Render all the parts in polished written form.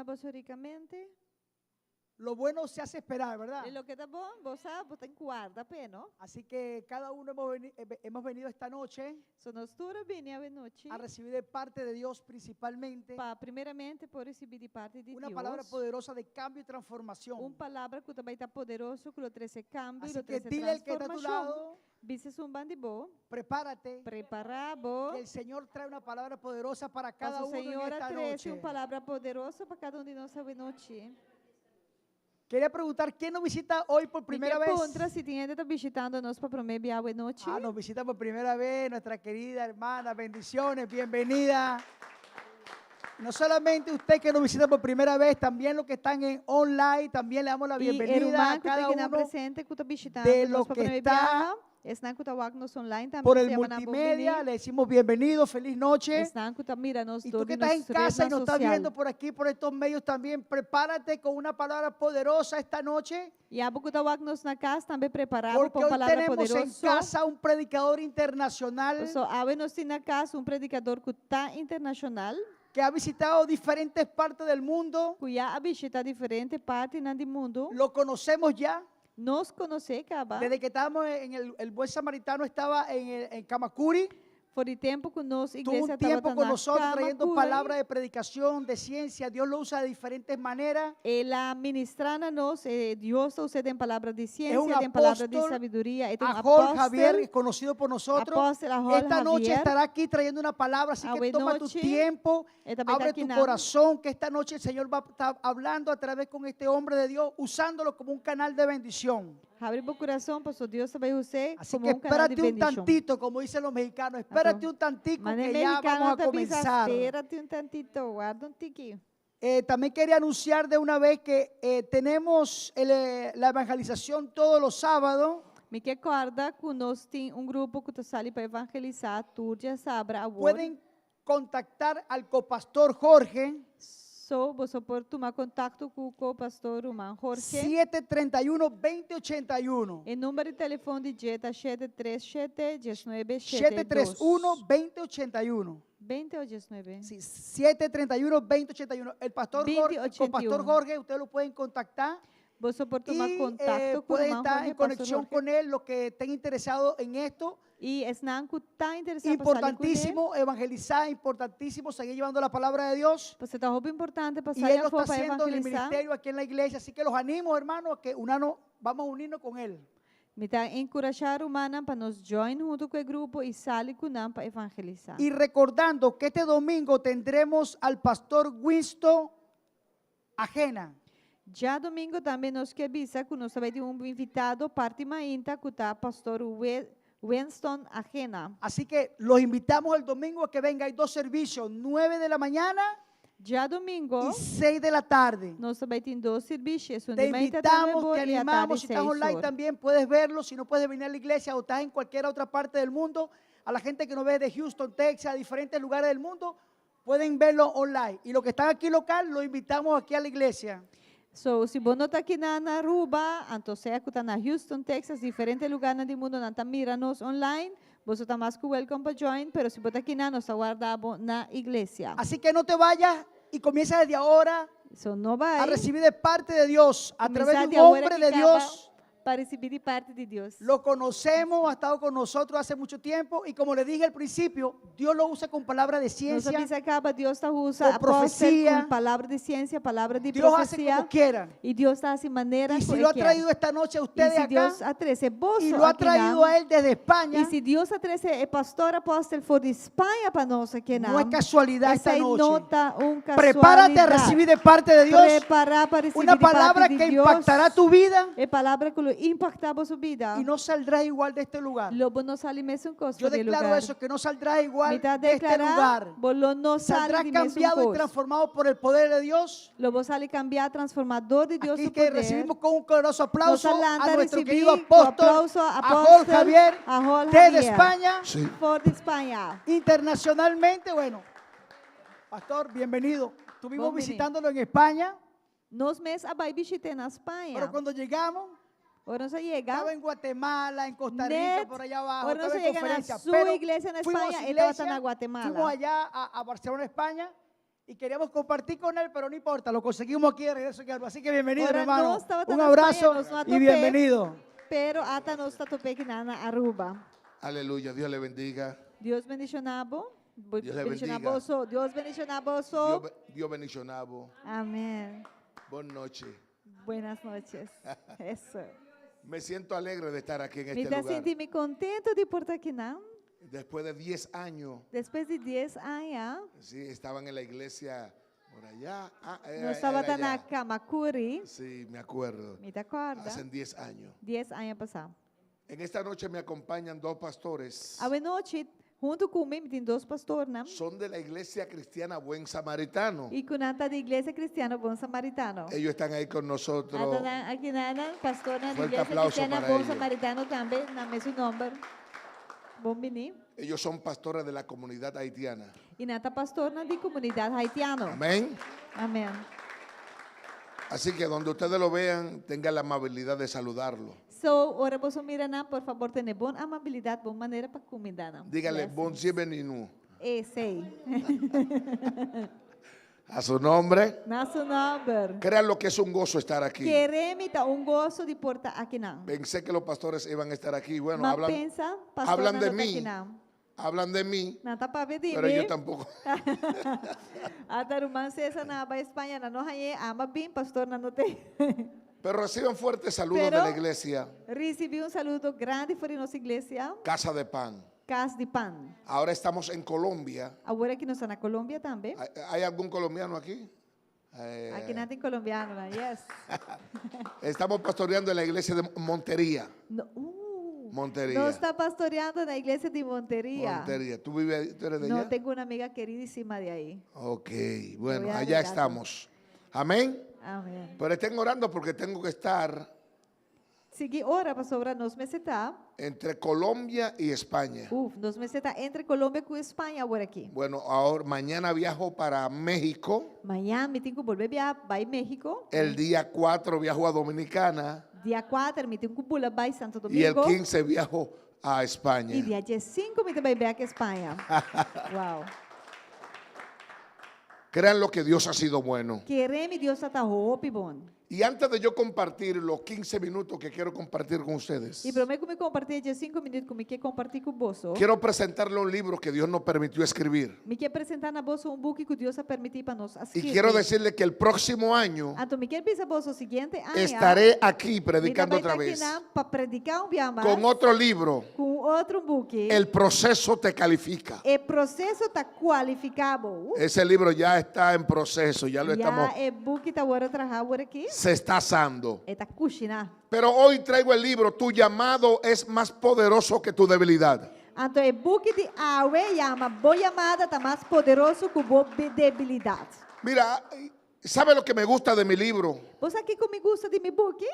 boso rikamente. Lo bueno se hace esperar, ¿verdad? I loke ta bon, bo sa, bo tin ku warda p'e, no? Así que cada uno hemos venido esta noche So nos tur a bini awe nochi a recibir de parte de Dios principalmente pa primeramente por risibí di parti di una palabra Dios poderosa de cambio y transformación. un palabra ku ta bai ta poderoso, ku lo trese kambio i Así lo que trese dile al que está a tu transformashon. lado, Bisa esun ban di bo, prepárate, prepará bo, que el Señor trae una palabra poderosa para cada paso uno en Señor a esta trese un noche. palabra poderoso pa kada un di nos awe nochi. Quería preguntar, ¿quién nos visita hoy por Mi primera ke vez? puntra si tin hende ta bishitando nos pa promé bia awe nochi. Ah, nos visita por primera vez nuestra querida hermana. Bendiciones, bienvenida. No solamente usted que nos visita por primera vez, también los que están en online, también le damos la I e bienvenida a ruman ku ta cada kinan uno presente ku ta bishitando de nos los pa que promé está biaha, esnan ku ta wak nos online tambe por nos el ta yama nan bon multimedia. biní. Le decimos bienvenido, feliz noche. Esnan ku ta mira nos Y tú dor que di estás en nos casa y rednan nos estás sosial. viendo por aquí, por estos medios también, prepárate con una palabra poderosa esta noche. I abo ku ta wak nos na kas tambe prepará bo Porque pa un hoy palabra tenemos en poderoso. casa un predicador internacional Pasobra awe nos tin na kas un predikador ku ta internashonal. que ha visitado diferentes partes del mundo. Ku ya a bishitá diferente partinan di mundu. Lo conocemos ya. Nos konosé kaba. Desde que estábamos en el Buen Samaritano estaba en Camacuri. For di tempu ku nos Tuvo un iglesia tiempo tabata con na nosotros trayendo Camacuri. palabra de predicación, de ciencia. Dios lo usa de diferentes maneras. El a ministrá na nos, e Dios ta us'é den palabra di Es un siensia, den palabra di apóstol, sabiduria. E ta un Ajol Javier, apòstel, conocido por nosotros. apòstel Ajol Esta noche Javier. estará aquí trayendo una palabra, así que Awe toma tu nochi tiempo, e ta bai ta abre tu akinan. corazón, que esta noche el Señor va a estar hablando a través con este hombre de Dios, usándolo como un canal de bendición. Habri bo kurason, pasobra Dios ta bai us'é Así komo que un kanal di espérate un bendishon. tantito, como dicen los mexicanos, espérate Anto, un tantico manera que ya mexicano vamos a ta bisa, comenzar. Espérate un tantito, warda un tiki. También quería anunciar de una vez que tenemos la evangelización todos los sábados. Mi ke kòrda ku nos tin un grupo ku ta sali pa evangelisá tur djasabra awor. Pueden contactar al copastor Jorge. So, boso por tuma kontakto ku ko-pastor ruman Jorge. 731 2081. E number di telefon di dje ta 737 19 7 2. 731 2081. 20 o 19? Sí, 731 2081. El pastor 20 Jorge, el copastor 81. Jorge, ustedes lo pueden contactar. Boso por tuma Y kontakto ku pueden ruman estar Jorge, en pastor conexión Jorge. con él, los que estén interesados en esto. I esnan ku ta interesá pa sali kuné. Importantísimo evangelizar, importantísimo seguir llevando la palabra de Dios. Pasobra ta hopi importante pa Y sali él lo afó está pa haciendo en el evangelisá. ministerio aquí en la iglesia. Así que los animo, hermanos, a que unano, vamos a unirnos con él. Mi ta enkurashá rumannan pa nos join huntu ku e grupo i sali ku nan pa evangelisá. Y recordando que este domingo tendremos al pastor Winston Ajena. Djadumingu tambe nos ke bisa ku nos ta bai tin un invitado parti mainta ku ta pastor Winston Ajena. Así que los invitamos el domingo a que venga. Hay dos servicios, 9 de la mañana Djadumingu y 6 de la tarde. nos ta bai tin dos sirbishi, esun Te di mainta ta invitamos, nuebe te or i atardi animamos. Si estás seis online or. también puedes verlo. Si no puedes venir a la iglesia o estás en cualquier otra parte del mundo, a la gente que nos ve de Houston, Texas, diferentes lugares del mundo, pueden verlo online. Y los que están aquí local, los invitamos aquí a la iglesia. So, si bo no ta aki na Aruba, anto sea ku ta na Houston, Texas, diferente lugarnan di mundo nan ta mira nos online, boso ta mas ku welcome pa join, pero si bo ta aki na, nos ta warda bo na iglesia. Así que no te vayas y comienza desde ahora So, no a bai. recibir de parte de Dios, a través Kuminsá de di un awor hombre aki de kaba Dios. pa risibí di parti di Dios. Lo conocemos, ha estado con nosotros hace mucho tiempo y como le dije al principio, Dios lo usa con palabra de Nos a ciencia, bisa kaba, Dios ta usa con apòstel profecía. ku palabra di siensia, palabra di Dios hace profesia. como quiera. I Dios ta hasi manera Y ku si e lo ha kier. traído esta noche a I ustedes si acá Dios a trese y boso lo ha akinan, traído a él desde España, i si Dios a trese e pastor apòstel for di Spaña pa nos akinan, no es casualidad esta esei noche. no ta un Prepárate a kasualidat. recibir de parte de Dios Prepará pa risibí una di parti palabra di que Dios impactará tu vida e palabra ku lo impaktá boso bida. y no saldrás igual de este lugar. Lo bo no sali mesun kos Yo for di e declaro lugar. eso, que no saldrás igual Mi ta de este deklará, lugar. bo lo no sali Saldrás di mesun cambiado y kos. transformado por el poder de Dios. Lo bo sali kambiá, transformá dor di Dios Aquí su que poder. recibimos con un caluroso Nos aplauso a lanta a nuestro risibí querido ku apóstol aplauso Ajol apòstel Javier Ajol desde Javier. España. Sí. For di Spaña. Internacionalmente, bueno, pastor, bienvenido. Estuvimos Bon bini. visitándolo en España, Nos mes a bai bishit'é na Spaña. pero cuando llegamos, Ora nos a yega, estaba en Guatemala, en Costa Rica, net, por allá abajo, ora nos estaba a en yega na conferencia. su Pero iglesia na fuimos a Spaña, su e tabata iglesia, na Guatemala. fuimos allá a Barcelona, España. Y queríamos compartir con él, pero no importa, lo conseguimos aquí de regreso en Aruba. Así que bienvenido, Ora hermano. nos tabata Un na abrazo Spaña, nos no a y top'é. bienvenido. Pero ata nos ta top'é akinan na Aruba. Aleluya, Dios le bendiga. Dios bendiciona bo. Bo- Dios le bendiciona bendiga. boso. Dios bendiciona boso. Dios, be- Dios bendiciona bo. Amén. Buenas noches. Buenas noches. Eso. Me siento alegre de estar aquí en Mi este ta lugar. sinti mi contento di por ta akinan. Después de 10 años, Despues di 10 aña, sí, estaban en la iglesia por allá. Ah, era, nos tabata era na allá. Camacuri. Sí, me acuerdo. Mi ta corda. Hace 10 años. 10 aña pasa. En esta noche me acompañan dos pastores. Awe nochi, hunto cu mi, mi tin dos pastornan. Son de la iglesia cristiana Buen Samaritano. Y cu nan ta di Iglesia Cristiano Bon Samaritano. Ellos están ahí con nosotros. Anto nan aki nan, nan, pastornan di Fuerte Iglesia aplauso Cristiana para Bon ellos. Samaritano tambe, nan mesun nomber. Bon bini. Ellos son pastores de la comunidad haitiana. Y nan ta pastornan di comunidad haitiano. Amén. Amén. Así que donde ustedes lo vean, tengan la amabilidad de saludarlo. So, ora boso mira nan, por favor, tene bon amabilidad, bon manera pa cuminda nan. Díganle, Blessings. bon bienvenido. Esey. A su nombre. Na su nomber. Crean lo que es un gozo estar aquí. Kere mi ta un goso di por ta akinan. Pensé que los pastores iban a estar aquí. Bueno, Ma hablan, pensa, hablan pastornan de lo ta mí. akinan. Hablan de mí, Nan ta papia di pero mi. yo tampoco. Ata ruman César nan a bai Spaña, nan no hañ'é, ama bin, pastornan no te. Pero reciban fuertes saludos de Pero la iglesia recibi un saludo grandi for di nos iglesia. Casa de Pan. Cas di Pan. Ahora estamos en Colombia. Awor aki nos ta na Colombia tambe. ¿Hay, hay algún colombiano aquí? Eh, Aki nan tin colombianonan, yes. Estamos pastoreando en la iglesia de Montería. No, uh, Montería. Nos ta pastoreando na iglesia di Montería. Montería. ¿Tú vives, tú eres de No, allá? tengo una amiga queridísima de ahí. Ok, bueno, voy a allá regalar. estamos. Amén. Amén. Pero estén orando porque tengo que estar Sigui ora pasobra nos mester ta. entre Colombia y España. Uf, nos mester ta entre Colombia ku España awor aki. Bueno, ahora mañana viajo para México. Mañan mi tin ku bolbe bia bai México. El día 4 viajo a Dominicana. Dia 4 mi tin ku bula bai Santo Y el Domingo. 15 viajo a España. Y dia 15 mi ta bai bek España. Wow. Crean lo que Dios ha sido bueno. Kere mi Dios ta hopi bon. Y antes de yo compartir los 15 minutos que quiero compartir con ustedes, I promé ku mi kompartí e 5 minüt ku mi ke kompartí ku boso, quiero presentarle un libro que Dios nos permitió escribir. mi ke presentá na boso un buki ku Dios a permití pa nos a Y skirbi. quiero decirle que el próximo año Anto mi ke bisa boso siguiente aña, estaré aquí mi ta predicando bai otra ta vez akinan pa prediká un bia mas con otro libro. ku un otro buki. El proceso te califica. E proseso ta kualifiká bo. Ese libro ya está en proceso, ya lo Ya estamos, e buki ta wòrdu trahá awor aki. se está asando. E ta kushiná. Pero hoy traigo el libro, Tu llamado es más poderoso que tu debilidad. Anto e buki di awe yama Bo Yamada ta mas poderoso ku bo debilidat. Mira, ¿sabe lo que me gusta de mi libro? Bo sa kiko mi gusta di mi buki?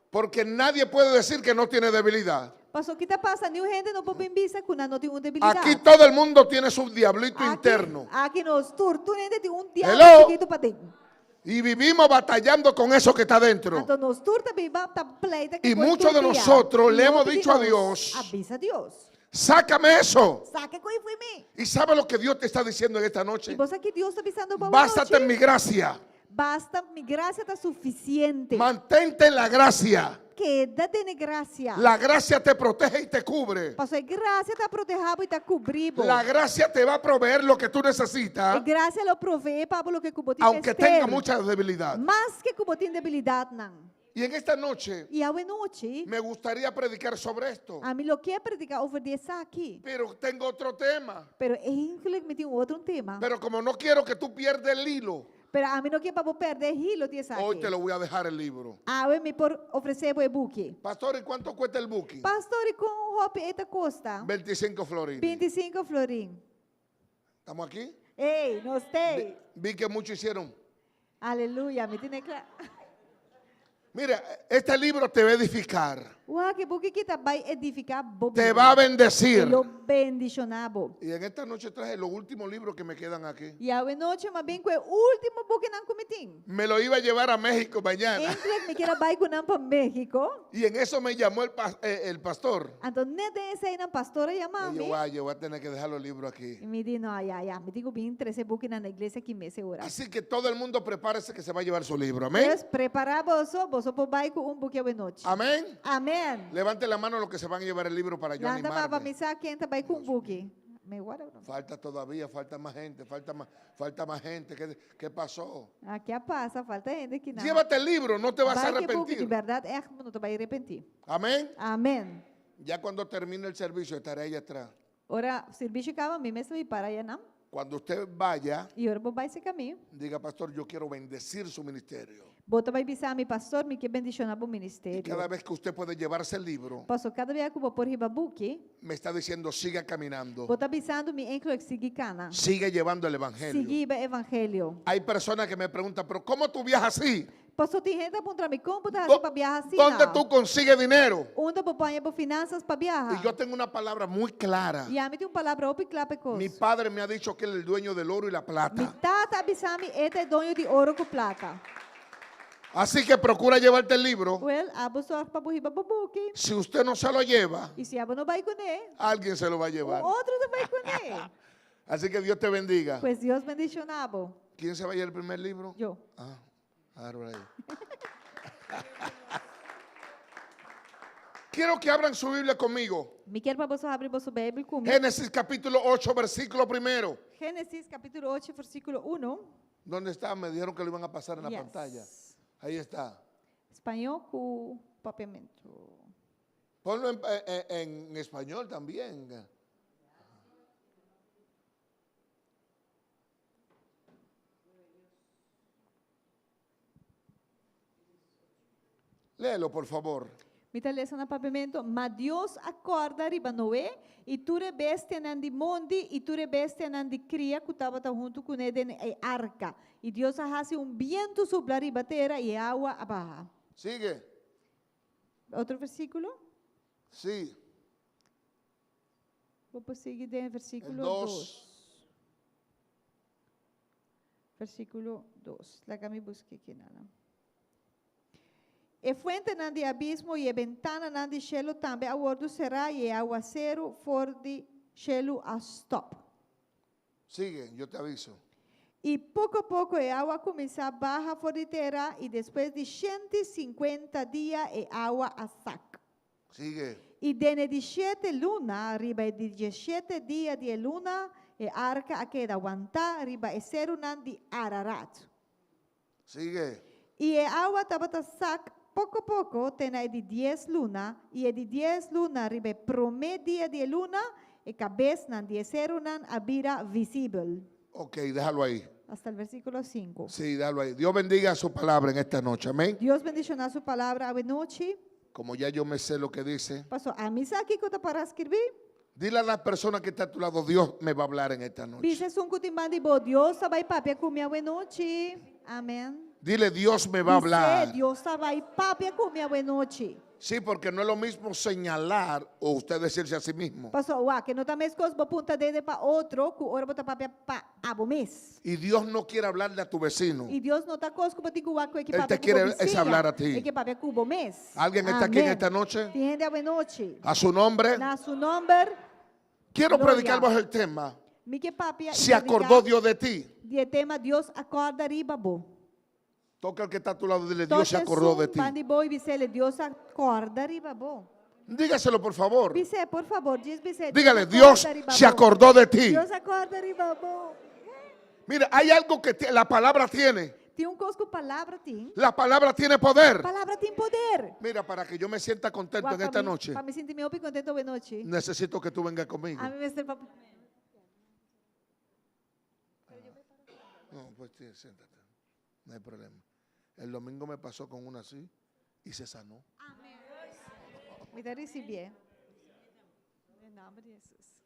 Porque nadie puede decir que no tiene debilidad. Paso ki ta pasa, niun hende no por bin bisa ku nan no tin un debilidat. Aquí todo el mundo tiene su diablito Aki, interno. aki nos tur, tur hende tin un diablo Hello. chikitu paden. Y vivimos batallando con eso que está dentro. Anto nos tur ta biba ta pleita Y ku koi muchos tur de dia. nosotros Y le hemos hopi di dicho a nos Dios, a bisa Dios, Sácame eso. Saka koi fo'i mi. ¿Y sabe lo que Dios te está diciendo en esta noche? Y bo sa ki Dios ta bisando bo Bástate en anochi? mi gracia. Basta, mi gracia ta suficiente. Mantente en la gracia. Keda den e gracia. La gracia te protege y te cubre. Pasobra e gracia ta protehá bo i ta kubrí bo. La gracia te va a proveer lo que tú necesitas. E gracia lo proveé pa bo loke ku bo tin Aunque mester. tenga mucha debilidad. Maske ku bo tin debilidatnan. Y en esta noche I awe nochi, me gustaría predicar sobre esto. ami lo kier prediká over di esaki. Pero tengo otro tema. Pero eigenlijk mi tin un otro tema. Pero como no quiero que tú pierdas el hilo, Pero ami no kier pa bo pèrdè e hilo di esaki. hoy te lo voy a dejar el libro. Awe mi por ofresé bo e buki. Pastor, ¿y cuánto cuesta el buki? Pastor, i kon hopi e ta kosta? 25 florines. 25 florin. ¿Estamos aquí? Ey, nos t'ei. Vi que muchos hicieron. Aleluya, mi tene kla. Mira, este libro te va a edificar. Wak e buki aki ta bai edifiká bo Te bida. va a bendecir. E lo bendishoná bo. Y en esta noche traje los últimos libros que me quedan aquí. I awe nochi m'a bin ku e último bukinan ku mi tin. Me lo iba a llevar a México mañana. Eindelijk mi kier a bai ku nan pa México. Y en eso me llamó el, pas- eh, el pastor. Anto net den eseinan pastor a yama Y yo, mi. "Guay, yo voy a tener que dejar los libros aquí. I mi di, no, ya, ya, mi tin ku bin trese bukinan na iglesia aki mes e ora. Así que todo el mundo prepárese que se va a llevar su libro. Amén. Dus prepará boso, boso por bai ku un buki awe nochi. Amén. Amén. Levante la mano los que se van a llevar el libro para yo Lanta man pa animarme. mi sa ken ta bai ku un buki. Me guarda bro. Falta todavía, falta más gente, falta más, falta más gente. ¿Qué, qué pasó? Ah, ke a pasa? Falta hende kinan. Llévate el libro, no te vas a Bai ku e buki, di arrepentir. bèrdat ègt bo no ta bai arepentí. Amén. Amén. Ya cuando termine el servicio estaré ahí atrás. Ora sirbishi kaba, mi mes ta bai para ayanan. Cuando usted vaya, I ora bo bai serka mi. diga, pastor, yo quiero bendecir su ministerio. Bo ta bai bisa mi, Pastor, mi ke bendishoná bo Y ministerio. cada vez que usted puede llevarse el libro, Paso kada bia ku bo por hiba buki, me está diciendo, siga caminando, bo ta bisando mi enkelijk sigui kana. sigue llevando el evangelio. Sigui hiba evangelio. Hay personas que me preguntan, pero ¿cómo tú viajas así? Paso tin hende a puntra mi, Kon bo ta hasi pa biaha asina? ¿Dónde tú consigues dinero? Unda bo paña bo finansas pa biaha? Y yo tengo una palabra muy clara. I ami tin un palabra hopi kla pa e kos. Mi padre me ha dicho que él es el dueño del oro y la Mi plata. tata a bisa mi e ta e doño di oro ku plata. Así que procura llevarte el libro. Wel, abo sòrg pa bo hiba bo buki. Si usted no se lo lleva, I si abo no bai kuné, alguien se lo va a un llevar. otro ta bai kuné. Así que Dios te bendiga. Pues Dios bendishoná bo. ¿Quién se va a llevar el primer libro? Yo. Ah, agárralo ahí. Quiero que abran su Biblia conmigo. Mi kier pa boso habri boso Bijbel ku mi. Génesis capítulo 8, versículo primero. Génesis capítulo 8, versículo 1. ¿Dónde está? Me dijeron que lo iban a pasar en la Yes. pantalla. Ahí está. Spañó ku papiamento. Ponlo en, en- en español también. Léelo, por favor. Mi ta lesa na papiamento, Ma Dios a kòrda riba Noé i tur e bestianan di mondi i tur e bestianan di kria ku tabata huntu kuné den e arka. I Dios a hasi un bientu supla riba tera i e awa a baha. Sigue. Otro versíkulo? Sí. Bo por sigui den versíkulo dos. 2. Versíkulo 2. Laga mi buska aki nana. E fuentenan di abismo i e bentananan di shelu tambe a wòrdu será i e awaseru for di shelu a stòp. Sigue, yo te aviso. I poko poko e awa a kuminsá baha for di tera i despues di shenti sinkuenta dia e awa a sak. Sigue. I den e di shete luna, riba e di dieshete dia di e luna, e arka a keda wantá riba e serunan di Ararat. Sigue. I e awa tabata sak poko poko te na e di dies luna, i e di dies luna riba e promé dia di e luna, e kabesnan di e serunan a bira visibel. Ok, déjalo ahí. Hasta el versículo sinku. Sí, déjalo ahí. Dios bendiga su palabra en esta noche. Amén. Dios bendishoná su palabra awe nochi. Como ya yo me sé lo que dice. Paso ami sa kiko ta para skirbí. Dile a la persona que está a tu lado, Dios me va a hablar en esta noche. Bisa esun ku tin banda di bo, Dios ta bai papia ku mi awe nochi. Amen. Dile, Dios me va a Bis'é, hablar. Dios ta bai papia ku mi awe nochi. Sí, porque no es lo mismo señalar o usted decirse a sí mismo. Paso, wak, e no ta meskos bo punta dede pa otro ku ora bo ta papia pa abo mes. Y Dios no quiere hablarle a tu vecino. I Dios no ta kos ku bo tin ku wak ku e ke Él papia te ku bo quiere es bisiña, hablar a ti. e ke papia ku bo mes. ¿Alguien está aquí en Amén. esta noche? Tin hende awe nochi. A su nombre. Na su nomber. Quiero Gloria. predicar bajo el tema. Mi ke papia i Se acordó prediká Dios de ti. di e tema Dios a kòrda riba bo. Toca al que está a tu lado y dile, Dios se Toca acordó de esun ti. bandi bo i bisele, Dios a kòrda riba bo. Dígaselo, por favor. Bis'é, por favor, djis bis'é, Dios Dígale, a Dios kòrda riba se bo. acordó de ti. Dios a kòrda riba bo. Mira, hay algo que la palabra tiene. Tin un kos ku palabra tin. La palabra tiene poder. Palabra tin poder. Mira, para que yo me sienta contento Wak, en pa esta mi, noche, pa mi sinti mi hopi contento awe nochi. necesito que tú vengas conmigo. Ami mester pa No, pues sí, siéntate. No hay problema. El domingo me pasó con una así y se sanó. Mi ta ricibié. Den nomber di Jesus.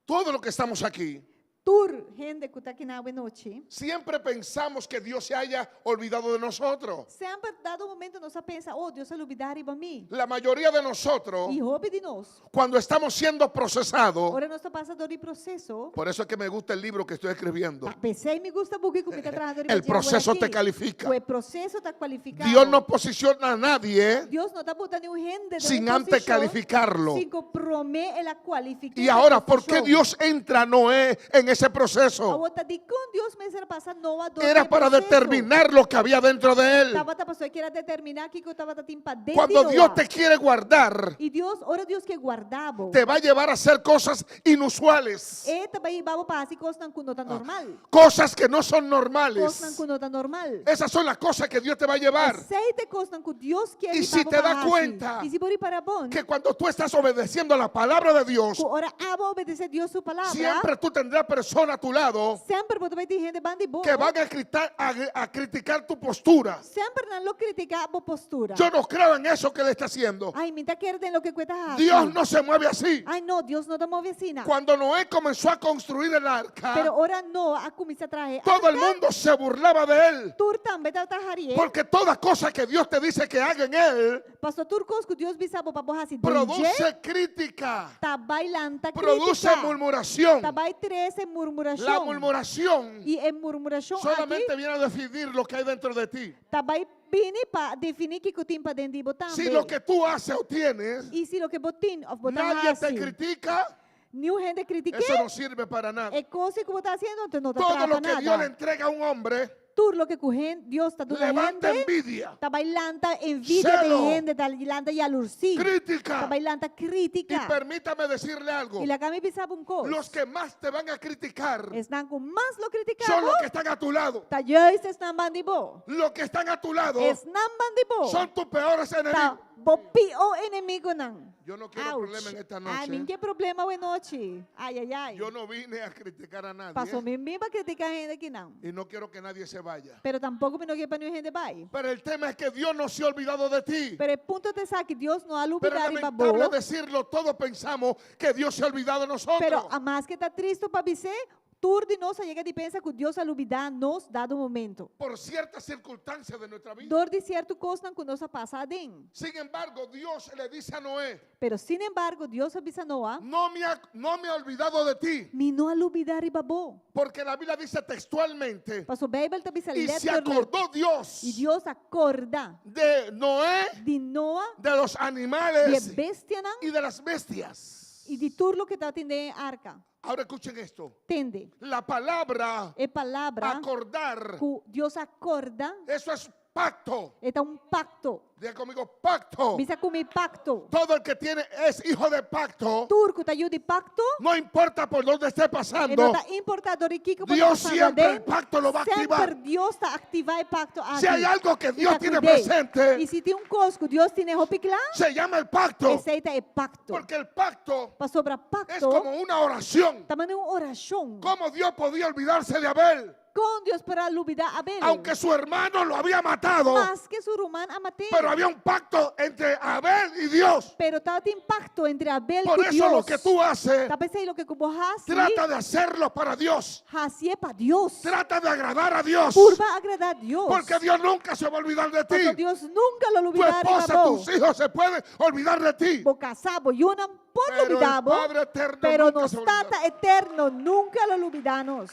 Todo lo que estamos aquí. Tur hende ku ta akinan awe nochi. Siempre pensamos que Dios se haya olvidado de nosotros. Semper dado momento nos a pensa, Oh, Dios a lubidá riba mi. La mayoría de nosotros, I hopi di nos, cuando estamos siendo procesados, ora nos ta pasa dor di proseso, por eso es que me gusta el libro que estoy escribiendo. Ta p'esei mi gusta buki ku mi ta trahando riba El dje awor proceso aki, te califica. Ku e proseso ta kualifiká Dios bo. no posiciona a nadie Dios no ta buta niun hende den sin un antes posishon calificarlo. sin ku promé el a kualifiká Y e ahora, ¿por qué posishon. Dios entra a Noé en ese proceso? Awor ta dikon Dios mester pasa Noa dor di Era e para proseso? determinar lo que había dentro de él. Tabata pasobra e kier a determiná kiko tabata tin paden di Cuando Noa. Dios te quiere guardar, I Dios, ora Dios ke guarda bo, te va a llevar a hacer cosas inusuales, e ta bai hiba bo pa hasi kosnan ku no ta normal. cosas que no son Kosnan normales. ku no ta normal. Esas son las cosas que Dios te va a llevar. Esei ta e kosnan ku Dios kier I hiba si bo te pa da hasi. cuenta I si bo ripara bon, Que cuando tú estás obedeciendo la palabra de Dios, ku ora abo obedesé Dios su palabra, siempre tú tendrás personas a tu lado semper bo ta bai tin hende banda di bo, que van a criticar, a criticar tu postura. semper nan lo kritiká bo postura. Yo no creo en eso que él está haciendo. Ai, mi n'ta kere den loke ku e ta hasi. Dios no se mueve así. Ai, no, Dios no ta move asina. Cuando Noé comenzó a construir el arca, Pero ora Noa a kuminsá traha e todo el arka, mundo se burlaba de él. tur tambe tabata harié. Porque toda cosa que Dios te dice que haga en él, Paso tur kos ku Dios bisa bo pa bo hasi den dje, produce crítica, ta bai lanta produce krítika. murmuración. Ta bai trese La murmurashon. murmuración I e murmurashon aki solamente viene a definir lo que hay dentro de ti. ta bai bini pa definí kiko tin paden di bo Si tambe. lo que tú haces o tienes, I si loke bo tin òf bo ta nadie te hasi, critica, niun hende kritik'é, eso no sirve para nada. e kos ku bo ta hasiendo anto no ta Todo traha lo pa que Dios le nada. entrega a un hombre, Tur loke ku hen, Dios ta duna levanta hende, envidia, ta bai lanta envidia den celo, hende, ta lanta yalursí, ta crítica. bai lanta Y krítika. permítame decirle algo, I laga mi bisa bo un kos, los que más te van a criticar esnan ku mas lo kritiká son bo, los que están a tu lado. ta juist esnan banda di bo. Los que están a tu lado Esnan banda di bo son tus peores ta enemigos. bo pió enemigunan. Yo no quiero Ouch. problema en esta Ai, noche. mi n'ke problema awe nochi. Ai, ai, ai. Yo no vine a criticar a nadie. Paso mi n'bin pa kritiká hende akinan. Y no quiero que nadie se vaya. Pero tampoko mi no ke pa niun hende bai. Pero el tema es que Dios no se ha olvidado de ti. Pero e punto ta esaki, Dios no a Pero lubidá es riba bo. lamentable decirlo, todos pensamos que Dios se ha olvidado de nosotros. Pero amaske ta tristu pa bis'é, Tur di nos a yega di pensa ku Dios a lubidá nos dado momento. Por ciertas circunstancias de nuestra vida. Dor di sierto kosnan ku nos a pasa aden. Sin embargo, Dios le dice a Noé, Pero sin embargo, Dios a bisa Noa, no me ha, no me he olvidado de ti. Mi no a lubidá riba bo. Porque la Biblia dice textualmente, Paso Beibel ta bisa y se letterlijk, acordó Dios I Dios a korda de Noé, di Noa, de los di e animales bestianan y de las bestias. i di tur loke tabatin den e arka. Ahora escuchen esto. Tende. La palabra E palabra acordar, ku Dios a korda, eso es pacto. e ta un pakto. Diga conmigo, pacto. Bisa ku mi pakto. Todo el que tiene es hijo de pacto. Tur ku ta yu di pakto, No importa por dónde esté e pasando. no ta importá dor di kiko bo ta Dios pasando siempre aden, el pacto lo va a activar. Semper Dios ta aktivá e pakto aki. Si hay algo que I Dios ta tiene kuid'é. presente, I si tin un kos ku Dios tine hopi kla, se llama el pacto. esei ta e pakto. Porque el pacto Pasobra es pakto como una oración. ta manera un orashon. ¿Cómo Dios podía olvidarse de Abel? Kon Dios por a lubidá Abel? Aunque su hermano lo había matado, Maske su ruman a mat'é. pero había un pacto entre Abel y Dios. Pero tabatin pakto entre Abel Por ku eso Dios. lo que tú haces, Ta p'esei loke ku bo hasi, trata de hacerlo para Dios. hasié pa Dios. Trata de agradar a Dios. Purba agradá Dios. Porque Dios nunca se va a olvidar de Pasobra ti. Dios nunka lo Tu lubidá riba esposa, bo. tus hijos se pueden olvidar de ti. Bo kasá, bo yunan por Pero el lubidá bo, Padre eterno pero nunca nos se va a olvidar. Tata eterno nunka lo lubidá nos.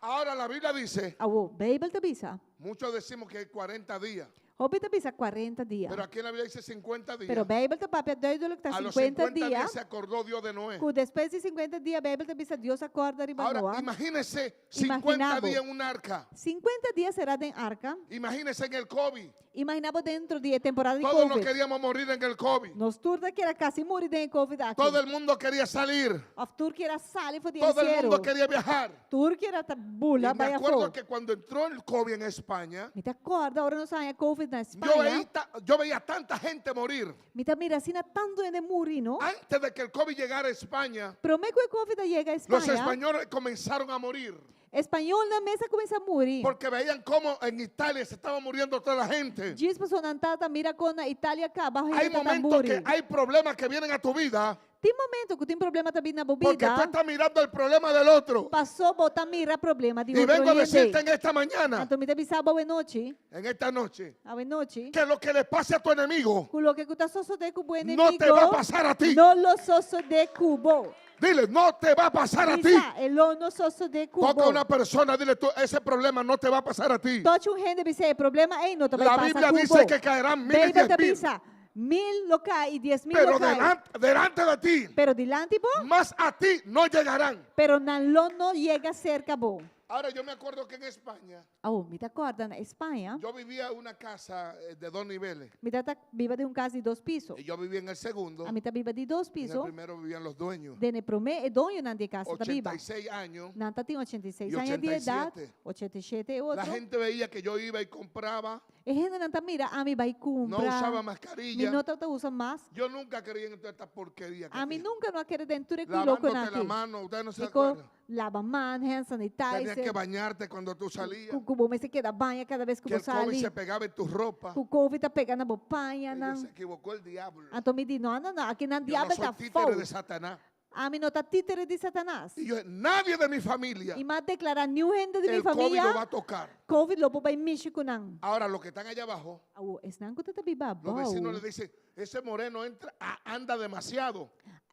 Ahora la Biblia dice, Awor, Beibel ta bisa. muchos decimos que hay 40 días, Hopi ta bisa 40 dia. pero aquí en la Biblia dice 50 días. Pero Beibel ta papia duidelijk ta A los 50 50 dia. días se acordó Dios de Noé. Ku despues di 50 dia Beibel ta bisa Dios a kòrda riba Ahora, Noa. imagínese 50 Imaginá bo. días en un arca. 50 dia será den arka. Imagínese en el COVID. Imaginá bo dentro di e temporada di Todos nos COVID. queríamos morir en el COVID. Nos tur ta kier a kasi muri den e COVID aki. Todo el mundo quería salir. Òf tur kier a sali for di Todo el encierro. mundo quería viajar. Tur kier a ta Y bula me bai acuerdo afó. que cuando entró el COVID en España, Mi ta kòrda ora nos a haña COVID na yo España. veía, yo veía tanta gente morir. Mi ta mira asina tantu hende muri, no? Antes de que el COVID llegara a España, Promé ku e COVID a yega los España, españoles comenzaron a morir. españolnan mes a kuminsá muri. Porque veían cómo en Italia se estaba muriendo toda la gente. Djis pasobra nan tabata mira kon na Italia kaba Hay hende ta momentos muri. que hay problemas que vienen a tu vida. Tin momento ku tin problema ta bin na bo Porque tú bida, estás mirando el problema del otro. pasó bo ta mira problema di Y otro vengo a hende. decirte en esta mañana, Anto mi ta bisa bo awe nochi, en esta noche, awe nochi, que lo que le pase a tu enemigo ku loke ku ta sosodé ku bo no te va a enemigo pasar a ti. no lo sosodé ku bo. Dile, no te va a pasar a ti. Bisa, e lo no sosodé ku Toca a bo. una persona, dile tú, ese problema no te va a pasar a ti. Tochi un hende bisa, e problema ei no ta bai La pasa Biblia ku dice bo. que caerán miles y Beibel diez ta mil. bisa, mil lo kai i 10,000 Pero lo kai. delante, delante de ti, Pero dilanti bo, más a ti no llegarán. pero nan lo no yega serka bo. Ahora yo me acuerdo que en España Awor, mi ta kòrda na España, yo vivía en una casa eh, de dos niveles. mi tabata biba den un kas di dos piso. Y yo vivía en el segundo. Ami ta biba di dos En el piso. primero vivían los dueños. Den e promé e doñonan di e kas ta biba. 86 años. Nan ta tin 86 Y aña di edat, 87. 87 e La otro. gente veía que yo iba y compraba. E hendenan ta mira ami bai No kumpra. usaba Mi mascarilla. no tabata usa mask. Yo nunca creí en toda esta porquería que Ami tiene. nunka no a kere den tur e kulokonan Lavándote la aki. mano, ustedes no se E ko acuerdan. laba man, hand Tenías sanitizer. que bañarte cuando tú salías. Ku ku bo mester keda baña kada bes ku Que bo el COVID sali. se pegaba en tu ropa. Ku COVID ta pega na bo Y yo, pañanan. se equivocó el diablo. Anto mi di, no, no, no, aki nan Yo no diabel soy ta títere de fout. Satanás. Ami no ta títere di Satanas. Y yo, nadie de mi familia I m'a deklará niun hende di mi el COVID lo va famia, a tocar. COVID lo por bai mishi ku nan. Ahora, los que están allá abajo, Awor, esnan ku ta ta biba los vecinos abou, le dicen, ese moreno entra, ah, anda demasiado.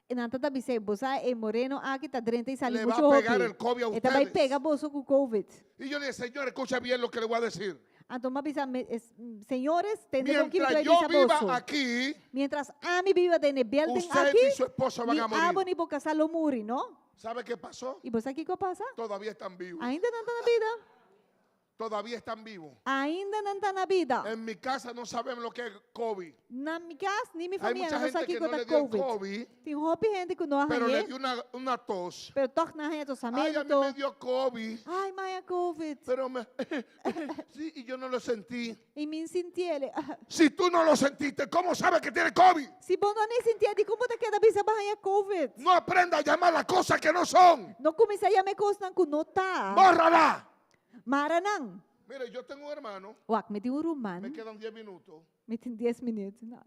nan ta ta bisa, bo sa e moreno aki ta drenta i sali Le va muchu a pegar hopi. el COVID a E ta bai ustedes. pega boso ku COVID. Y yo le dije, Señor, escucha bien lo que le voy a decir. Anto m'a bisa, me, es, señores, tende kon ki mi Mientras ta bai yo bisa viva boso. aquí, Mientras ami biba den e building usted aki, y su esposo van ni a morir. abo ni bo kasá lo muri, no? ¿Sabe qué pasó? I bo sa kiko a pasa? Todavía están vivos. Ainda nan ta na bida. Todavía están vivos. Ainda nan ta na bida. En mi casa no sabemos lo que es COVID. Na mi kas, ni mi Hay famia mucha no sa gente que kiko no ta le dio el COVID. COVID, Tin hopi hende ku no a pero le hañ'é, dio una, una tos. pero tòg nan haña Ay, a mí tosamento. me dio COVID, Ay, m'a haña COVID. pero me, sí, y yo no lo sentí. I mi n' sintié. Si tú no lo sentiste, ¿cómo sabes que tiene COVID? Si bo no ni sintié, di kon bo ta keda bisa b'a haña COVID? No aprenda a llamar las cosas que no son. No kuminsá yama e kosnan ku no ta. Bórrala. Mara nan. Mire, yo tengo un hermano, Wak, mi tin un me ruman. quedan 10 minutos. Mi tin dies minüt. No.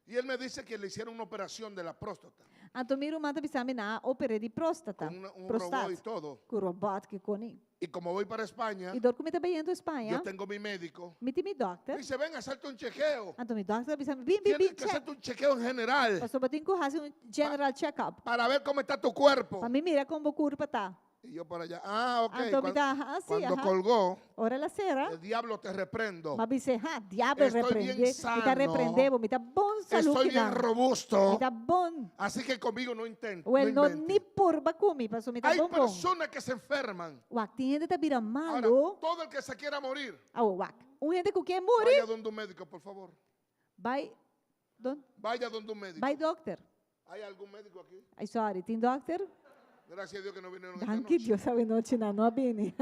Y él me dice que le hicieron una operación de la próstata. Anto mi ruman ta bisa mi nan a oper'é di próstata. Con una- un Prostat. robot y todo. Ku robot ku koni. Y como voy para España, I dor ku mi ta bayendo Spaña, yo tengo mi médico. mi tin mi Me dòkter. dice, ven a hacerte un chequeo. Anto mi dòkter ta bisa mi, bin, bin, Tienes bin, que check. hacerte un chequeo en general Pasobra bo tin ku hasi un general check-up. para ver cómo está tu cuerpo. Pa mi mira kon bo kurpa ta. Y yo por allá, ah, ok. Anto mi Cuan- ta, ah, sí, Cuando ajá. colgó, Ora el a sera, el diablo te reprendo. m'a bis'é, ha, diabel Estoy reprende. bien Mi ta sano. reprende bo, mi ta bon salú Estoy bien kinan. Mi robusto. ta bon. Así que conmigo no intento. Wel, no no inventes. ni purba ku mi, paso mi ta Hay bon bon. personas que se enferman. Wak, tin hende ta bira Ahora, malo. todo el que se quiera morir, Awo, wak. Un hende ku ke muri, vaya donde un médico, por favor. bai, don, Vaya donde un médico. bai dokter. ¿Hay algún médico aquí? Ay, sorry, tin dokter? Gracias a Dios que no vinieron esta Danki noche. Dios awe nochi nan no a bini.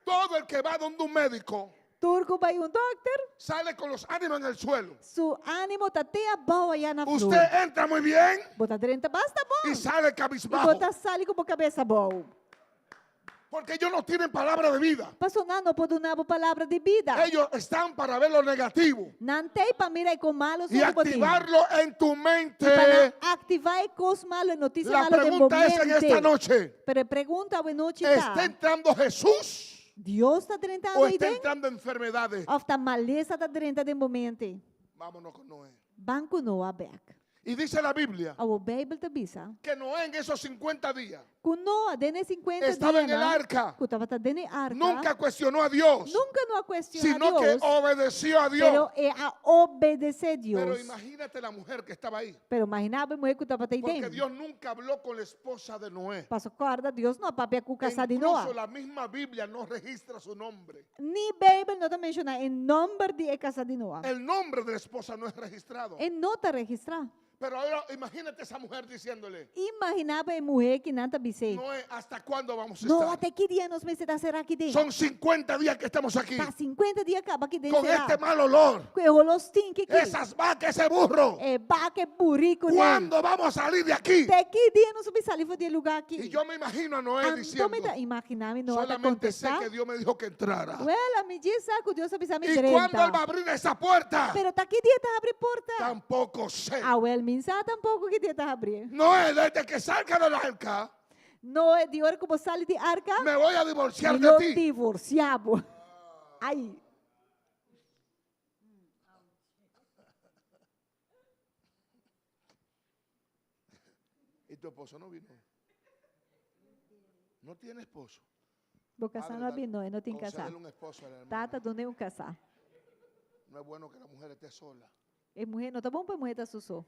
Todo el que va donde un médico Tur ku bai un dokter, sale con los ánimos en el suelo. su ánimo ta te abou aya na flur. Usted entra muy bien Bo ta drenta basta y bon. sale I cabizbajo. bo ta sali ku bo kabes abou. Porque ellos no tienen palabra de vida. Paso nan no por duna bo palabra di bida. Ellos están para ver lo negativo Nan t'ei pa mira e kos malo y so ku bo tin. activarlo en tu I mente. pa nan aktivá e kos malo, e notisia La malo den bo pregunta es en esta mente. noche, Pero e pregunta awe nochi ¿está ta, entrando Jesús Dios ta drentando o ei está den? entrando enfermedades? Òf ta malesa ta drenta den bo mente? Vámonos con Noé. Ban ku Noa bèk. Y dice la Biblia Awor Beibel ta bisa que Noé en esos 50 días ku Noa den e 50 estaba en el dianan arca. ku tabata den e arka, Nunca cuestionó a Dios, nunka no a kuestioná sino que Dios, obedeció a Dios. pero e a obedesé Pero Dios. imagínate la mujer que estaba ahí. Pero imaginá bo e muhé ku tabata ei Porque den. Dios nunca habló con la esposa de Noé. Paso kòrda, Dios no a papia ku kasá di Noa. Incluso la misma Biblia no registra su nombre. Ni Beibel no ta menshoná e nòmber di e kasá di Noa. El nombre de la esposa no es registrado. E no ta registrá. Pero ahora imagínate esa mujer diciéndole, Imaginá bo e muhé ku nan ta bis'é. Noé, ¿hasta cuándo vamos a Noa, estar? te ki dia nos mester ta será aki den? Son 50 días que estamos aquí Ta 50 dia kaba aki den con será. este mal olor, Ku e holó stinki aki. esas vacas, ese burro. E baka, e buriko. ¿Cuándo vamos a salir de aquí? Te ki dia nos lo sali for di e lugá aki? Y yo me imagino a Noé Anto diciendo, mi ta imaginá mi Noa ta solamente sé kontestá. que Dios me dijo que entrara. Wel, ami djis sa ku Dios a bisa mi ¿Y cuándo drenta. él va a abrir esa puerta? Pero ta ki dia e ta habri porta? Tampoco sé. Awel, mi sa tampoko ki dia e ta habri. Noé, desde que salga del arca, Noé, di ora ku bo sali di arka, me voy a divorciar mi de lo ti. divorsiá bo. Ai. ¿Y tu esposo no vino? No tiene esposo. Bo kasá no a bin, no, e no tin kasá. Concédele un esposo a la hermana. Tata dun'é un kasá. No es bueno que la mujer esté sola. E muhé, no ta bon pa e muhé ta su so.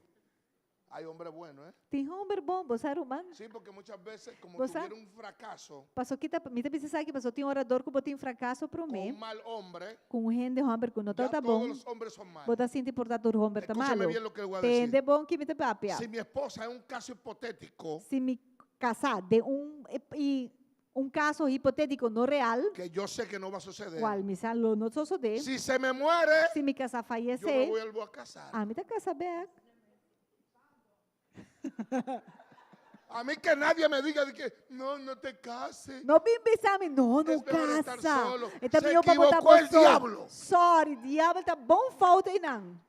Hay hombres buenos, ¿eh? Tin homber bon, bo sa ruman. Sí, porque muchas veces como Bo sa? tuvieron un fracaso Paso kita, mi ta bisa esaki paso tin ora dor ku bo tin frakaso con promé un mal hombre, ku un hende homber ku no ya ta todos bon, los hombres son bo malos. ta sinti por ta tur homber ta Escúchame malo. bien lo que le voy a decir. Tende bon ki mi ta papia. Si mi esposa es un caso hipotético, Si mi kasá den un i un kaso hipotétiko no real, que yo sé que no va a suceder, kual mi sa lo no sosodé, si se me muere, si mi kasá yo me fayesé, vuelvo a casar. ami ta kasa bèk. A mí que nadie me diga de que no, no te cases. No bin bisa mi, no, no Es mejor estar kasa. solo. E ta Se mihó pa bo ta equivocó bo el so. diablo. Sorry, diabel ta bon fout einan.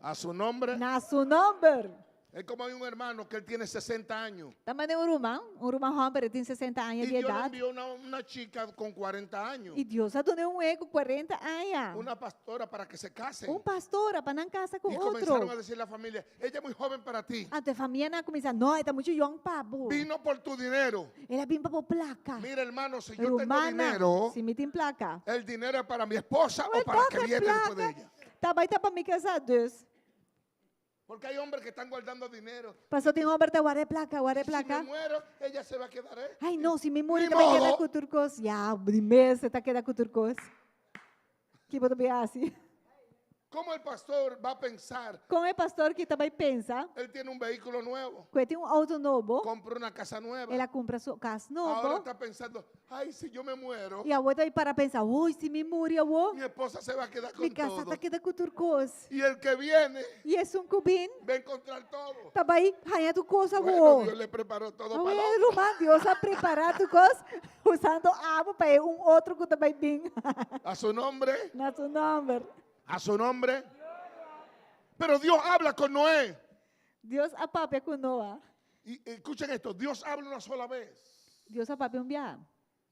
A su nombre. Na su nomber. Es como hay un hermano que él tiene 60 años. Ta manda un ruman, un ruman homber, e tin 60 aña Y di Dios le edad. envió una, una chica con 40 años, Y Dios a dun'é un muhé ku 40 aña. una pastora para que se casen. Un pastora pa nan kasa ku Y comenzaron otro. a decir a la familia, ella es muy joven para ti. Anto e famianan a kuminsá, no, e ta muchu yòn pa bo. Vino por tu dinero. El a bin pa bo plaka. Mira, hermano, si yo tengo Rumannan, dinero, si mi tin plaka. el dinero es para mi esposa o Wel, para toch que e viene después de plaka ella. ta bai ta pa mi kasá, dus. Porque hay hombres que están guardando dinero. Paso tin homber ta warda e plaka, warda e Si me plaka. muero, ella se va a quedar. ¿eh? Ai no, si mi muri Ni ta bai keda modo. ku tur kos. Ya, di mes e ta keda ku tur kos. Ki bo ta bai hasi? ¿Cómo el pastor va a pensar? Kon e pastor ki ta bai pensa Él tiene un vehículo nuevo, ku e tin un outo nobo, compra una casa nueva. el a kumpra su kas Ahora nobo, está pensando, ay, si yo me muero, i awor ta bai para pensa, Ui, si mi muri awor, mi esposa se va a quedar mi con kasa todo. ta keda ku tur kos. Y el que viene I esun ku bin va a encontrar todo. ta bai haña tur kos Bueno, awor. Dios le preparó todo Awor, para otro. ruman, Dios a prepará tur kos usando abo pa e un otro ku ta bai bin. A su nombre, Na su nomber. a su nombre. Pero Dios habla con Noé. Dios a papia ku Noa. Y escuchen esto, Dios habla una sola vez. Dios a papia un bia.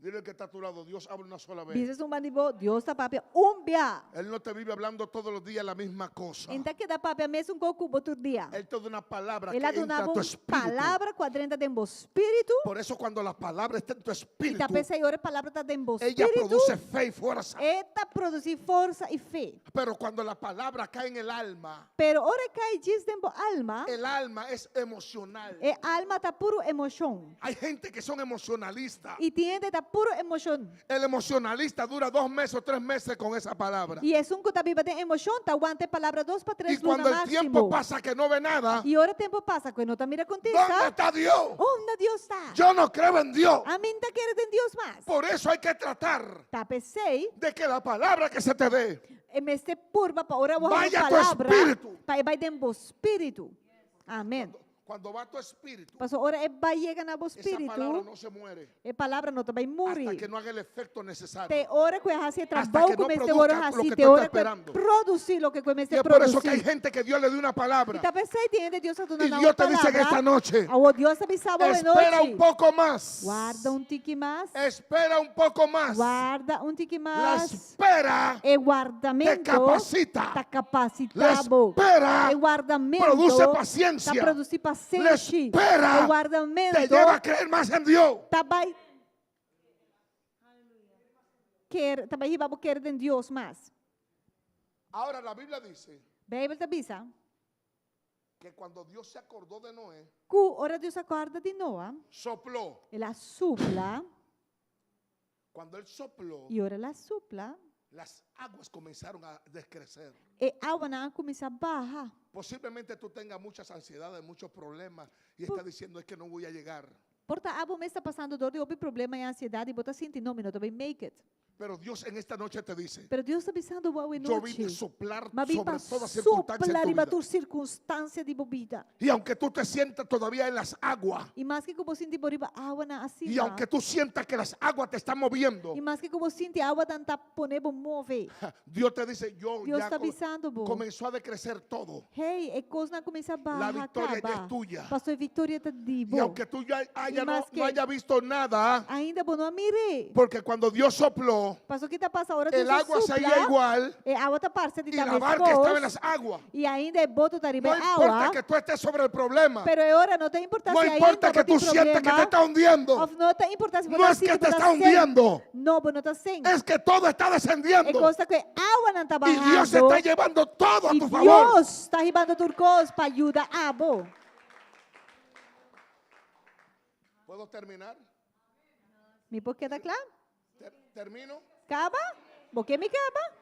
Dile al que está a tu lado, Dios habla una sola vez. Bisa esun banda di bo, Dios ta papia un bia. Él no te vive hablando todos los días la misma cosa. E n' ta keda papia mesun kos ku bo tur dia. Él te da una palabra que El a entra duna a bo tu un espíritu. palabra ku a drenta den bo spiritu. Por eso cuando la palabra está en tu I ta espíritu, p'esei ora e palabra ta den bo ella spiritu, produce fe y fuerza. e ta produsí forsa i fe. Pero cuando la palabra cae en el alma, Pero ora e kai djis den bo alma, el alma es emocional. e alma ta puru emoshon. Hay gente que son emocionalistas. I tin hende ta puru emoshon. El emocionalista dura dos meses o tres meses con esa palabra. I esun ku ta biba den emoshon ta wanta e palabra dos pa Y tres luna cuando el tiempo máksimo. pasa que no ve nada, I ora tempu pasa ku e no ta mira ¿dónde kontesta, está Dios? Unda Dios ta? Yo no creo en Dios. Ami n' ta kere den Dios mas. Por eso hay que tratar Ta p'esei de que la palabra que se te dé e mester purba pa ora bo haña vaya a tu palabra espíritu. pa e bai den bo spiritu. Amen. Cuando va a tu espíritu, Paso ora e bai yega na bo esa palabra spiritu, no se muere e palabra no ta bai muri. hasta que no haga el efecto necesario. Te ora ku e hasi e Hasta trabou que ku no mester wòrdu produzca lo hasi, que te tú estás ora ku e esperando. produsí loke ku e Y mester es por eso que hay produsí. gente que Dios le dio una I palabra. ta p'esei tin hende Dios a duna Y nan Dios un te dice en esta palabra. noche, Awor Dios ta bisa bo espera un anochi. poco más. Warda un tiki mas. Espera un poco más. Warda un tiki La mas. espera E te wardamentu capacita. ta La kapasitá bo. espera E wardamentu produce ta paciencia. produsí La pasenshi. espera E wardamentu te lleva a creer más en Dios. ta bai kere, ta bai hiba bo kere den Dios mas. Ahora la Biblia dice Beibel ta bisa que cuando Dios se acordó de Noé, ku ora Dios a kòrda di Noa, sopló. el a supla, Cuando él sopló, i ora el a supla, Las aguas comenzaron a descrecer. E awanan a kuminsá baha. Posiblemente tú tengas muchas ansiedades, muchos problemas y estás diciendo es que no voy a llegar. Por ta abo mes ta pasando dor di hopi problema i ansiedat i bo ta sinti, No, mi no ta bay make it. Pero Dios en esta noche te dice, Pero Dios ta bisando bo awe yo vine nochi, a soplar M'a bin sobre pa toda circunstancia sopla en tu riba vida. tur sirkunstansia di bo bida. Y aunque tú te sientas todavía en las aguas, I maske ku bo sinti bo riba awanan y asina, aunque tú sientas que las aguas te están moviendo, i maske ku bo sinti awanan ta pone bo move, Dios te dice, yo Dios ya ta bisando bo, comenzó a decrecer todo. Hey, e kosnan a kuminsá La baha victoria ya kaba, es tuya. pasobra e viktoria ta di Y bo. aunque tú ya haya Y no, más no que- haya visto nada, Ainda bo no a mir'é. porque cuando Dios sopló, Pasobra ki ta pasa ora el Dios a agua seguía supla, igual e awa ta parse di y ta la barca estaba en meskos, las aguas. i ainda e boto ta riba No e importa awa. que tú estés sobre el problema. Pero e ora no ta importa No si importa ainda que bo tin tú sientas que te problema, está hundiendo. of no ta importa si bo No ta es que sinti te bo ta está sink. hundiendo. No, bo no ta sink. Es que todo está E descendiendo. kos ta ku e awanan ta Y Dios bahando. está llevando todo a I tu favor. Dios ta hibando tur kos pa yuda abo. ¿Puedo terminar? Mi por keda kla? Termino? Kaba? Bo ke mi kaba?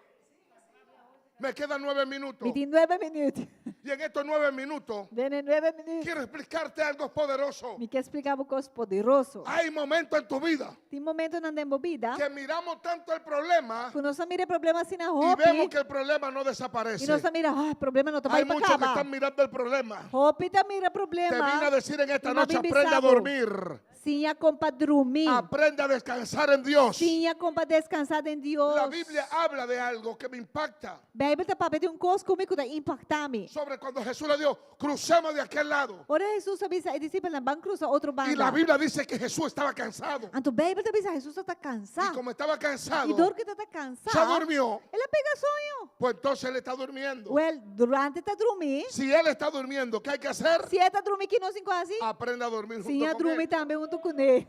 Me quedan nueve minutos. Mi tin nuebe minuut. Y en estos nueve minutos Den e nuebe minuut. quiero explicarte algo poderoso. Mi ke splika bo kos poderoso. Hay momentos en tu vida Tin momentonan den bo bida que miramos tanto el problema ku nos a mira e problema asina y hopi vemos que el problema no i desaparece. nos a mira, ah, e problema no ta Hay bai pa muchos que kaba. están mirando el problema. Hopi ta mira Te problema. vine a decir en esta I m'a noche, bin aprende a bisa bo, dormir. Siña kon pa drumi. Aprende a descansar en Dios. Siña kon pa deskansá den Dios. La Biblia habla de algo que me impacta. Beibel ta papia di un kos ku mi ku ta impaktá mi. Sobre cuando Jesús le dijo, crucemos de aquel lado. Ora Hesus a bisa e disipelnan, Ban krusa otro Y la banda. Biblia dice que Jesús estaba cansado. Anto Beibel ta bisa Hesus ta kansá. Y como estaba I cansado, dor ku e ta kansá, se durmió. el a pega soño. Pues entonces él está durmiendo. Wèl, durante e ta drumí, Si él está durmiendo, ¿qué hay que hacer? si e ta drumí, ki nos tin ku hasi? Aprenda a dormir junto Siña con drumi él. tambe huntu kuné.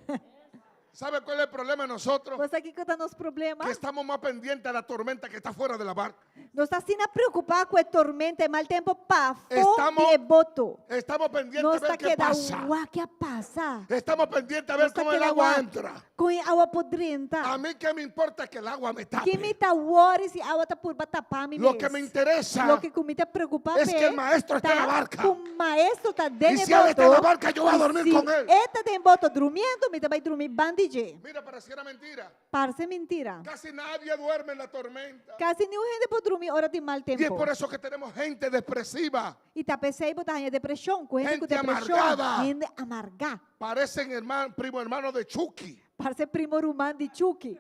¿Sabe cuál es el problema de nosotros? Bo sa kiko ta nos problema? Que estamos más pendientes a la tormenta que está fuera de la barca. Nos ta asina preokupá ku e tormenta, e mal tempu pafó Estamos di e boto. Estamos pendientes Nos a ver ta qué keda pasa. wak ke a pasa. Estamos pendientes a ver Nos ta cómo el keda agua wak entra. kon e awa por drenta. A mí que me importa que el agua me tape. Ki mi ta wòri si awa ta purba tapá mi Lo mes. que me interesa Loke ku mi ta preokupá es que p'e el maestro está en la ta barca. ku maestro ta den Y e si él está en la boto. barca, yo voy a I dormir si con él. e ta den boto drumiendo, mi ta bai drumi banda di dje. Mira, pareciera mentira. Parse mentira. Casi nadie duerme en la tormenta. Kasi niun hende por drumi ora tin mal Y es tempo. por eso que tenemos gente depresiva. I ta p'esei bo ta haña depreshon, ku hende ku Hende depreshon, amargada. hende amargá. Parecen hermano, primo hermano de Chucky. Parse primo ruman di Chucky.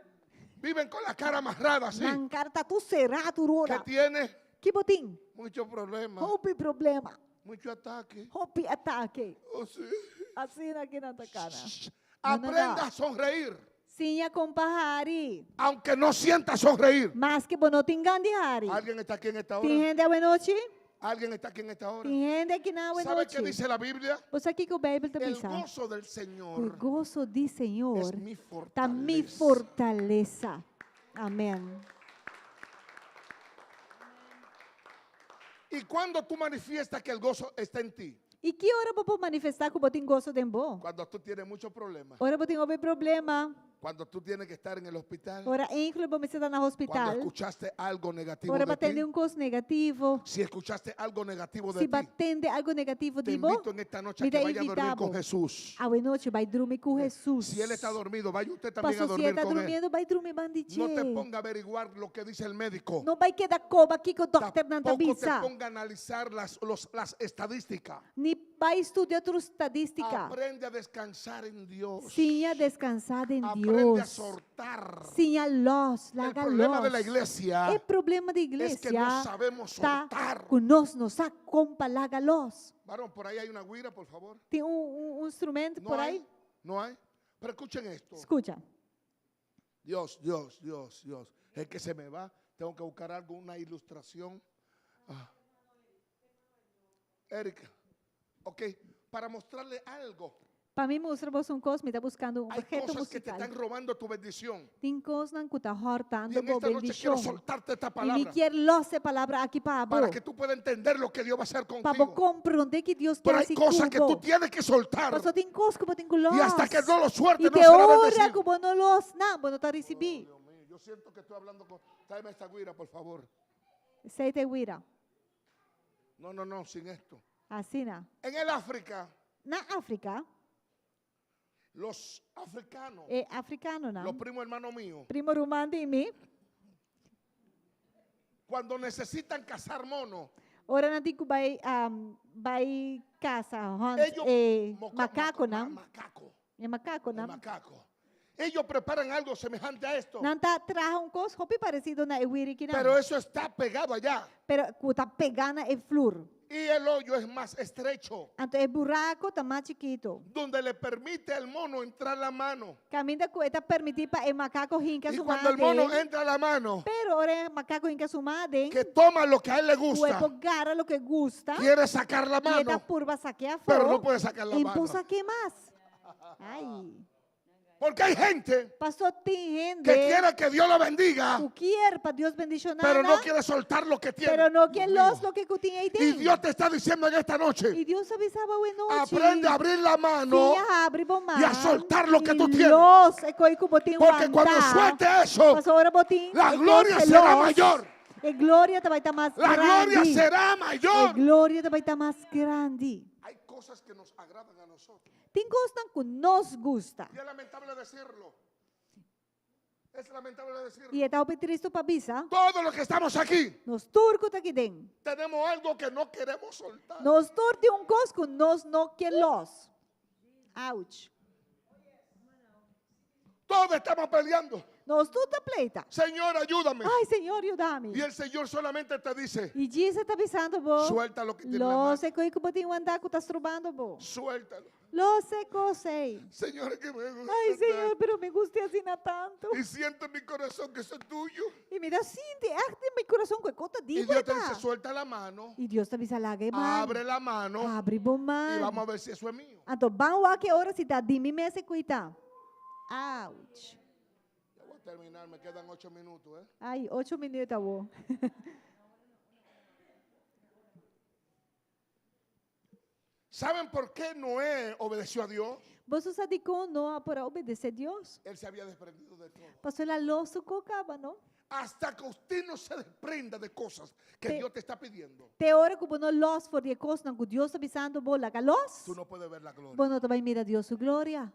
Viven con la cara amarrada así. Nan kara ta tur será tur Que ora. tiene Ki bo tin? mucho problema, Hopi problema, mucho ataque. hopi atake. Oh, sí. Asina ki nan ta kana. No, no, no. Aprenda a sonreír, Siña kon pa hari. aunque no sienta sonreír. Maske bo no tin gan di hari. ¿Alguien está aquí en esta Tin hora? hende awenochi? ¿Alguien está aquí en esta hora? Tin hende aki na ¿Sabe qué awenochi? dice la Biblia? Bo sa kiko Beibel ta El bisa? gozo del Ku e Señor goso di Señor es mi ta mi fortaleza. fortalesa. Amén. ¿Y cuando tú manifiestas que el gozo está en ti? I ki ora bo por manifestá ku bo tin goso den bo? Cuando tú tienes muchos problemas. Ora bo tin hopi problema. Cuando tú tienes que estar en el hospital. Ora enkele bo mester ta na Cuando hospital. escuchaste algo negativo Ora de bo tende ti. un kos negativo. Si escuchaste algo negativo de Si bo ti. tende algo negativo Te di bo, invito en esta noche a mi que ta vaya a dormir invitá con bo. Jesús. Awe nochi bai drumi ku Hesus. Si él está dormido, vaya usted también a Paso si e dormir ta con él. durmiendo, bai drumi banda di No te dje. ponga a averiguar lo que dice el médico. No bai keda koba kiko dòkternan ta Tampoco te bisa. ponga a analizar las, los- las estadísticas. Ni bai studia tur stadística. Aprende a descansar en Dios. Siña deskansá den Aprende a Dios. soltar. Siña los, El laga problema de la los. iglesia E problema di es que no iglesia sabemos ta soltar. ku nos no sa kon pa laga los. Varón, por ahí hay una guira, por favor. Tin un, un, un instrumento No por hay, ahí? no hay. Pero escuchen esto. Skucha. Dios, Dios, Dios, Dios. Es que se me va. Tengo que buscar algo, una ilustración. Ah. Erika, ok, para mostrarle algo. Pa mi mustra boso un kos, mi ta buskando un Hay obheto cosas que te musikal. están robando tu bendición. Tin kosnan ku ta Y hòrtando en bo esta noche quiero bendishon. soltarte esta I mi palabra kier los e palabra aki pa bo. para que tú puedas entender lo que Dios va a hacer Pa bo contigo. komprondé ki Dios kier Pero hay hasi cosas que ku tú bo. tienes que soltar. Paso tin kos ku bo tin ku los. Y hasta que no lo sueltes, I no te será ora bendecido. ku bo no los nan, bo no ta risibí. Dios mío, yo siento que estoy hablando con... Tráeme esta guira, por favor. Esei ta e wira. No, no, no, sin esto. Asina. En el África, Na Afrika, los africanos, e afrikanonan, los primos hermanos míos, primo ruman di mi, cuando necesitan cazar monos, ora nan tin ku bai um, bai kasa hunt ellos e moco- makakonan, macaco, e el makakonan, macaco. Ellos preparan algo semejante a esto, nan ta traha un kos hopi paresido na e wirikinan, pero eso está pegado allá. pero ku ta pegá na e flur. Y el hoyo es más estrecho, Anto e buraco ta mas chikito. donde le permite al mono entrar la mano. Caminda cu e ta permiti pa e macaco hinca Y su cuando el man mono den. entra la mano, Pero ora e macaco hinca su man den, que toma lo que a él le cu e gusta, por gara loke gusta, quiere sacar la y e ta mano, purba saque afó, pero no puede sacar la y mano. por saque mas. Ay. Porque hay gente Paso tin hende que quiere que Dios lo bendiga, cu kier pa Dios bendiciona pero no nan, quiere soltar lo que tiene. pero no kier Dios mío. los loke cu tin ey Y den. Dios te está diciendo en esta noche, Y Dios a bisa bo awe nochi, aprende a abrir la mano Siña habri bo man y a soltar lo que y tú tienes. los e koi ku bo tin Porque cuando wantá. suelte eso, Paso ora bo tin la e kos gloria e será los, mayor. E gloria ta bai ta mas La gloria grandi. será E mayor. gloria ta bai ta mas grandi. Hay cosas que nos agradan a nosotros. Tin kosnan ku nos gusta. Y es lamentable decirlo. Es lamentable decirlo. I e ta hopi tristu pa bisa. Todos los que estamos aquí Nos tur ku ta aki den. tenemos algo que no queremos soltar. Nos tur tin un kos ku nos no ke los. Ouch. Todos estamos peleando. Nos tur ta pleita. Señor, ayúdame. Ai, Señor, yuda mi. Y el Señor solamente te dice, I Jesus ta bisando bo. suelta lo que tiene en la mano. Los e koi ku bo tin wantá ku ta strobando bo. Suéltalo. Los e kos ei. Señor, es que me gusta. Ai, Señor, tanto. pero mi gusta asina tantu. Y siento en mi corazón que eso es tuyo. I mi ta sinti echt den mi kurason ku e kos ta Y di Dios te dice, bo. suelta la mano, I Dios ta bisa laga e man. abre la mano Habri bo y man. vamos a ver si eso es mío. Anto ban wak e ora si ta di mi mes e kui ta. Ouch. Ya voy a terminar, me quedan ocho minutos. ¿eh? Ai, ocho minuut awo. ¿Saben por qué Noé obedeció a Dios? Boso sa dikon Noa por a obedesé Dios? Él se había desprendido de todo. Paso el a los su kos kaba, no? Hasta que usted no se desprenda de cosas que Te Dios te está pidiendo, Te ora ku bo no los for di e kosnan ku Dios ta bisando bo laga los, tú no puedes ver la gloria. bo no ta bai mira Dios su gloria.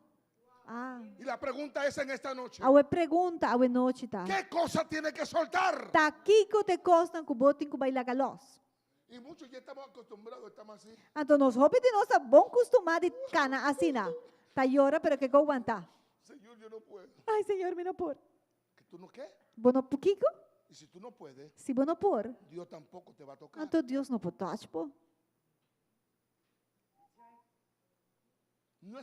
Ah. Y la pregunta es en esta noche, Awe pregunta awe nochi ta. ¿qué cosa tiene que soltar? Ta kiko t'e kosnan ku bo tin ku bai laga los? Y muchos ya estamos acostumbrados, estamos así. Anto nos hopi di nos ta bon kustumá di kana asina. Ta yora pero ke ko wantá. Señor, yo no puedo. Ay, Señor, mi no por. ¿Que tú no qué? Bo no por kiko? Y si tú no puedes, Si bo no por, Dios tampoco te va a tocar. anto Dios no por touch bo. No,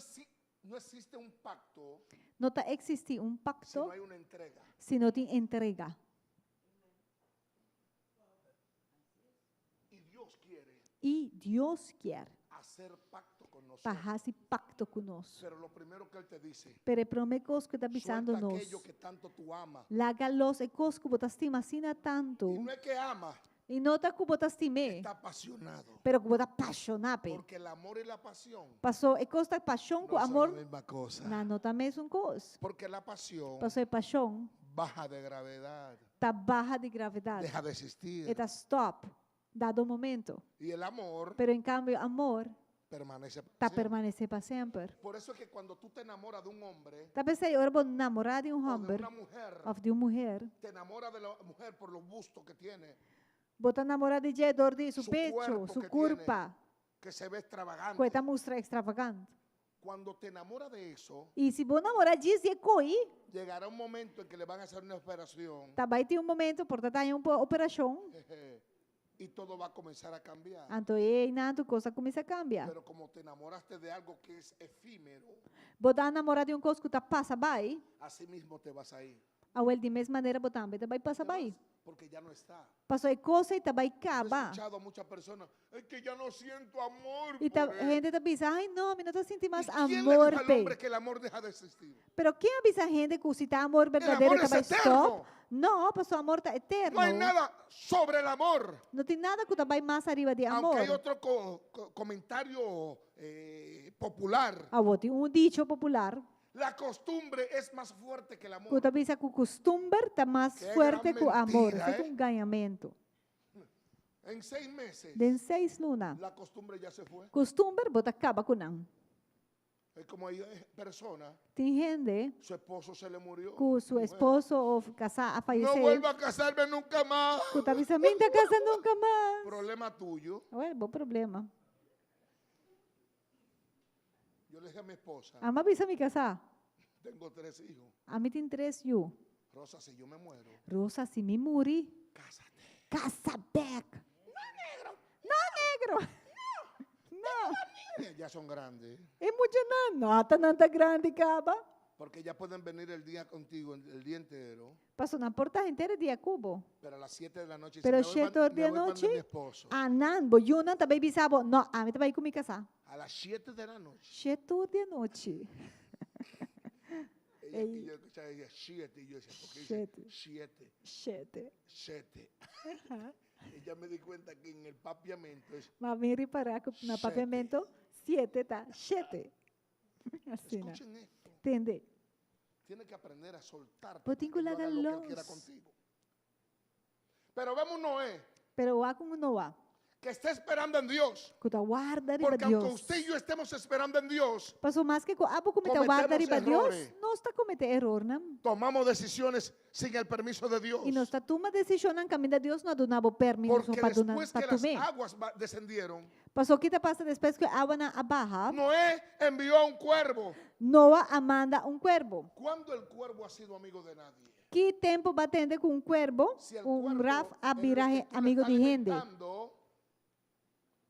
no existe un pacto No ta eksistí un si pakto no hay una entrega. si no tin entrega. Y Dios quiere I Dios kier hacer pacto con pa nosotros. hasi pakto ku nos. Pero lo primero que Él te dice, Pero e promé kos ku e ta bisando suelta nos, aquello que tanto tú amas. laga los e kos ku bo ta stima asina tantu. Y no es que ama, I no ta ku bo ta stim'é, está apasionado. pero ku bo ta pashoná p'e. Porque el amor y la pasión Pasó e kos ta pashon ku no son amor, la misma cosa. nan no ta mesun kos. Porque la pasión Pasó e pashon baja de gravedad, ta baha di gravedat. deja de existir. E ta stop dado momento. Y el amor Pero en cambio amor permanece para ta siempre. permanece pa semper. Por eso es que cuando tú te enamoras de un hombre Ta p'esei ora bo namorá di un o de homber una mujer, of di un muher, te enamoras de la mujer por los bustos que tiene, bo ta namorá di dje dor di su su pecho, cuerpo su que tiene, curpa, que se ve ku e extravagante. ta mustra extravagant. Cuando te enamoras de eso, I si bo namorá djis di e koi, llegará un momento en que le van a hacer una operación ta bai tin un momento por ta taña un operashon, y todo va a comenzar a cambiar. anto einan tur kos a kuminsá kambia. Pero como te enamoraste de algo que es efímero, Bo ta namorá di un kos ku ta pasa bai, así mismo te vas a ir. awel di mes manera bo tambe ta bai pasa Te bai. vas, porque ya no está. Paso e kos ei ta bai Yo he kaba. escuchado a muchas personas, es que ya no siento amor I ta por él. hende ta bisa, ai no, mi no ta sinti mas ¿Y quién le dijo amor al p'e? hombre que el amor deja de existir? Pero ken a bisa hende ku si ta amor El berdadero amor ta es bai eterno. stop? No, paso amor ta eterno. No hay nada sobre el amor. No tin nada ku ta bai mas ariba di Aunque hay amor. otro comentario popular. Awor tin un dicho popular. La costumbre es más fuerte que el amor. Ku ta bisa ku kustumber ta mas Ke fuerte gran ku amor. mentira, Esei ta eh. un gañamentu. En seis meses, Den seis luna, la costumbre ya se fue. kustumber bo ta kaba ku nan. Es como hay eh, persona, Tin hende su esposo se le murió. ku su mujer. esposo òf kasá a No fayesé, vuelvo a casarme nunca más. ku ta bisa, Mi no ta kasa nunka mas. Problema tuyo. Wèl, bo problema. Yo le dije a mi esposa, Ami a bisa mi kasá, tengo tres hijos. Ami tin tres yu. Rosa, si yo me muero, Rosa, si mi muri, cásate. kasa bèk. No, negro. No. Niñas ya son grandes. E muchanan no ta nan ta grandi kaba. Porque ya pueden venir el día contigo, el día entero. Paso nan por ta henter e dia ku bo. Pero a las 7 de la noche, Pero me voy shete or me di voy pa anochi, mi esposo. anan bo yunan ta bay bisa bo, no, ami ta bay ku mi kasá. A las 7 de la noche. Shete or di anochi. Ella, y yo escuchaba ella, 7. Y yo decía, ¿por qué dice Shete. 7? Shete. 7. Y ya me di cuenta que en el papiamento es. Ma mi ripará ku na Shete. papiamento, siete ta shete. Asina. Escuchen esto. Tende. Tiene que aprender a soltar. Bo tin ku laga lo que él quiera los. contigo. Pero vemos Noé, Pero wak un Noa. que está esperando en Dios. Ku ta warda riba Porque aunque Dios. usted y yo estemos esperando en Dios, Paso maske ku abo ku mi ta warda Cometemos riba Dios, errores. nos ta kometé erornan. tomamos decisiones sin el permiso de Dios. I nos ta tuma desishonnan kaminda Dios no a duna bo permiso Porque pa duna después pa que las tum'é. aguas descendieron, Paso ki ta pasa despues ku e awanan a baha? Noé envió a un cuervo. Noa a manda un kuerbo. ¿Cuándo el cuervo ha sido amigo de nadie? Ki tempu bo a tende ku un kuerbo, Si el un cuervo, raf a en lo bira que tú le amigo estás di hende. alimentando,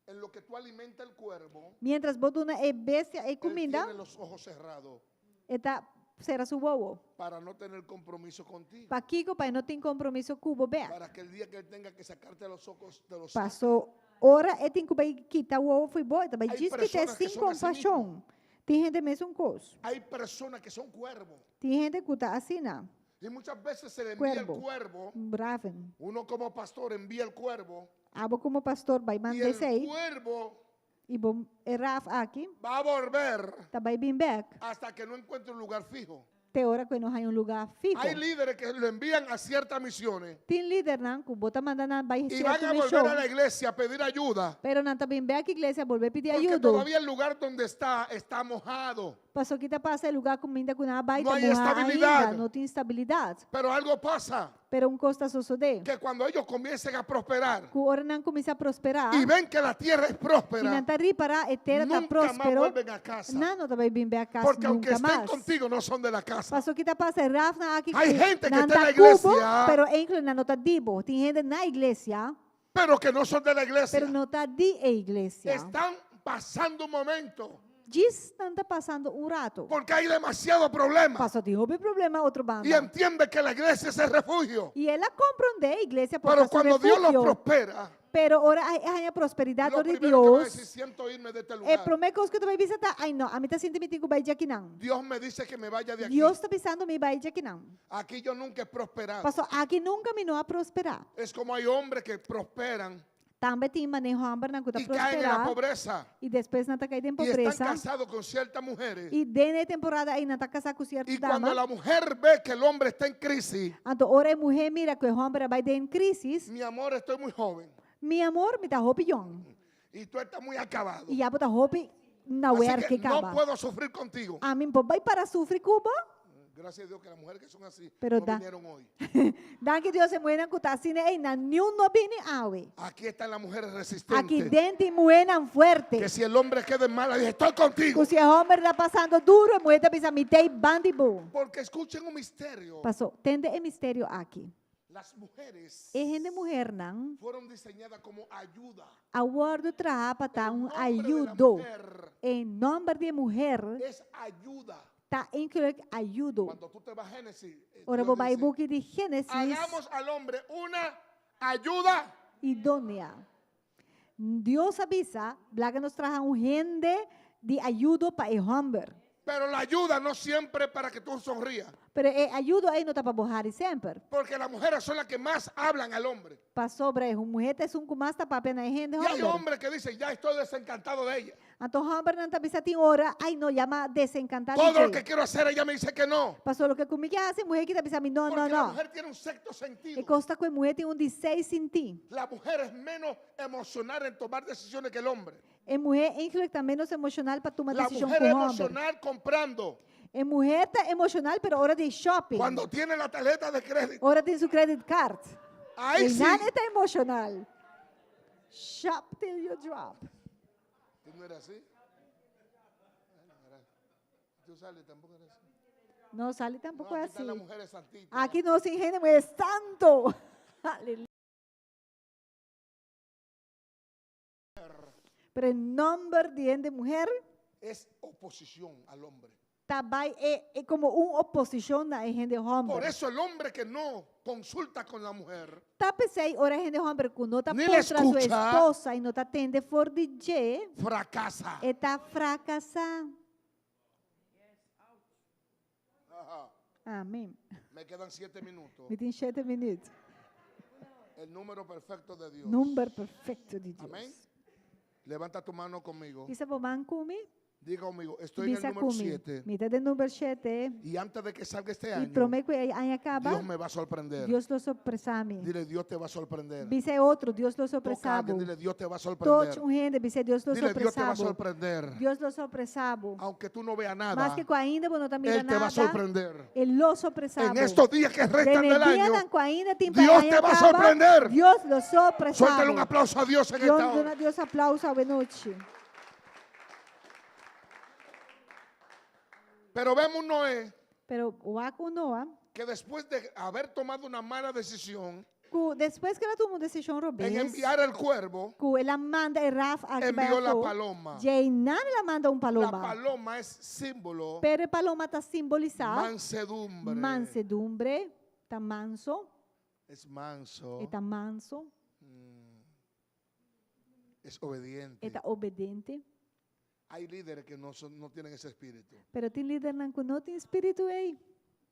en lo que tú alimentas el cuervo, Mientras bo duna e bestia e él kuminda, tiene los ojos cerrados e ta sera su wowo. para no tener compromiso contigo. Pakiko? Pa e no tin kompromiso ku bo bèk. Para que el día que él tenga que sacarte los ojos, te los saque. Paso ora e tin ku bai kita wowo fo'i bo, e ta bai Hay djis kita personas que sin son así mismo. kompashon. Tin hende mesun kos. Hay personas que son cuervos. Tin hende ku ta asina. Y muchas veces se le envía el Cuervo. cuervo. Braven. Uno como pastor envía el cuervo. Abo como pastor bai Y manda el esei. cuervo I bo e raf aki va a volver ta bai bin bek hasta que no encuentre un lugar fijo. te ora ku e no haña un lugá fiho. Hay líderes que lo envían a ciertas misiones Tin lidernan ku bo ta manda nan bai y van sierto a volver a mishon, la iglesia a pedir ayuda. pero nan ta bin bek iglesia bolbe pidi Porque ayudo. todavía el lugar donde está está mojado. Paso ki ta pasa e lugá kaminda ku nan a bai No ta hay muhá estabilidad. ainda, no tin stabilidat. Pero algo pasa, Pero un kos ta sosodé, que cuando ellos comiencen a prosperar ku ora nan kuminsá prosperá y ven que la tierra es i próspera, nan ta ripará e tera ta nunca más próspero, vuelven a casa. nan no ta bai bin bek kas Porque aunque nunca estén mas. contigo, no son de la casa. Paso ki ta pasa e rafnan aki Hay ku gente que nan está en la ta ku bo, iglesia. pero enkele nan no ta di bo. Tin hende na iglesia, Pero que no son de la iglesia. pero no ta di e iglesia. Están pasando un momento Djis nan ta pasando un rato. porque hay demasiado problema. Paso tin hopi problema otro Y banda. entiende que la iglesia es el refugio. I el a komprondé iglesia por Pero ta su cuando Dios los refugio. prospera, Pero ora e haña prosperidat lo dor di primero que va a Dios, decir, siento irme de este e lugar. promé kos ku ta bai bisa ta, ai no, ami ta sinti mi tin ku bai djakinan. Dios me dice que me vaya de aquí. Dios ta bisando mi bai djakinan. Aquí yo nunca he prosperado. Paso aki nunka mi no a prosperá. Es como hay hombres que prosperan Tambe tin manera hòmbernan ku ta y caen en la prosperá pobreza i despues nan ta kai den y están pobresa. casados con ciertas mujeres. I den e temporada ei nan ta kasá ku sierto Y cuando dama. la mujer ve que el hombre está en crisis, Anto ora e muhé mira ku e hòmber a bai den krísis, mi amor, estoy muy joven Mi amor, mi ta hopi yòn. y tú estás muy acabado. I abo ta hopi na Así werk que no kaba. puedo sufrir contigo. Ami no por bai para sufri ku bo. Gracias a Dios que las mujeres que son así Pero no da- vinieron hoy. Danki Dios e muhénan ku ta asina ei nan niun no a bini awe. Aquí están las mujeres Aki resistentes. den tin muhénan fuerte. Que si el hombre queda en mala, dice, estoy contigo. Ku si e hòmber ta pasando duru, e muhé ta bisa mi t'ei banda di bo. Porque escuchen un misterio. Paso, tende e misterio aki. Las mujeres E hende muhernan fueron diseñadas como ayuda. a wòrdu traha pa ta El un nombre de la ayudo. mujer E nòmber di e muher es ayuda. ta inkluí ayudo. Cuando tú te vas a Génesis, eh, Ora Dios bo bai dice, buki di Génesis hagamos al hombre una ayuda. idónea. Dios a bisa, laga nos traha un hende di ayudo pa e hòmber. Pero la ayuda no siempre para que tú sonrías. Pero e ayudo ei no ta pa bo hari semper. Porque las mujeres son las que más hablan al hombre. Pasobra e muhé ta esun ku mas ta papia na e hende Y hay hòmber. hombres que dicen, ya estoy desencantado de ella. Anto hòmbernan ta bisa tin ora, Ai no, ya m'a desenkantá di Todo lo dje. que quiero hacer, ella me dice que no. Pasobra loke ku mi ke hasi, e muhé ki ta bisa mi no, no, Porque la no. mujer tiene un sexto E sentido. kos ta ku e muhé tin un di seis sintí. La mujer es menos emocional en tomar decisiones que el hombre. E muhé eigenlijk ta ménos emoshonal pa tuma La desishon mujer ku es hòmber. emocional comprando. E muhé ta emoshonal pero ora di shopping. Cuando tiene la tarjeta de crédito. Ora tin su credit card. Ahí sí. Einan e ta emoshonal. Shop till you drop. ¿Tú no eres así? Tú sales, tampoco eres así. No, Sally tampoco No, es aquí están las así. mujeres santitas. Aki nos tin hende muhé santo. Aleluya. Pero e nomber di hende muher Es oposición al hombre. ta bai e, e como un oposicion na e hende homber. Por eso el hombre que no consulta con la mujer, Ta p'esei ora e hende homber cu no ta Ni la puntra su escucha. esposa y no ta tende for di dje, fracasa. e ta fracasa. Ajá. Amen. Me quedan siete minutos. Mi tin shete minuut. El número perfecto de Dios. Number perfecto di Dios. Amén. Levanta tu mano conmigo. Hisa bo man ku mi. Diga conmigo, estoy en el Bisa número ku mi. 7. Mi ta den number shete. Y antes de que salga este I año, promé ku e aña kaba, Dios me va a sorprender. Dios lo sorpresá mi. Dile, Dios te va a sorprender. Bisa e otro, Dios lo Toca a sorpresá alguien, bo. dile, Dios te va a Toch sorprender. un hende, bisa Dios lo Dile, Dios te va a sorpresá bo. sorprender. Dios lo sorpresá bo. Aunque tú no veas nada, Maske ku ainda bo no ta mira Él te va a nada, sorprender. E lo sorpresá En bo. estos días que restan Den e del año, dianan ku ainda tin pa Dios aña te va a kaba, sorprender. Dios lo sorpresá Suéltale un bo. aplauso a Dios en Dios esta hora. duna Dios aplauso awe nochi. Pero vemos un Noé Pero wak un Noa, que después de haber tomado una mala decisión ku despues ku el a tuma un desishon en robes, enviar el cuervo, ku el a manda e raf aki bai envió la afó, paloma. djeinan el a manda un La paloma. paloma es símbolo Pero e paloma ta simbolisá mansedumbre. mansedumbre, ta manso, Es manso. e ta manso, Es obediente. e ta obediente. Hay líderes que no, son, no tienen ese espíritu. Pero tin lidernan ku no tin spiritu ei.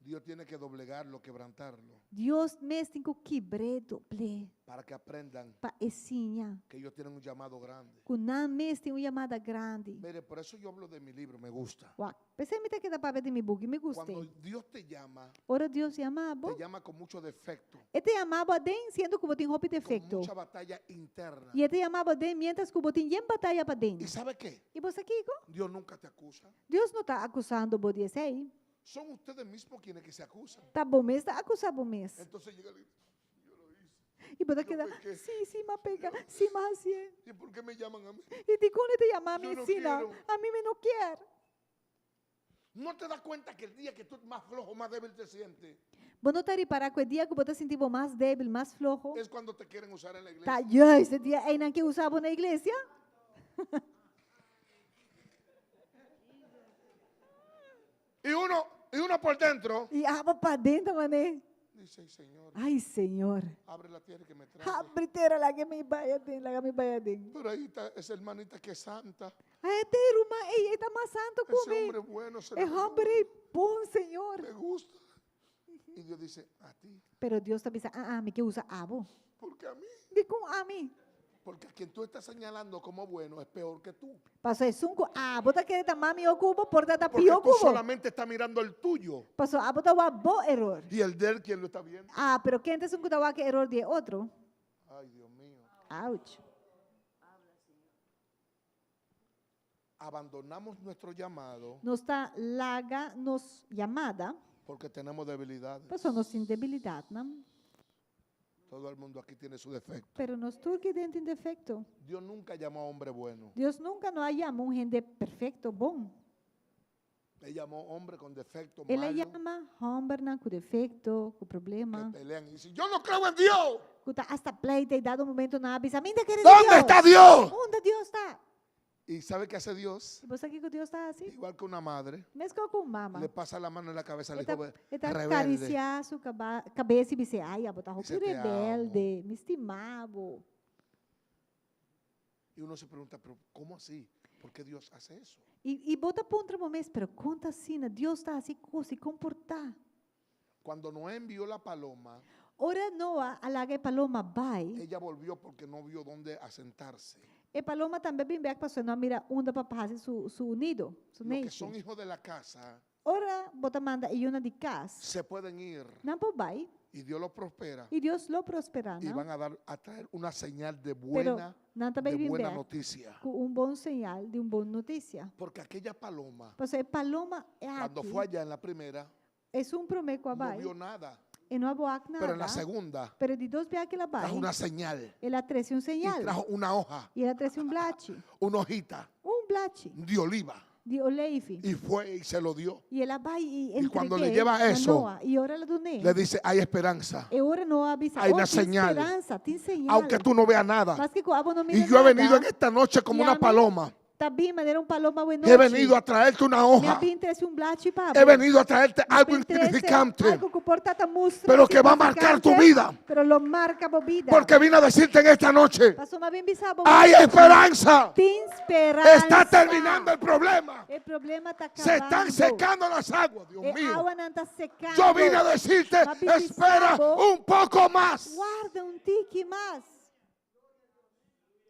Dios tiene que doblegarlo, quebrantarlo, Dios mes tin ku kibr'é, dobl'é, para que aprendan pa e siña que ellos tienen un llamado grande. ku nan mes tin un yamada grandi. Mire, por eso yo hablo de mi libro, me gusta. Wak, p'esei mi ta keda papia di mi buki, mi gust'é. Cuando Dios te llama, Ora Dios yama bo, te llama con mucho defecto, E ta yama bo aden siendo ku bo tin hopi con defekto. mucha batalla interna. I E ta yama bo aden miéntras ku bo tin yen bataya paden. ¿Y sabe qué? I bo sa kiko? Dios nunca te acusa. Dios no ta akusando bo di esei. Son ustedes mismos quienes que se acusan. Ta bo mes ta akusá bo mes. Entonces llega el, yo lo hice. I bo ta Yo keda, pequé. Sí, sí, m'a peka, sí, m'a hasié. ¿Y por qué me llaman a mí? I dikon e ta yama mi Yo no asina? quiero. Ami mi no kier. ¿No te das cuenta que el día que tú más flojo, más débil te sientes, Bo no ta ripará ku e dia ku bo ta sinti bo mas débil, mas floho, es cuando te quieren usar en la iglesia? ta juist e dia einan ke usa bo na iglesia? Y uno, y uno por dentro I abo paden ta manera, dice, "Ay, Señor, Ai, Señor, abre la tierra que me trague. habri tera laga mi bai aden, laga mi bai aden. Pero ahí está esa hermanita que es santa. Ai, te ruman ei, e ta mas santu ku Ese mi. hombre bueno, se E homber ei, bon, Señor. me gusta. Y Dios dice, a ti. Pero Dios ta bisa, ah, ah, mi ke usa abo. ¿Por qué a mí? Dikon ami? Porque a quien tú estás señalando como bueno es peor que tú. Paso esun ku abo ta kere ta mas mihó ku bo, por ta ta Porque pió tú ku bo. solamente estás mirando el tuyo. Paso abo ta wak bo eror. Y el de él, quien lo está viendo. Ah, pero ken ta esun ku ta wak e eror di e otro? Ay, Dios mío. Ouch. Abandonamos nuestro llamado Nos ta laga nos yamada porque tenemos debilidades. paso nos tin debilidatnan. Todo el mundo aquí tiene su defecto. Pero nos tur ki den tin defekto. Dios nunca llamó a hombre bueno. Dios nunka no a yama un hende perfekto, bon. Él llamó hombre con defecto, El a malo, yama hòmbernan ku defekto, ku que problema, pelean y dicen, yo no creo en Dios. ku ta hasta pleita i dado momento nan a bisa, Mi ta kere di ¿Dónde Dios. está Dios? Unda Dios ta? ¿Y sabe qué hace Dios? I bo sa kiko Dios ta hasi? Igual que una madre, Meskos ku un mama. le pasa la mano en la cabeza al E ta, hijo e ta rebelde. karisiá su kabes i bis'é, Ai, abo ta hopi Dice, te amo. rebelde, mi stima bo. Y uno se pregunta, pero ¿cómo así? ¿Por qué Dios hace eso? I, i bo ta puntra bo mes, pero kon ta asina? Dios ta hasi kos i kon por ta? Cuando Noé envió la paloma, Ora Noa a laga e paloma bai, ella volvió porque no vio dónde asentarse. e paloma tambe a bin bèk pasobra e no a mira unda pa hasi su su nido, su Los que neishi. son hijos de la casa Ora bo ta manda e yunan di kas, se pueden ir nan por bai y Dios los prospera i Dios lo prosperá y nan, van a dar a traer una señal de pero buena, nan ta bai de bin buena bèk noticia. ku un bon señal di un bon notisia. Porque aquella paloma, Pasobra e paloma cuando aki, fue allá en la primera, esun promé ku a no bai, vio nada. e no a wak Pero en la nada, segunda pero di dos bia ku el a trajo bai, una señal el a trese un y señal trajo una hoja, i el a trese un blachi, una hojita un blachi de oliva. di oleifi. Y fue y se lo dio. I el a bai i Y cuando le entreg'é lleva na eso, Noa. I ora el a dun'é, Le dice, hay esperanza. e ora Noa a bisa, Hay Oh, una tin señal. speransa, tin señal. Aunque tú no veas nada. Maske ku abo no mira Y yo he venido en nada, esta noche como i una ami paloma. ta bin manera un paloma awe He nochi. venido a traerte una Mi a hoja. bin trese un blachi pa He bo. venido a traerte Mi a algo bin trese insignificante. algo ku por ta ta mustra Pero que va a marcar tu insignificante, vida. Pero lo marka bo bida. Porque vine a decirte en esta noche, Paso m'a bin bisa bo hay nochi. esperanza. Tin speransa. Está terminando el problema. E problema ta Se están kabando. secando las aguas, Dios E mío. awanan ta sekando. Yo vine a decirte, M'a bin bisa espera bo, un poco más. Warda un tiki mas.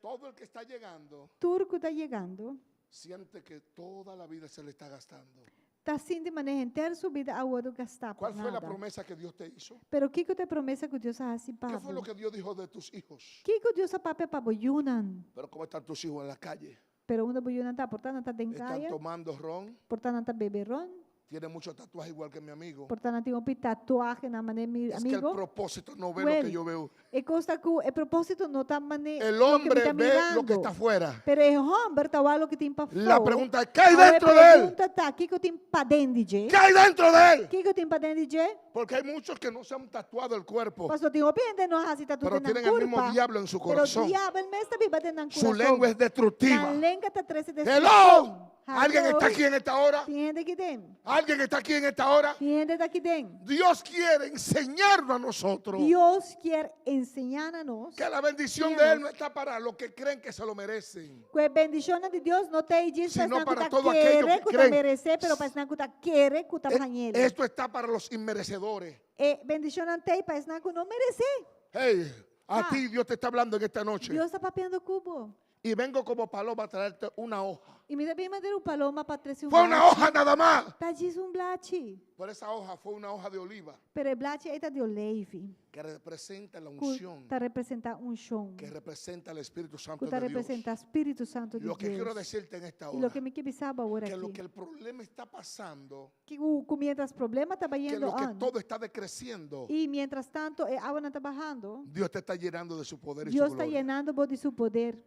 Todo el que está llegando Tur ku ta yegando siente que toda la vida se le está gastando. ta sinti manera henter su bida a wòrdu gastá pa ¿Cuál fue la nada. promesa que Dios te hizo? Pero kiko ta e promesa ku Dios a hasi pa ¿Qué fue bo? lo que Dios dijo de tus hijos? Kiko Dios a papia pa bo yunan? Pero ¿cómo están tus hijos en la calle? Pero unda bo yunan ta? Por ta nan ta den Están kaya? tomando ron, Por ta nan ta bebe ron? tienen muchos tatuajes igual que mi amigo. Por ta nan tin hopi tatuahe nan manera mi Es que el amigo? propósito no ve lo Well, que yo veo. e kos ta ku e propósito no ta mane El loke mi hombre ta ve lo que mirando. está afuera. Pero e hòmber ta wak loke tin pafó. La pregunta es, ¿qué hay Awor e dentro de él? pregunta ta, kiko tin paden di dje? ¿Qué hay dentro de él? Kiko tin paden di dje? Porque hay muchos que no se han tatuado el cuerpo, Pasobra tin hopi hende no a hasi tatu pero den nan tienen el mismo kurpa. diablo en su Pero corazón. diabel mes ta biba den nan Su kurason. lengua es destructiva. Nan lenga ta trese Hello. destrukshon. ¿Alguien está aquí en esta hora? Tin hende aki den. ¿Alguien está aquí en esta hora? Tin hende ta aki den. Dios quiere enseñarnos a nosotros Dios kier enseñá na nos que la bendición de Él no está para los que creen que se lo merecen, ku e bendishonnan di Dios no ta ei djis pa sino esnan ku para ta todo aquello kere que ku ta creen. meresé, pero pa esnan ku ta kere ku ta hañ'el. Esto está para los inmerecedores. E bendishonnan ta ei pa esnan ku no meresé. Hey, a Ah. ti Dios te está hablando en esta noche. Dios ta papiando ku bo. Y vengo como paloma a traerte una hoja. I mi ta bin manera un paloma pa trese un Fue una blachi. hoja nada más. Ta djis un blachi. Pero esa hoja fue una hoja de oliva Pero e blachi ei ta di oleifi, que representa la ku unción, ta representá unshon, que representa el Espíritu Santo ku ta de Dios. representá Spiritu Santu di Lo que quiero Dios. decirte en esta I hora, loke mi ke bisa bo awor que lo aki, que el problema está pasando, ku ku mientras problema ta que bayendo lo que an, todo está decreciendo, i mientras tanto e awanan ta bahando, Dios te está llenando de su poder y su Dios ta gloria. yenando bo di su poder.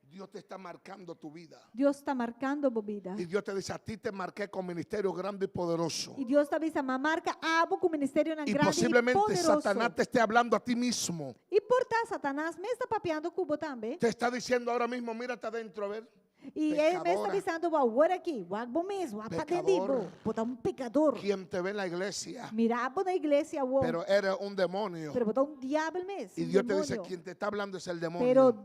Dios te está marcando tu vida. Dios ta markando bo bida. Y Dios te dice, a ti te marqué con ministerio grande y poderoso. I Dios ta bisa, m'a marka abo ku ministerionan Y grandi i posiblemente poderoso. Satanás te esté hablando a ti mismo. I por ta Satanas mes ta papiando ku bo tambe. Te está diciendo ahora mismo, mírate adentro, a ver. I e mes ta Pecadora. bisando bo awor aki, wak bo mes, wak paden di bo. Pecador. Bo ta un pekador. Quien te ve en la iglesia, Mira bo na iglesia awor, pero eres un demonio. pero bo ta un diabel mes, Y un Dios te dice, demonio. quien te está hablando es el demonio. Pero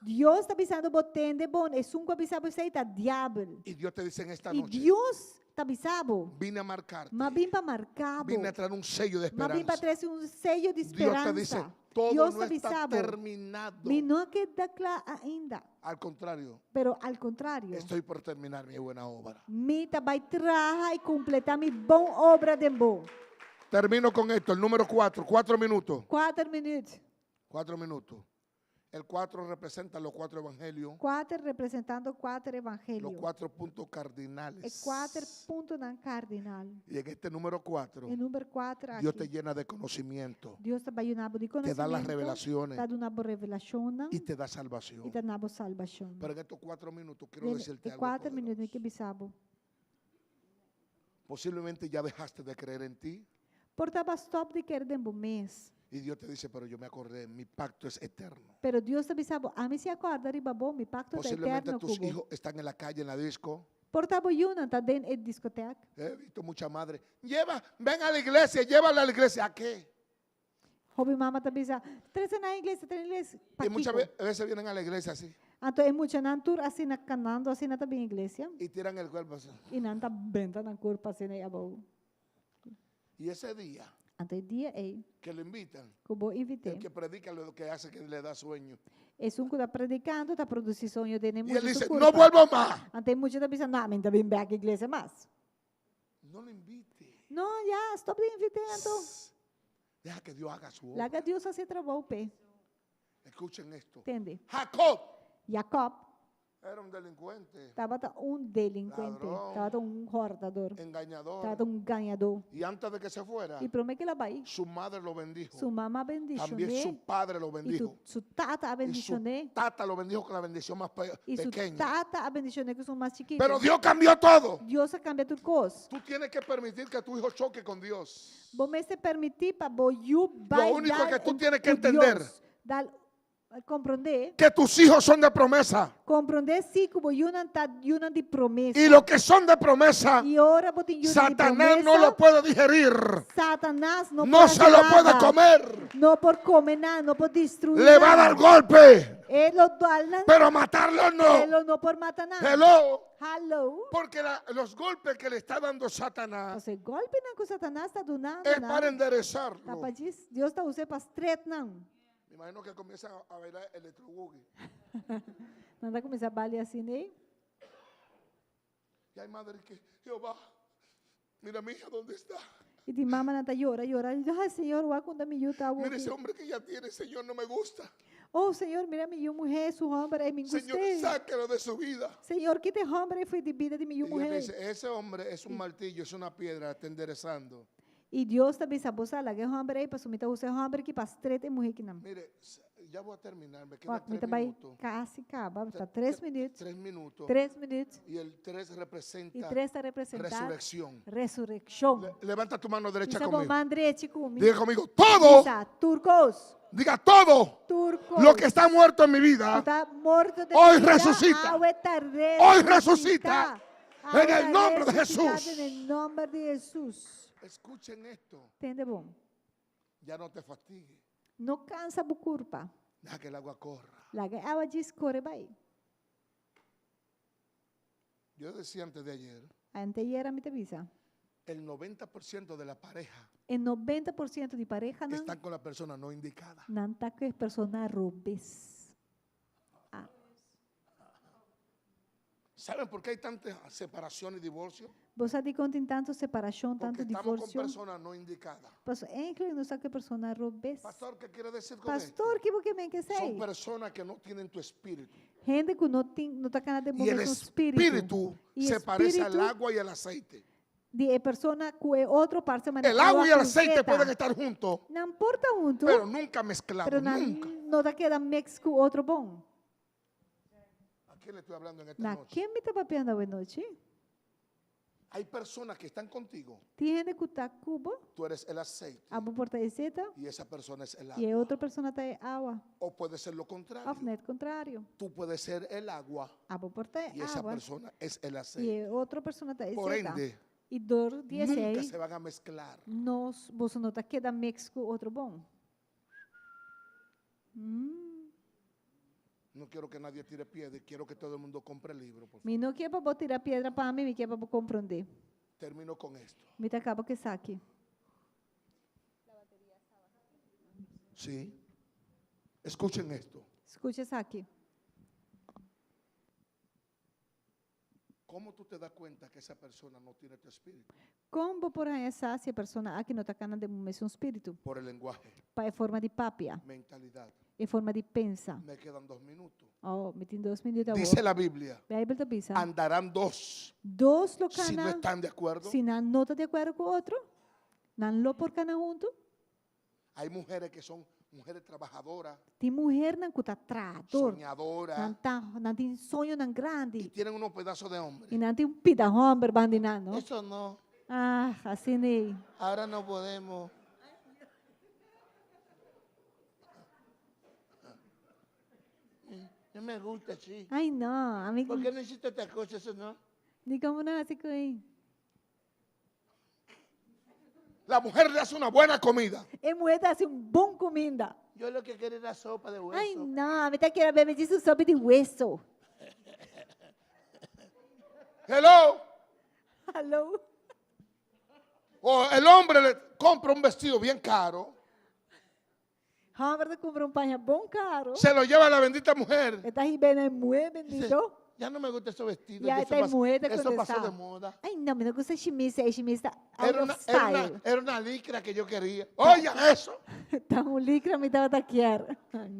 Dios ta bisando bo tende bon, esun ku a bisa bo esei ta diabel. Y Dios te dice en esta I noche, Dios ta bisa bo, vine a marcarte, m'a bin pa marka bo, vine a traer un sello de m'a bin pa esperanza. trese un seyo di Dios te dice, speransa. todo Dios no ta está bisa bo, terminado. mi no a keda kla ainda. Al contrario, Pero al kontrario, estoy por terminar mi buena obra. mi ta bai traha i kompletá mi bon obra den bo. Termino con esto, el número 4, 4 minutos. Kuater minüt. 4 minutos. El 4 representa los 4 evangelios, Kuater representando kuater los evangelio. 4 puntos E cardinales. kuater puntonan kardinal. Y en este número 4, E number 4 Dios te aki. llena de conocimiento, Dios ta bai yena bo di te da las konosementu, revelaciones ta duna bo revelashonnan y te da i salvación. ta duna bo salbashon. Pero en estos 4 minutos quiero Den decirte e algo kuater minüt mi poderoso. ke bisa bo. Posiblemente ya dejaste de creer en ti Por ta bo a stòp di kere den bo mes. y Dios te dice, pero yo me acordé, mi pacto es eterno. Pero Dios ta bisa bo, ami si a kòrda riba bo, mi pakto ta Posiblemente eterno ku tus bo. hijos están en la calle, en la disco. Por ta bo yunan ta den e diskotek. He visto muchas madres. Lleva, ven a la iglesia, llévala a la iglesia. ¿A qué? Hopi mama ta bisa, trese nan iglesia, trese iglesia. Y muchas Pakiko? veces vienen a la iglesia así Anto e muchanan tur asina kanando, asina ta bin iglesia. y tiran el cuerpo así. I nan ta benta nan kurpa asina ei abou. Y ese día Anto Anto e dia ei que lo invitan, ku bo invit'é, el que predica lo que hace que le da sueño. esun ku ta predikando ta produsí soño den e Y él mucha su dice, no kurpa. vuelvo más. Anto e mucha ta bisa, No, mi no ta bin bèk iglesia mas. No lo invite. No, ya, stòp di invit'é anto. Deja que Dios haga su obra. Laga Dios hasi e trabou p'e. Escuchen esto. Tende. Jacob Jakòb era un delincuente, tabata un delinkuente, Ladron. tabata un hòrtador, engañador. tabata un gañadó. Y antes de que se fuera, I promé ku el a bai, su madre lo bendijo. su mama a También bendishon'é su padre lo i bendijo. su, su tata a Y su bendishon'é tata lo bendijo con la bendición más pe- i su pequeña. tata a bendishon'é ku esun mas chikitu. Pero Dios cambió todo. Dios a kambia tur kos. Tú tienes que permitir que tu hijo choque con Dios. Bo mester permití pa bo yu bai Lo único dal que tú un tienes que ku entender. Dios. Dal komprondé. Que tus hijos son de promesa. Komprondé sí ku bo yunan ta yunan di promesa. Y los que son de promesa, I ora bo tin yunan di Satanás no promesa, lo puede digerir. Satanás no No por se lo hasi puede nada. comer. No por kome nan, no por destruí Le va a nan. dar golpe, E lo dal nan, pero matarlo e no. lo no por mata nan. Hello. Hallo. Porque la- los golpes que le está dando Satanás Pasobra e golpenan ku Satanás ta dunando es nan, para ta enderezarlo. pa djis, Dios ta us'é pa stret nan. Me imagino que comienzan a bailar electro boogie. Nan ta kuminsá balia asina ei. Y hay madres que, Jehová, mira mi hija dónde está. I tin mamanan ta yora, yora. Ay, Señor, wak unda mi yu ta awor Mira aki. ese hombre que ya tiene, Señor, no me gusta. Oh, Señor, mira mi yu muhé, su homber ei, mi Señor, gust'é. sáquelo de su vida. Señor, kita e homber ei fo'i di bida di mi yu Y Dios le muhé. dice, ese hombre es un martillo, es una piedra, está enderezando. I Dios ta bisa, Bo sa laga e hòmber ei, pasobra mi ta usa e hòmber aki pa stret e muhé kinan. Mire, ya voy a terminar, me quedan Wak, mi tres ta bai minutos. kasi kaba, ta tres minüt. Tres minutos. Tres minüt. Y el tres I representa tres ta representá resurrección. resurekshon. Le- levanta tu mano derecha Bisa bo conmigo. man drechi ku mi. Diga conmigo, todo, Bisa, tur kos. diga todo Tur kos. lo que está muerto en mi vida, Ku ta morto den Hoy mi bida, resucita. awe ta Hoy resusitá. resucita. En Awe el ta nombre de resusitá Jesús. Den el nomber di Hesus. Escuchen esto. Tende bon. Ya no te fastigues. No kansa bo kurpa. Deja que el agua corra. Laga e awa djis kore bai. Yo decía antes de ayer, Anteayera mi ta bisa. el 90% de la pareja E 90 por siento di parehanan están con la persona no indicada. nan ta ku e persona robes. Ah. ¿Saben por qué hay tanta separación y divorcio? Bo sa dikon tin tantu separashon, Porque tantu estamos con divorsio? personas no indicadas. Paso eigenlijk nos ta ku e persona robes. Pastor, ¿qué quiere decir con esto? Pastor, ki bo ke men ku Son esei? personas que no tienen tu espíritu. Hende ku no tin, no ta kana den bo Y el mesun spiritu. espíritu I se parece al spiritu agua y al aceite. di e persona ku e otro parse manera El agua awa y el ku aceite zeta. pueden estar juntos, Nan por ta huntu, pero nunca mezclados, pero nan nunca. no ta keda mix ku otro bon. ¿A quién le estoy hablando en esta Na noche? ken mi ta papiando awe nochi? Hay personas que están contigo. Tin hende ku ta ku bo, Tú eres el aceite abo por ta e zeta y esa persona es el i e agua. otro persona ta e awa. O puede ser lo contrario. Of net kontrario. Tú puedes ser el agua Abo por ta e y esa awa persona es el i aceite. e otro persona ta e Por zeta. ende, I dor di nunca esei se van a mezclar. nos boso no ta keda mix ku otro bon. Mm. No quiero que nadie tire piedra, quiero que todo el mundo compre el libro. Por favor. Mi no ke pa bo tira piedra pa mi, mi ke pa bo komprondé. Termino con esto. Mi ta kaba ku esaki. Sí. Escuchen esto. Skucha esaki. ¿Cómo tú te das cuenta que esa persona no tiene tu espíritu? Kon bo por haña sa si e persona aki no ta kana den bo mesun spiritu? Por el lenguaje, Pa e forma di papia, mentalidad. e forma di pensa. Me quedan dos minutos. Oh, mi tin dos minuut awor. Dice la Biblia, Bijbel ta bisa, andarán dos Dos lo si no kana están de acuerdo. si nan no ta di akuerdo ku otro, nan lo por kana huntu. Hay mujeres que son mujeres trabajadoras, Tin muhernan ku ta trahador. soñadoras, Nan ta, nan tin soñonan y grandi. tienen unos pedazos de hombre. I nan tin un pida hòmber banda di nan, no? Eso no, Ah, asina ei. ahora no podemos. No me gusta así. Ai, no, ami ¿Por qué no hiciste otra cosa? Eso no. Di komo nan hasi ku ei. La mujer le hace una buena comida. E muhé ta hasi un bon kuminda. Yo lo que quería era sopa de hueso. Ai, no, mi ta kier bebe djis un sopi di hueso. Hello. Hallo. O el hombre le compra un vestido bien caro, Hòmber ta kumpra un paña bon karu. se lo lleva a la bendita mujer. E ta hib'é na e muhé bendito. Ya no me gusta ese vestido. Ya eso esta pasó- mujer te Eso pasó contesta. de moda. Ay, no, mi no gusta e shimis, e shimis ta out Era of una, era una- style. era una licra que yo quería. Oigan eso. Ta un licra mi tabata kier.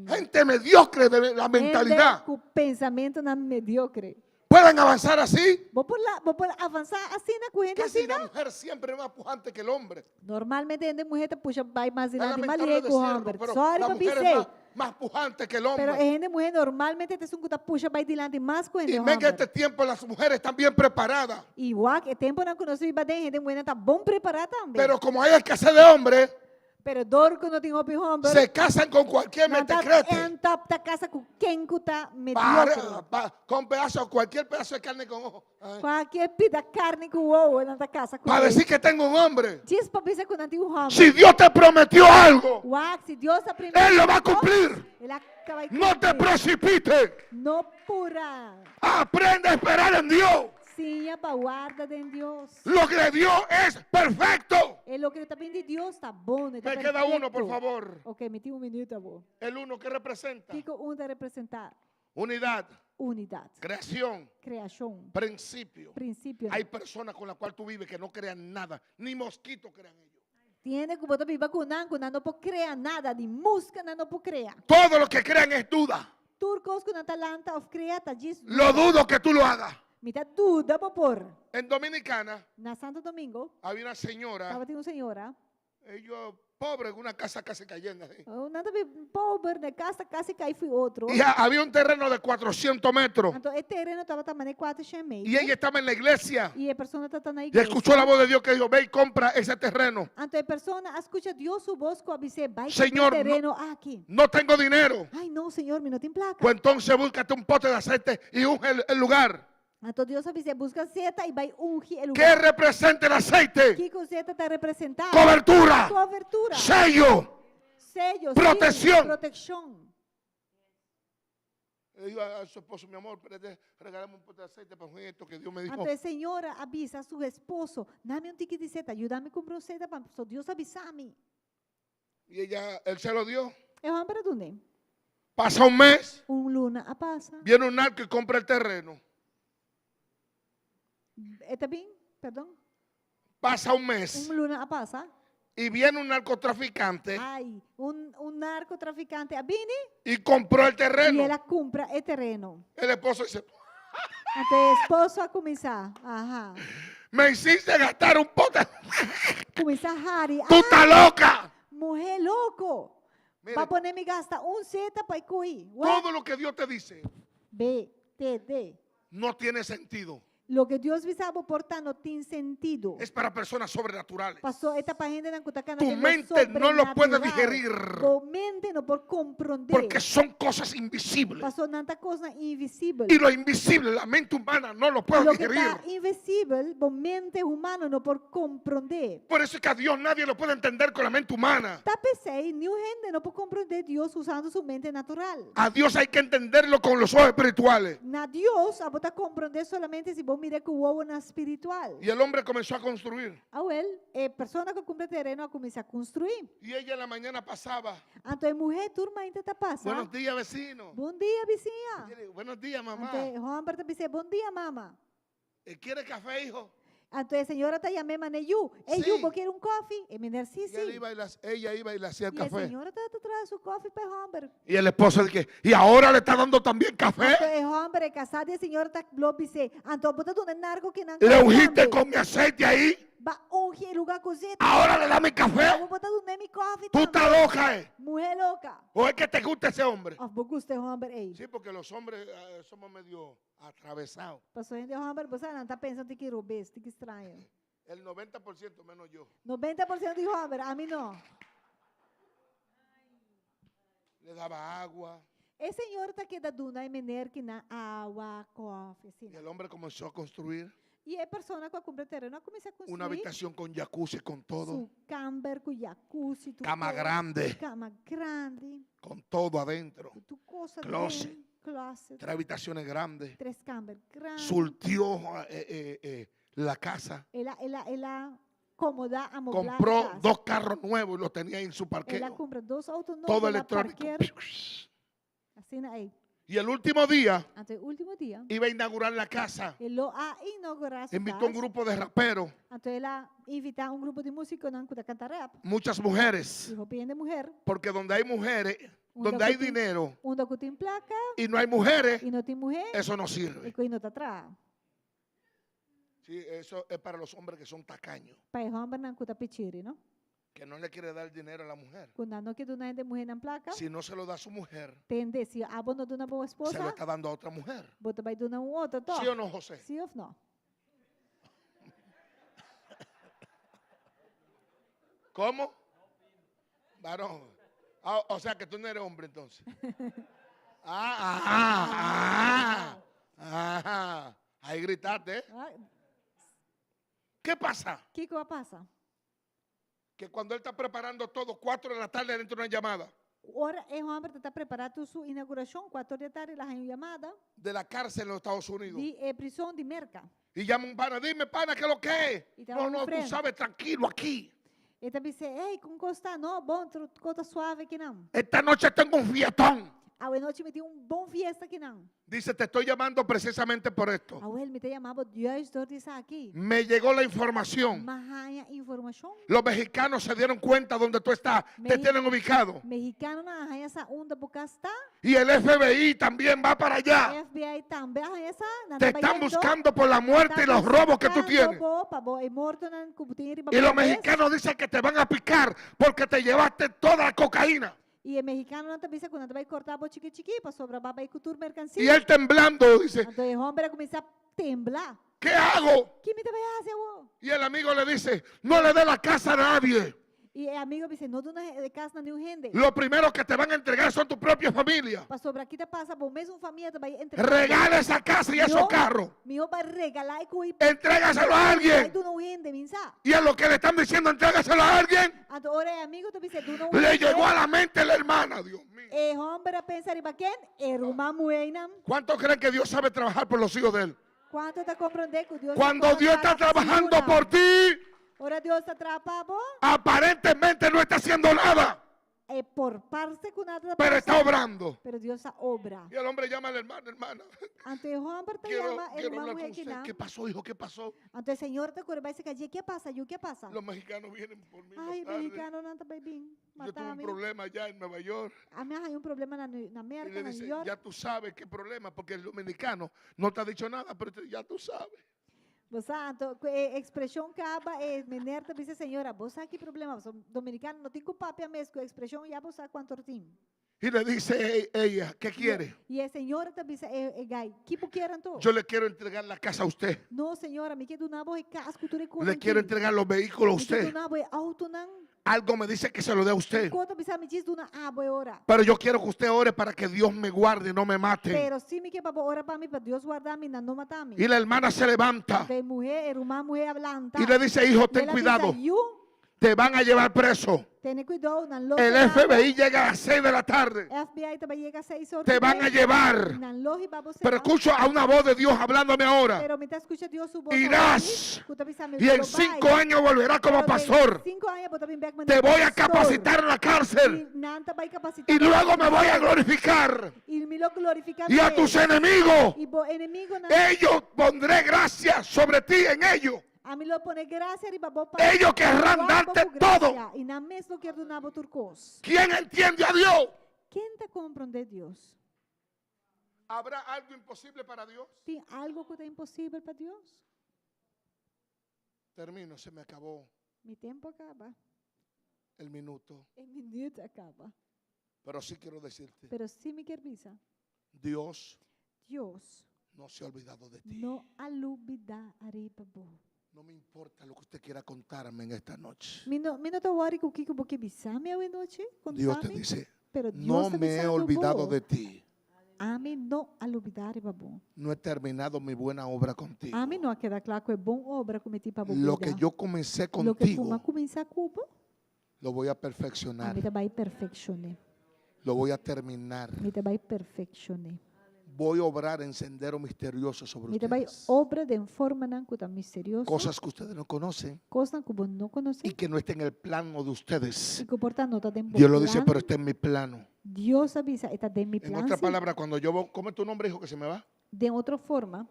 Gente mediocre de la mentalidad. Hende ku pensamentonan mediocre. Pueden avanzar así. Bo por la, bo por avansá asina ku hende Casi asina? la mujer siempre es más pujante que el hombre. Normalmente hende muhé ta pusha bai mas Es dilanti, mas lamentable lihé ku decirlo, hòmber. pero Sorry la pa mujer es bis'é. más, más pujante que el hombre. Pero e hende muhé normalmente ta esun ku ta pusha bai dilanti mas ku hende Y ven que hòmber. este tiempo las mujeres están bien preparadas. I wak, e temponan ku nos biba den, hende muhénan ta bon prepará tambe. Pero como hay escasez de hombres, Pero dor ku no tin hopi hòmber, se casan con cualquier nan ta mequetrefe. end up ta kasa ku ken ku ta mediokre. Para, pa, con pedazo, cualquier pedazo de carne con ojo. Ay. Kualke pida karni ku wowo, nan ta kasa ku Para e. decir que tengo un hombre. Djis pa bisa ku nan tin un hòmber. Si Dios te prometió algo, Wak, si Dios a primintí Él lo va a algo, cumplir. El a kaba No te kumpli. precipites. No pura. Aprende a esperar en Dios. Siña pa warda den Dios. Lo que de Dios es perfecto. E loke ta bin di Dios ta bon, e ta Me queda uno, por perfecto. favor. Ok, mi tin un minuut abo. El uno que representa Kiko un ta representá? unidad, Unidat, creación, kreashon, principio. prinsipio. Hay personas con las cuales tú vives que no crean nada, ni mosquito crean ellos. Tin hende ku bo ta biba ku nan, ku nan no por krea nada, ni muska nan no por krea. Todo lo que crean es duda. Tur kos ku nan ta lanta òf krea ta djis Lo duda. dudo que tú lo hagas. Mi ta duda bo por. En Dominicana Na Santo Domingo había una señora, tabatin un señora. ellos pobres, en una casa casi cayendo así. Oh, nan ta biba pober, na e kas ta kasi kai fui otro. Y había un terreno de 400 metros. Anto e tereno tabata mane kuatershen Y meter. ella estaba en la iglesia. Y e persona tabata na Y iglesia. escuchó la voz de Dios que dijo, ve y compra ese terreno. Anto e persona a skucha Dios su voz ku a bis'é, bai kumpra e Señor, no, tereno aki. no tengo dinero. Ay, no, Señor, mi no tin plaka. Pues entonces búscate un pote de aceite y unge el lugar. Anto Dios a bis'é, buska zeta i bai ungi e ¿Qué lugar. representa el aceite? Kiko zeta ta representá? Cobertura. Cobertura. Sello. Sello, Protección. Sí, protección. Le dijo a su esposo, mi amor, espérate, regálame un pote de aceite para ungir esto que Dios me dijo. Anto e señora a bisa su esposo, Dame un tiki di zeta, yudami kumpra un zeta, pasobra Dios a bisami. Y ella, él se lo dio. E homber a dun'é. Pasa un mes. Un luna a pasa. Viene un narco y compra el terreno. E ta bin, perdon. Pasa un mes. Un luna a pasa. Y viene un narcotraficante. Ay, un, un narcotraficante a bini. Y compró el terreno. Y el a cumpra e terreno. El esposo dice. Anto e esposo a cuminsa. Aha. Me hiciste gastar un pote. Cuminsa hari. Tú estás loca. Mujer loco. Mire, Pa pone mi gasta un zeta pa e kui. Todo lo que Dios te dice. B, T, D. No tiene sentido. Loke Dios bisa bo por ta no tin sentido. Es para personas sobrenaturales. Paso e ta pa hendenan ku ta kana Tu den lo mente no lo puede sobrenatural. digerir. Bo mente no por komprondé. Porque son cosas invisibles. Paso nan ta kosnan invisibel. Y lo invisible, la mente humana no lo puede Loke digerir. ta invisibel, bo mente humano no por komprondé. Por eso es que a Dios nadie lo puede entender con la mente humana. Ta p'esei, niun hende no por komprondé Dios usando su mente natural. A Dios hay que entenderlo con los ojos espirituales. Na Dios abo ta komprondé solamente si bo mir'é ku wowonan spiritual. Y el hombre comenzó a construir. Awel, e persona ku kumpra tereno a kuminsá konstruí. Y ella en la mañana pasaba. Anto e muhé tur mainta ta pasa. Buenos días, vecino. Bon dia, bisiña. Mire, buenos días, mamá. Anto e hòmber ta bis'é, Bon dia, mama. ¿Quiere café, hijo? Anto e señora ta yam'é man'é yu. Ey, yu, Sí. bo kier un kòfi? E meneer, Sí, Y él sí. iba y las, ella iba y le hacía el Y e café. señora tabata traha su kòfi pa e hòmber. Y el esposo dice, y ahora le está dando también café. Anto e hòmber, e kasá di e señora ta lo bis'é, Anto bo ta duna e narko kinan Le kòfi ungiste tambe. con mi aceite ahí. Ba ungi e lugá ku zeta. Ahora le da mi café. Awor bo ta dun'é mi kòfi Tú tambe. estás loca, eh. Muhé loka. O es que te gusta ese hombre. Òf bo gusta e hòmber ei. Sí, porque los hombres somos medio atravesados. Pasobra hende hòmber, bo sa, nan ta pensa un tiki robes, tiki straño. El 90% menos yo. Nobenta por siento di hòmber, ami no. Le daba agua. E señor ta keda duna e meneer kinan awa, kòfi, asina. Y el hombre comenzó a construir. Y e persona cu a cumpra e tereno a cuminsa construi. Una habitación con jacuzzi, con todo. Su camber cu jacuzzi, tur Cama cos. grande. Cama grandi. Con todo adentro. Cu tur cosa Closet. den. Closet. Tres habitaciones grandes. Tres camber grandi. Surtió la casa. El a, el a, el a. Komodá, amoblá e Compró kas. dos carros nuevos y los tenía ahí en su El a parqueo. kumpra dos outo nobo, Todo el a electrónico. parkeer. Asina ei. Y el último día Anto e último dia, iba a inaugurar la casa. e lo a inougurá su Invitó un kas. grupo de raperos, Anto el a invitá un grupo di músikonan ku ta kanta rap. muchas mujeres. I hopi hende muher. Porque donde hay mujeres, Unda donde hay ku tin, dinero unda ku tin plaka y no hay mujeres, i no tin muhé, eso no e sirve. koi no ta traha. Sí, eso es para los hombres que son tacaños, Pa e hòmbernan ku ta pichiri, no? que no le quiere dar dinero a la mujer. Ku nan no ke duna hende muhénan plaka. Si no se lo da a su mujer, Tende, si abo no duna bo se lo esposa, está dando a otra mujer. bo ta bai duna un otro ¿Sí tòg. o no, José? Sí òf no? ¿Cómo? Varón. Ah, o sea que tú no eres hombre entonces. Ah, ah, ah, ah. Ahí gritaste. ¿eh? Ah, ¿Qué pasa? Kiko a pasa? Que cuando él está preparando todo, 4 de la tarde le entra una llamada. Ora e hòmber ta prepará tur su inaugurashon, kuater di atardi el a haña un yamada De la cárcel en los Estados Unidos. di e prison di Merka. Y llama un pana, dime pana, ¿qué es lo que es? Y te No, da un no, tú friend. sabes, tranquilo aquí. E ta bisa, Ei, kon kos ta? No, bon, tur kos ta suave akinan. Esta noche tengo un fiestón. Awe nochi mi tin un bon fiesta akinan. Dice, te estoy llamando precisamente por esto. Awel, mi ta yama bo juist dor di esaki. Me llegó la información. M'a haña informashon. Los mexicanos se dieron cuenta donde tú estás. Te Meji- tienen ubicado. Mexicanonan a haña sa unda bo kas ta. Y el FBI también va para allá. FBI tambe a haña sa. Nan Te ta están bayendo. buscando por la muerte y Ta los robos que tú buscando tienes. bo pa bo e mortonan ku bo tin riba Y los bo kabes. mexicanos dicen que te van a picar porque te llevaste toda la cocaína. I e mexicanonan ta bisa ku nan ta bai kortá bo chiki chiki pasobra bo a bai ku tur Y merkansia. él temblando dice, Anto e hòmber a kuminsá tembla. ¿qué hago? Ki mi ta bai hasi awor? Y el amigo le dice, no le dé la casa a nadie. I e amigo a bisa, no duna e kas na niun hende. Lo primero que te van a entregar son tu propia familia. Pasobra ki ta pasa, bo mesun famia ta bai entregá bo. Regala esa casa y esos Mihó, carros. mihó pa regalá e ku i Entrégaselo a bai alguien. duna un hende, min sa. Y a lo que le están diciendo, entrégaselo a alguien. Anto ora e amigo ta bisa, duna un Le hende. llegó a la mente la hermana, Dios mío. E hòmber a pensa riba ken? E ruman muhénan. ¿Cuántos creen que Dios sabe trabajar por los hijos de él? Kuantu ta komprondé ku Dios ta Cuando kòrda Dios está pa su trabajando yunan? por ti, Ora Dios ta traha pa bo, aparentemente no está haciendo nada, e por parse ku nada ta pero está pasa, obrando. pero Dios ta obra. Y el hombre llama a la hermana, hermana, Anto e hòmber ta quiero, yama e quiero ruman hablar muhé con usted. kinan. ¿Qué pasó, hijo? ¿Qué pasó? Anto e señor ta kore bai serka dje, Ke pasa, yu? Ke pasa? Los mexicanos vienen por mí más Ai, tarde. mexicanonan ta bai bin Yo tuve mata un mi. problema allá en Nueva York. Ami a haña un problema na, na Y Merka, le na New dice, York. ya tú sabes qué problema, porque el dominicano no te ha dicho nada, pero ya tú sabes. Bo sa, anto, ku e ekspreshon kaba, e mener ta bisa, Señora, bo sa ki problema, pasobra dominikano no tin ku papia mes, ku ekspreshon ya bo sa kuantu or tin. Y le dice ella, ¿qué I e, quiere? i e señora ta bisa e, e gai, ki bo kier anto? Yo le quiero entregar la casa a usted. No, señora, mi ke duna bo e kas ku tur e Le konan quiero tin. entregar los vehículos a Mi ke usted. duna bo e autonan. Algo me dice que se lo dé a usted. Kos ta bisa mi djis duna abo e ora. Pero yo quiero que usted ore para que Dios me guarde y no me mate. Pero si mi ke pa bo ora pa mi, pa Dios guarda mi, nan no mata mi. Y la hermana se levanta Anto e muhé, e ruman muhé a lanta. y le dice, hijo, I ten el a bisa, cuidado. Yu, Te van a llevar preso. tene kuidou, nan lo El keda bo. FBI llega a las 6 de la tarde. FBI ta bai yega seis or Te van a promé. llevar. Nan lo hiba bo Pero será. escucho a una voz de Dios hablándome ahora. Pero mi ta skucha Dios su voz Irás. awor, ku ta bisa mi Y en lo bai. 5 años volverá como Pero den pastor. 5 aña bo ta bin bek Te manera voy a pastor. capacitar en la cárcel. I nan ta bai kapasitá Y luego me voy a glorificar. I mi lo glorifiká Y a mi. tus enemigos, I bo enemigonan. ellos pondré gracia sobre ti en ellos. Ami lo pone gracia riba bo pa Ellos querrán Wak bo darte ku gracia. todo. I nan mes lo kier duna bo tur kos. ¿Quién entiende a Dios? Ken ta komprondé Dios? ¿Habrá algo imposible para Dios? Tin algo ku ta imposibel pa Dios? Termino, se me acabó Mi tempu a kaba. el minuto. E minüt a kaba. Pero sí quiero decirte, Pero sí mi kier bisa, Dios Dios no se ha olvidado de ti. no a lubidá ariba bo. No me importa lo que usted quiera contarme en esta noche. Mi no, mi no ta wòri ku kiko bo ke bisa mi awe nochi, Dios te kontami. dice, Pero Dios no ta me he bisando olvidado bo, de ti. Ami no a lubidá riba bo. No he terminado mi buena obra contigo. Ami no a keda kla ku e bon obra ku mi tin pa bo Lo que kuida. yo comencé Loke ku mi a contigo, kuminsá ku bo, lo voy a perfeccionar. ami ta bai perfekshon'é. Lo voy a terminar. Mi ta bai perfekshon'é. Voy a obrar en sendero misterioso sobre Mi ta bai ustedes. obra den formanan ku ta misterioso. Cosas que ustedes no conocen Kosnan ku bo no konosé. y que no está en el plano de ustedes. I ku por ta no ta den bo Dios lo dice, plan. pero está en mi plano. Dios a bisa, e ta den mi En plan otra sí. palabra, cuando yo voy, ¿cómo es tu nombre, hijo, que se me va? Den otro forma.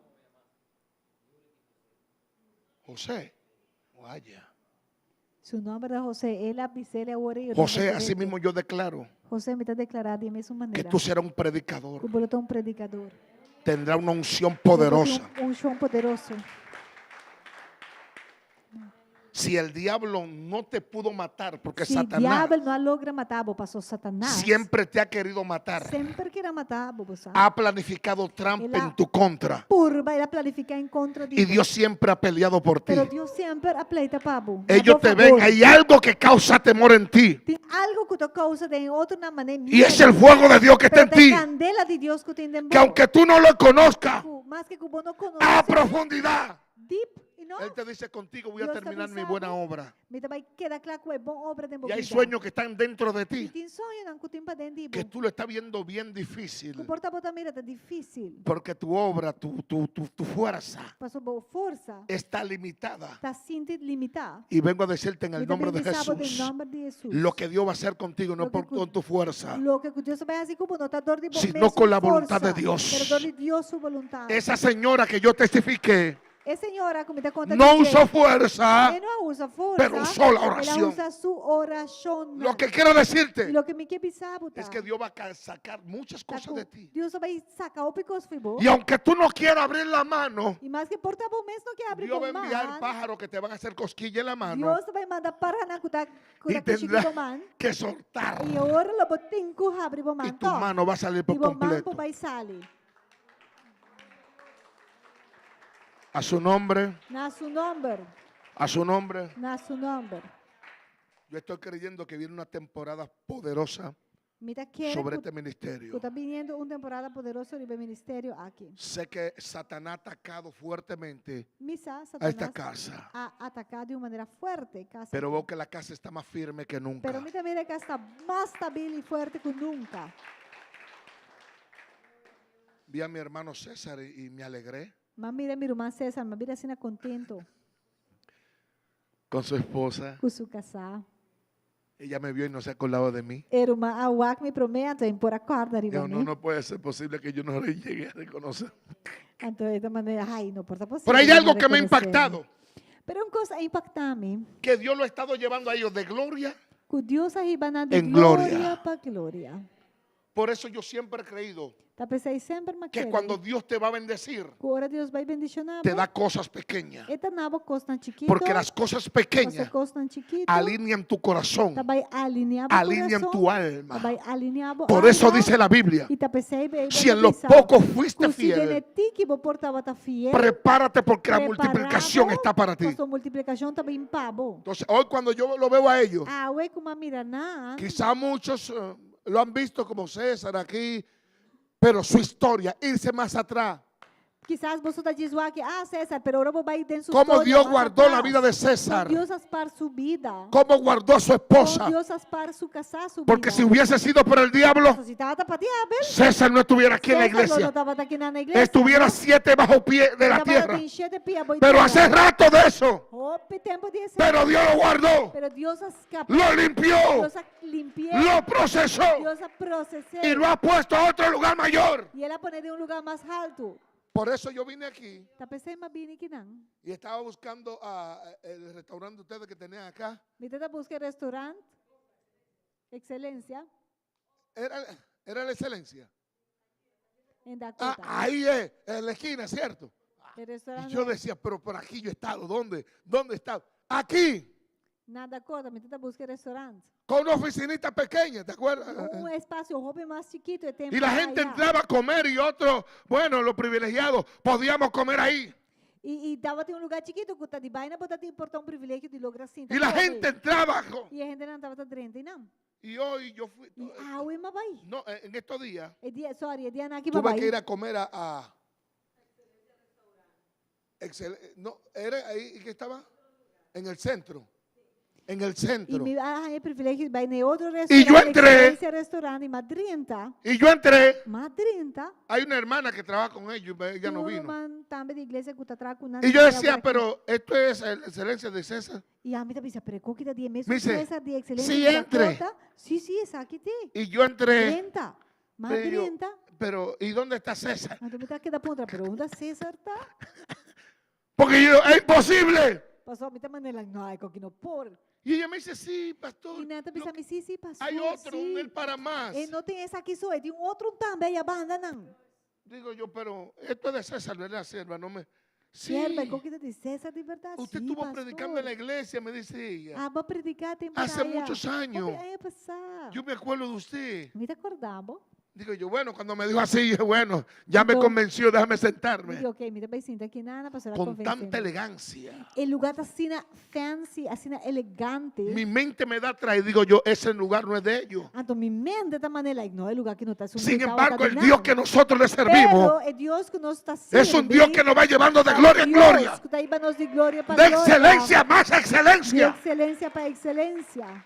José. Vaya. Su nomber ta José, el a bis'é awor i José, así mismo yo declaro José, mi ta deklará di e mesun que manera tú serás un predicador. ku bo lo ta un predikador. Tendrá una unción Bo lo tin poderosa. un unshon poderoso. Si el diablo no te pudo matar, porque Si Satanás diabel no a logra mata bo, paso Satanás siempre te ha querido matar, semper kier a mata bo, bo sa. ha planificado trampa El ha en tu contra. Purba, el a planifica en contra di Y bo. Dios siempre ha peleado por ti. Pero Dios semper a pleita pa bo. Na Ellos bo te ven, favor. hay algo que causa temor en ti. Tin algo ku ta kousa den otronan manera Y es miedo. el fuego de Dios que está Pero en ta ti. kandela di Dios ku tin den Que bo. aunque tú no lo conozcas Ku maske ku bo no a konosé profundidad, deep, you know? Él te dice contigo voy a Dios ta terminar mi bisa buena bo, obra. Mi ta bai keda kla ku e bon obra den bo Y hay bida. sueños que están dentro de I ti tin soñonan ku tin paden di bo. que tú lo estás viendo bien difícil. Ku por ta bo ta mira ta difísil. Porque tu obra, tu fuerza Paso bo forsa está limitada. ta sinti limitá. Y vengo a decirte en el Mi ta nombre bin de bisa bo den Jesús, nòmber di Hesus. lo que Dios va a hacer contigo no Loke por ku con tu fuerza, Loke ku Dios ta bai hasi ku bo no ta dor di bo sino mesun con la voluntad forsa, de Dios. pero dor di Dios su boluntat. Esa señora que yo testifiqué E señora ku mi ta konta no di dje, usó fuerza, e no a usa forsa, pero usó la el a oración. usa su orashon. Lo que quiero decirte I loke mi ke bisa bo ta, es que Dios va a sacar muchas ta cosas ku de ti. Dios ta bai saka hopi kos for bo. Y aunque tú no quieras abrir la mano, I maske por ta bo mes no ke habri Dios bo va a enviar man, pájaros que te van a hacer cosquilla en la mano Dios ta bai manda paranan ku ta ku y ta kushiki tendrás bo man. que soltar. I ora lo bo tin ku habri bo Y man tu tòg. mano va a salir por I bo man completo. por bai sali. A su nombre, Na su nòmber. a su nombre. Na su nòmber. Yo estoy creyendo que viene una temporada poderosa Mi ta kere sobre ku este ministerio. ku ta biniendo un temporada poderoso riba e ministerio aki. Sé que Satanás ha atacado fuertemente Mi sa a esta Satanás casa, a ataká di un manera fuerte e kas pero aki. veo que la casa está más firme que nunca. Pero mi ta mira e kas ta mas stabil i fuerte ku nunka. Vi a mi hermano César y me alegré M'a mira mi ruman César, m'a bira asina contento con su esposa. ku su kasá. Ella me vio y no se acordaba de mí. E ruman a wak mi promé, anto e por a kòrda riba Dijo, no, mi. no puede ser posible que yo no le llegue a reconocer. Anto e ta manera, ai, no por ta Pero hay posible algo no que me ha rekonosé. impactado, Pero un kos a impaktá mi, que Dios lo ha estado llevando a ellos de gloria ku Dios a hiba nan di en gloria. gloria pa gloria. Por eso yo siempre he creído Ta p'esei semper m'a que kere cuando Dios te va a bendecir, ku ora Dios bai bendishoná te bo, da cosas pequeñas. e ta na bo kosnan chikitu, Porque las cosas pasobra pequeñas kosnan chikitu alinean tu corazón, ta bai alineá bo alinean kurason, tu ta alma. bai alineá bo Por eso alma. dice la Biblia, I ta p'esei Beibel si ta en lo bisa, poco fuiste ku si den fiel, e tiki bo por tabata fiel, prepárate porque la prepará multiplicación bo, está para ti. pasobra multiplikashon ta bin pa bo. Entonces, hoy cuando yo lo veo a ellos, Awe ku m'a mira nan, quizá muchos lo han visto como César aquí, pero su historia, irse más atrás. Kisas boso ta djis wak, ah, César, pero ora bo bai den su Cómo historia Dios mas guardó la atrás. vida de Kon César. Dios a spar su bida. Cómo guardó a su esposa. Kon Dios a spar su kasá su Porque bida. si hubiese sido por el diablo, Si tabata pa diabel, César no estuviera aquí en la César lo no iglesia. tabata aki na iglesia. Estuviera siete bajo pie de la Tabata tierra. den shete pia bou Pero tera. hace rato de eso. Hopi tempu di esei. Pero Dios lo guardó. Pero Dios a skapa. Lo limpió. Dios a limpi'é. Lo procesó. Dios a proses'é. Y lo ha puesto a otro lugar mayor. I el a pon'é den un lugá mas haltu. Por eso yo vine aquí Ta p'esei m'a bini akinan. y estaba buscando a, el restaurante de ustedes que tenían acá. Mi tabata buska e restaurant Excelencia Era la Excelencia. en Ah, Dakota. ahí es, en la esquina, ¿cierto? El Y restaurante yo decía, pero por aquí yo he estado, ¿dónde? ¿Dónde he estado? Aquí, Na Dakota, mi tabata buska e restaurant. con una oficinita pequeña, ¿te acuerdas? Un espasio hopi mas chikitu e tempu Y la gente allá. entraba a comer y otros, bueno, los privilegiados, podíamos comer ahí. I, i tabatin un lugá chikitu ku ta di baina bo tabatin por ta un privilegio di logra sinta Y la kome. gente entraba. I e hendenan tabata drenta einan. Y hoy yo fui, I awe m'a bai. no, en estos días, E dia, sorry, e dianan aki m'a tuve que ir bai. a comer a no, era ahí que estaba, en el centro. en el I centro. mi a haña e privilegio di bai na e otro Y yo restaurant, entré. Excelencia Restaurant, i m'a drenta. Y yo entré. M'a drenta. Hay una hermana que trabaja con ellos, y ella no Un vino. ruman tambe di iglesia ku ta traha ku nan Y yo ta decía, awor aki. pero esto es la excelencia de César. I ami ta bisa, pero e koki ta di e mes Me dice, César di Excelencia "Sí, di entre." Dakota. Sí, sí, esaki te. Y yo entré. Drenta. M'a Pero, drenta. pero, ¿y dónde está César? Anto mi ta keda puntra, pero unda César ta? Porque yo, es imposible. Paso mi ta manera, no, e koki no por. Y ella me dice, sí, pastor. I nan ta bisa mi, sí, sí, pastor. Hay otro, sí. un él para más. E no tin esaki so, e tin un otro tambe aya banda nan. Digo yo, pero esto es de César, ¿verdad, sierva? No me... Sí. Sierva, e koki ta di César di berdad? Usted Sí, estuvo pastor. predicando en la iglesia, me dice ella. Abo a prediká tempu Hace aya. muchos años. Hopi aña pasá. Yo me acuerdo de usted. Mi ta korda bo. Digo yo, bueno, cuando me dijo así, dije, bueno, ya me Entonces, convenció, déjame sentarme. Digo, ok, mi ta bai sinta aki nana, pasobra Con convencé tanta mi. elegancia. E lugá ta asina fancy, asina elegante. Mi mente me da atrás y digo yo, ese lugar no es de ellos. Anto mi mente ta manera, like, no, e lugá aki no ta esun Sin ku tabata embargo, di el nan. Dios que nosotros le servimos Pero e Dios ku nos ta es un sirbi Dios que nos va llevando de ta gloria en Dios gloria. ku ta hiba nos di gloria pa De gloria. excelencia más Di excelencia. excelencia pa excelencia.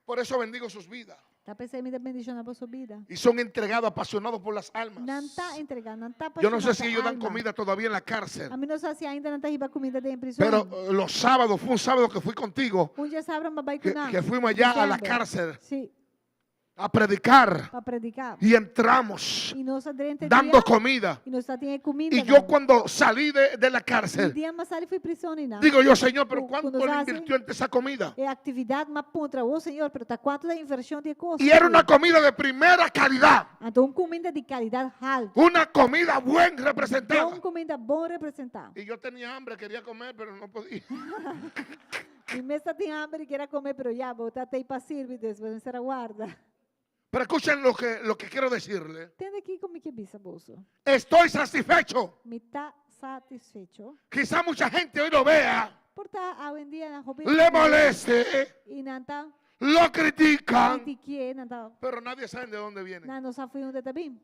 Por eso bendigo sus vidas. Ta p'esei mi ta bendiciona boso bida. Y son entregados, apasionados por las almas. Nan ta entrega, nan ta Yo no sé apasiona si pa ellos dan alma. comida todavía en la cárcel. Ami no sa si ainda nan ta hiba cuminda den prison. Pero los sábados, fue un sábado que fui contigo, Un diasabra m'a bai cu que, nan. que fuimos allá a la December. cárcel Sí, a predicar pa predica. y entramos Y nos a drenta dando dia, comida. y nos tatin e cuminda Y yo nan. cuando salí de la Y cárcel, dia m'a sali fo'i prison y nan. digo yo, Señor, pero Cu- ¿cuánto cuando le se hace invirtió en esa comida? E actividad m'a puntra, oh Señor, pero ta cuanto ta inversion di e cos Y era aki? una comida de primera calidad, Anto un cuminda di calidad halto. una comida buen representada. Un cuminda bon representa. Y yo tenía hambre, quería comer, pero no podía. Mi mes ta tin hamber y kier a come, pero ya, bo ta tei pa sirbi, despues mester a warda. Pero escuchen lo que quiero decirle. Tende kico mi ke bisa boso. Estoy satisfecho. Mi ta satisfecho. Quizá mucha gente hoy lo vea, Por ta awendia nan hopi le moleste, y nan ta lo critican, critikie, nan ta pero nadie sabe de dónde viene. nan no sa fo'i unda ta bin.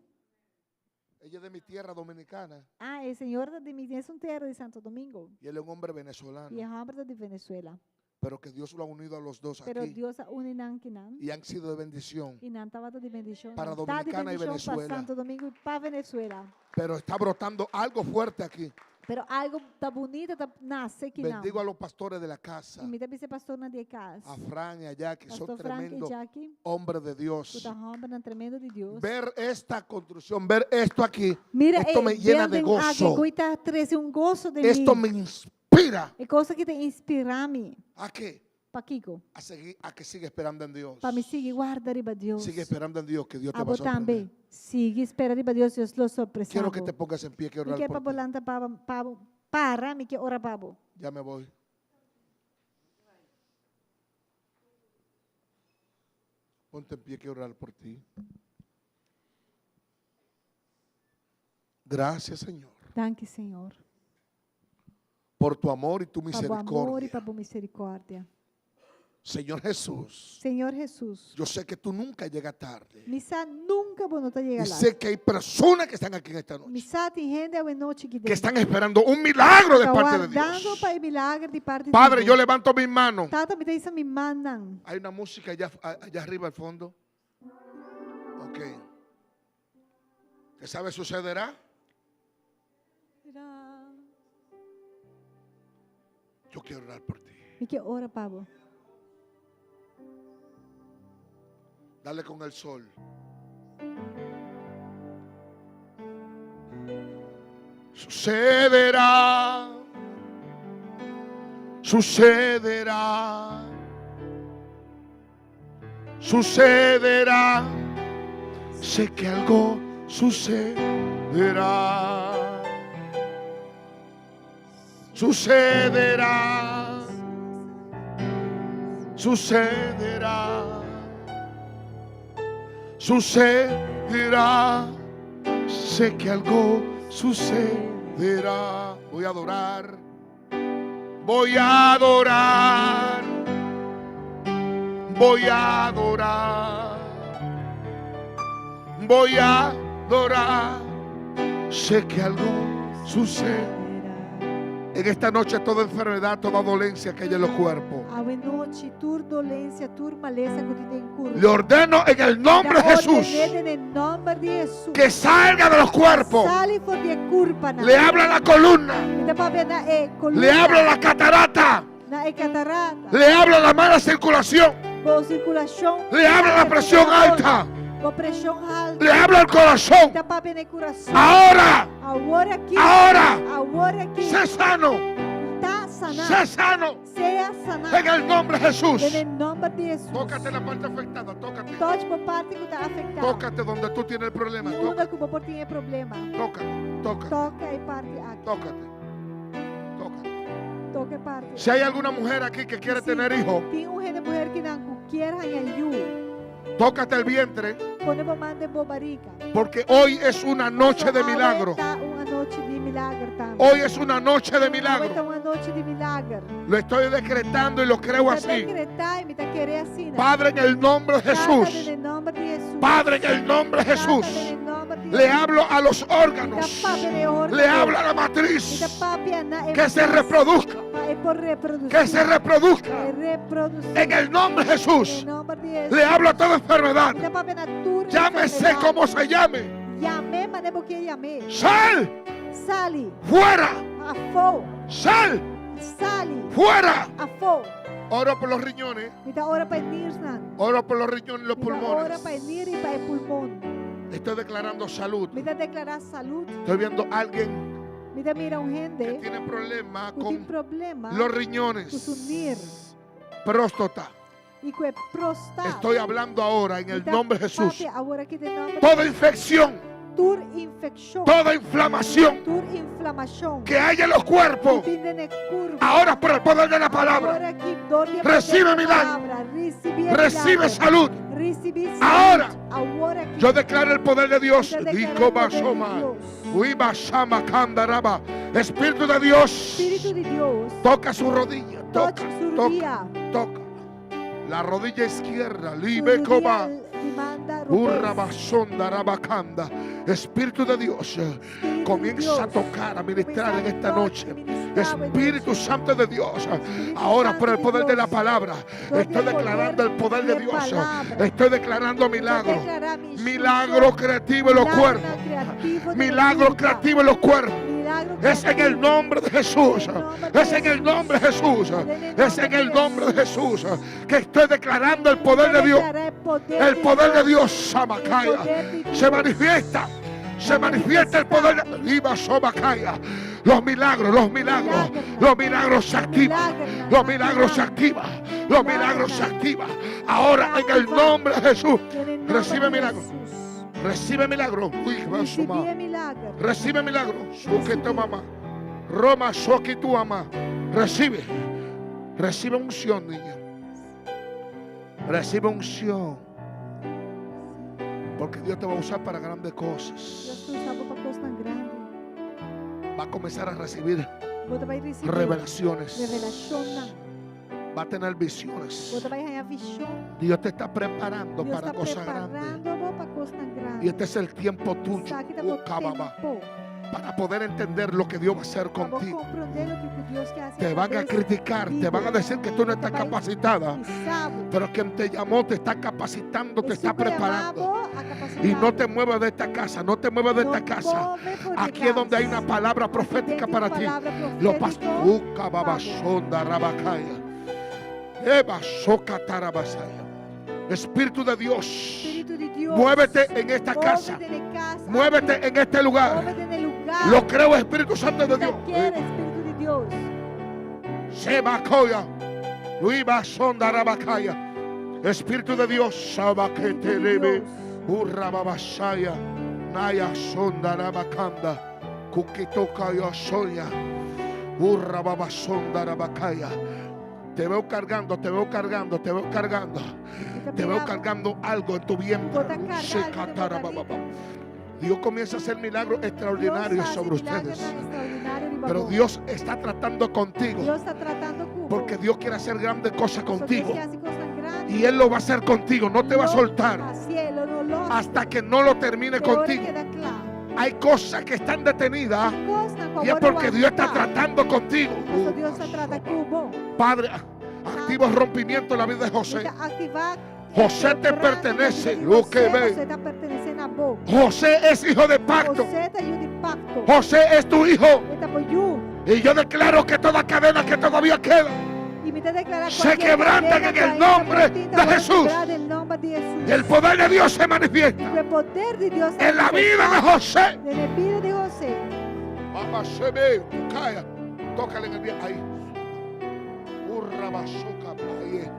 Ella es de mi tierra dominicana. Ah, e señor ta di mi mesun tera di Santo Domingo. Y él es un hombre venezolano. Y e homber ta di Venezuela. Pero que Dios lo ha unido a los dos Pero aquí. Dios a uni nan kinan. Y han sido de bendición. Y nan tabata di bendicion. Para Nan ta di Dominicana y bendicion pa Venezuela. Santo Domingo y pa Venezuela. Pero está brotando algo fuerte aquí. Pero algo ta bunita ta nace kinan. Bendigo a los pastores de la casa. Y mi ta bisa pastornan di e cas. A Fran y a Jackie. Son Pastor Frank y tremendos Jackie. hombres de Dios. Cu ta hombernan tremendo di Dios. Ver esta construcción, ver esto aquí. Mira, esto e me llena de building aki, gozo. cu ta trece un gozo den Esto mi. me inspira. E cos aki ta inspira mi. ¿A qué? Pakico? A seguir, a que siga esperando en Dios. Pa mi sigui warda riba Dios. Sigue esperando en Dios, que Dios te va a Abo sorprender. tambe. Sigui spera riba Dios, Dios lo sorpresa Quiero que bo. te pongas en pie, quiero Mi orar ke por pa bo ti. lanta pa bo, pa bo, para, mi ke ora pa bo. Ya me voy. Ponte en pie, quiero orar por ti. Gracias, Señor. Danki, Señor. Por tu amor y tu Pa bo amor y misericordia. pa bo misericordia. Señor Jesús. Señor Jesús. Yo sé que tú nunca llegas tarde. Mi sa nunca bo no ta yega Y lat. sé que hay personas que están aquí en esta noche. Mi sa tin hende awe nochi aki Que están esperando un milagro de Ta parte de wardando Dios. pa e milager di parti di Padre, Dios. yo levanto mis manos. Tata, mi ta hisa mi mannan. Hay una música allá, allá arriba al fondo. Ok. ¿Qué sabe sucederá? Yo quiero orar por ti. Mi ke ora pa bo. Dale con el sol. Sucederá. Sucederá. Sucederá. Sé que algo sucederá. Sucederá. Sucederá. Sucederá. Sé que algo sucederá. Voy a adorar. Voy a adorar. Voy a adorar. Voy a adorar. Sé que algo sucederá. En esta noche toda enfermedad, toda dolencia que hay en los cuerpos. Awe nochi, tur dolensia, tur malesa ku tin den kurpa. Le ordeno en el nombre de Jesús Ordené den nòmber di Hesus. que salga de los cuerpos. Sali for di e kurpanan. Le habla a la columna. Mi ta papia na e kolumna. Le habla a la catarata. Na e katarata. Le habla a la mala circulación. Bo sirkulashon. Le habla a la presión alta. Bo preshon haltu. Le habla al corazón. Mi ta papia na e kurason. Ahora, Awor aki. ahora, Awor aki. sé sano. Ta saná. Sé sano. Sea saná. En el nombre de Jesús. Den e nòmber di Hesus. Tócate la parte afectada. Tócate. Touch bo parti ku ta afektá. Tócate donde tú tienes el problema. I Tócate, unda ku bo por tin e problema. tócate, tócate, Toka e parti aki. tócate. Tócate. Toka e parti. Si hay alguna mujer aquí que quiere Si tener hijos, Tin un hende muher akinan ku kier haña yu. tócate el vientre, Pone bo man den bo barika. porque hoy es una noche de Awe milagro. ta un anochi di milager tambe. Hoy es una noche de Awe ta milagro. un anochi di milager. Lo estoy decretando y lo creo Mi ta así. dekretá i mi ta kere asina. Padre, en el nombre de Tata, Jesús. den e nòmber di Hesus. Padre, en el nombre de Tata, Jesús. den e nòmber di Le Hesus. hablo a los Mi ta órganos. papia na e órgano. Le hablo a la Mi ta matriz. papia na e Que se matriz. reproduzca. Pa e por reprodusí. Que se reproduzca. E reprodusí. En el nombre de Jesús. Den e nòmber di Hesus. Le hablo a toda enfermedad. Mi ta papia na tur Llámese enfermedat. como se llame. Yam'é manera bo ke yam'é. Sal Sali. fuera. Afó. Sal Sali. fuera. Afó. Oro por los riñones. Mi ta ora pa e nirnan. Oro por los riñones y los Mi ta ora pulmones. pa e nir i pa e pulmon. Estoy declarando salud. Mi ta deklará salú. Estoy viendo a alguien Mi ta mira un que hende tiene problemas ku tin con problema los ku su riñones. nir Próstata. i ku e próstata. Estoy hablando ahora en el Mi ta nombre de Jesús. papia awor aki den nòmber Toda infección, Tur infekshon. toda inflamación Tur inflamashon. que hay en los cuerpos, Ku tin den e kurpa. ahora por el poder de la palabra, Awor aki dor di e Recibe poder di milagro. palabra. Risibí e recibe milager. salud. Risibí salú. Ahora. Awor aki. Yo declaro el poder de Dios. Mi ta deklará e poder di Dikobasoma. Dios. Uibasama kandaraba. Espíritu de Dios, Spiritu di Dios. toca su rodilla. Touch Toca, su toca, rudia. toca. La rodilla izquierda, Su libe rudia coba. di banda robes. Urrabasonda rabacanda. Espíritu de Dios, Spiritu di comienza a Dios. tocar, a ministrar Comienza en a esta tocar, noche. ministrar en Espíritu noche. Santo de Dios, Espíritu ahora por Santo el de poder de la Dios. palabra, Dor di estoy e declarando el poder de poder Dios. di e palabra. Estoy declarando milagro, declarar mi milagro creativo en los Milagro cuerpos, creativo de milagro culpa. creativo en los cuerpos. Milagro Es en el creativo. nombre de Jesús. En el nombre de Es en el Jesús. nombre de Jesús. En el Es en nombre el de nombre de Jesús. Jesús que estoy declarando el poder de Dios. Declarar el poder El de poder de Dios. Dios, Samacaya, El poder de se Dios. manifiesta. Se manifiesta el poder de Iba Sobacaya. Los milagros, los milagros, los milagros se activan. Los milagros se activan. Los milagros se activan. Ahora en el nombre de Jesús. En el nombre Recibe de milagro. Jesús. Recibe milagro. Uy, va, Risibí soma. e milager. Recibe milagro. Suke tu mamá. Roma, soki tu mamá. Recibe. Recibe unción, niña. Recibe unción. Porque Dios te va a usar para grandes Dios cosas. ta usa bo pa kosnan grandi. Va a comenzar a recibir Bo ta bai risibí revelaciones. revelashonnan. Va a tener visiones. Bo ta bai haña vishon. Dios te está preparando Dios para ta cosas grandes. preparando bo pa kosnan grandi. Y este es el tiempo tuyo. Esaki ta bo Ucababa, tempu. Para poder entender lo que Dios va a hacer Pa bo contigo. komprondé loke Dios ke hasi Te van a criticar, te van a decir que tú no estás capacitada. Pero quien te llamó te está capacitando, te está preparando. Y no te muevas de esta casa, no te muevas de esta casa. Aquí es donde hay una palabra profética para ti. Lo pas Ucababasonda rabacaya. Eva soca tarabasaya. Espíritu de Dios, Spiritu di Dios. muévete en esta casa. Move den e kas. Muévete en este lugar. Move den e lugá. Lo creo, Espíritu Santo de Dios. Kere Spiritu di Dios. Sebacoya. Luiba sonda rabacaya. Espíritu de Dios, sabaquetelebe. Urrababasaya. Naya sonda rabacanda. Kukitoka yosoya. Urrababasonda rabacaya. Te veo cargando, te veo cargando, te veo cargando. Te veo cargando algo en tu vientre. Secatarabababa. Dios comienza a hacer milagros extraordinarios sobre ustedes. Pero Dios está tratando contigo. Dios ta tratando ku bo. Porque Dios quiere hacer grandes cosas contigo. Dios ke hasi kosnan grandi. Y Él lo va a hacer contigo. No te va a soltar Hasié, lo no los. hasta que no lo termine Te ora contigo. keda kla. Hay cosas que están detenidas Kosnan ku ku Y es a wòrdu porque Dios está wantá. tratando contigo. Paso Dios ta trata ku bo. Padre, activo rompimiento en la vida de I José. ta aktivá José te quebranto den bida pertenece, di lo que José. ve. José ta pertenesé na bo. José es hijo de pacto. José ta yu di pakto. José es tu hijo. E ta bo yu. Y yo declaro que toda cadena que todavía queda I mi ta deklará Se kualkier quebrantan kadena en ku el ainda nombre por tin ta de wòrdu Jesús. kibrá den nòmber di Hesus. El poder de Dios se I manifiesta ku e poder di Dios ta en la vida de manifestá José. den e bida di José. Papá, se ve, calla. Tócale en el pie. Ahí. Urra basoca, ahí.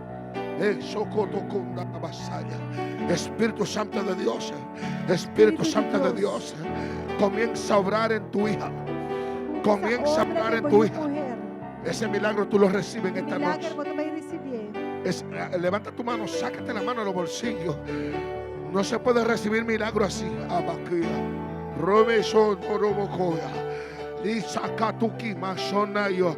Eh, socotocunda, basaya. Espíritu Santo de Dios, Espíritu Espíritu de Santo de Dios. Dios, comienza a obrar en tu hija. Kuminsá Comienza a obra obrar den en bo tu yu hija. muher. Ese milagro tú lo recibes en E esta milager noche. bo ta bai risibié. Levanta tu mano, sácate la mano de los bolsillos. No se puede recibir milagro así. Abaquía. Rome son orobocoya. Lisakatuki masonayo.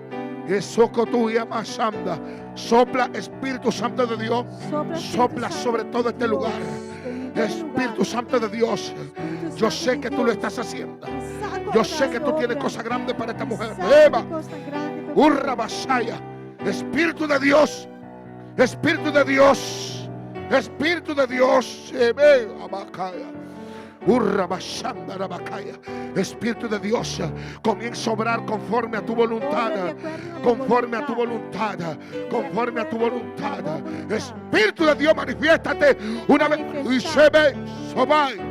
Esocotuya masanda. Sopla Espíritu Santo de Dios. Sopla Espíritu Sopla Santo sobre de todo este Dios lugar. den henter Espíritu lugar. Santo de Dios. Espíritu Yo Santo sé de que tú lo Dios. estás haciendo. Saco Yo de sé que su tú tienes obra. cosas grandes para esta mujer. Saco de Eva. cosas grandes para Urra Basaya. Espíritu de Dios. Espíritu de Dios. Espíritu de Dios. Se ve Abacaya. Urra Basanda Rabacaya. Espíritu de Dios, comienza a obrar conforme a tu voluntad. Obra de acuerdo a tu Conforme a tu voluntad. voluntad. Conforme a tu acuerdo a voluntad. tu voluntad. Espíritu de Dios, manifiéstate una vez. Y se ve, sobai.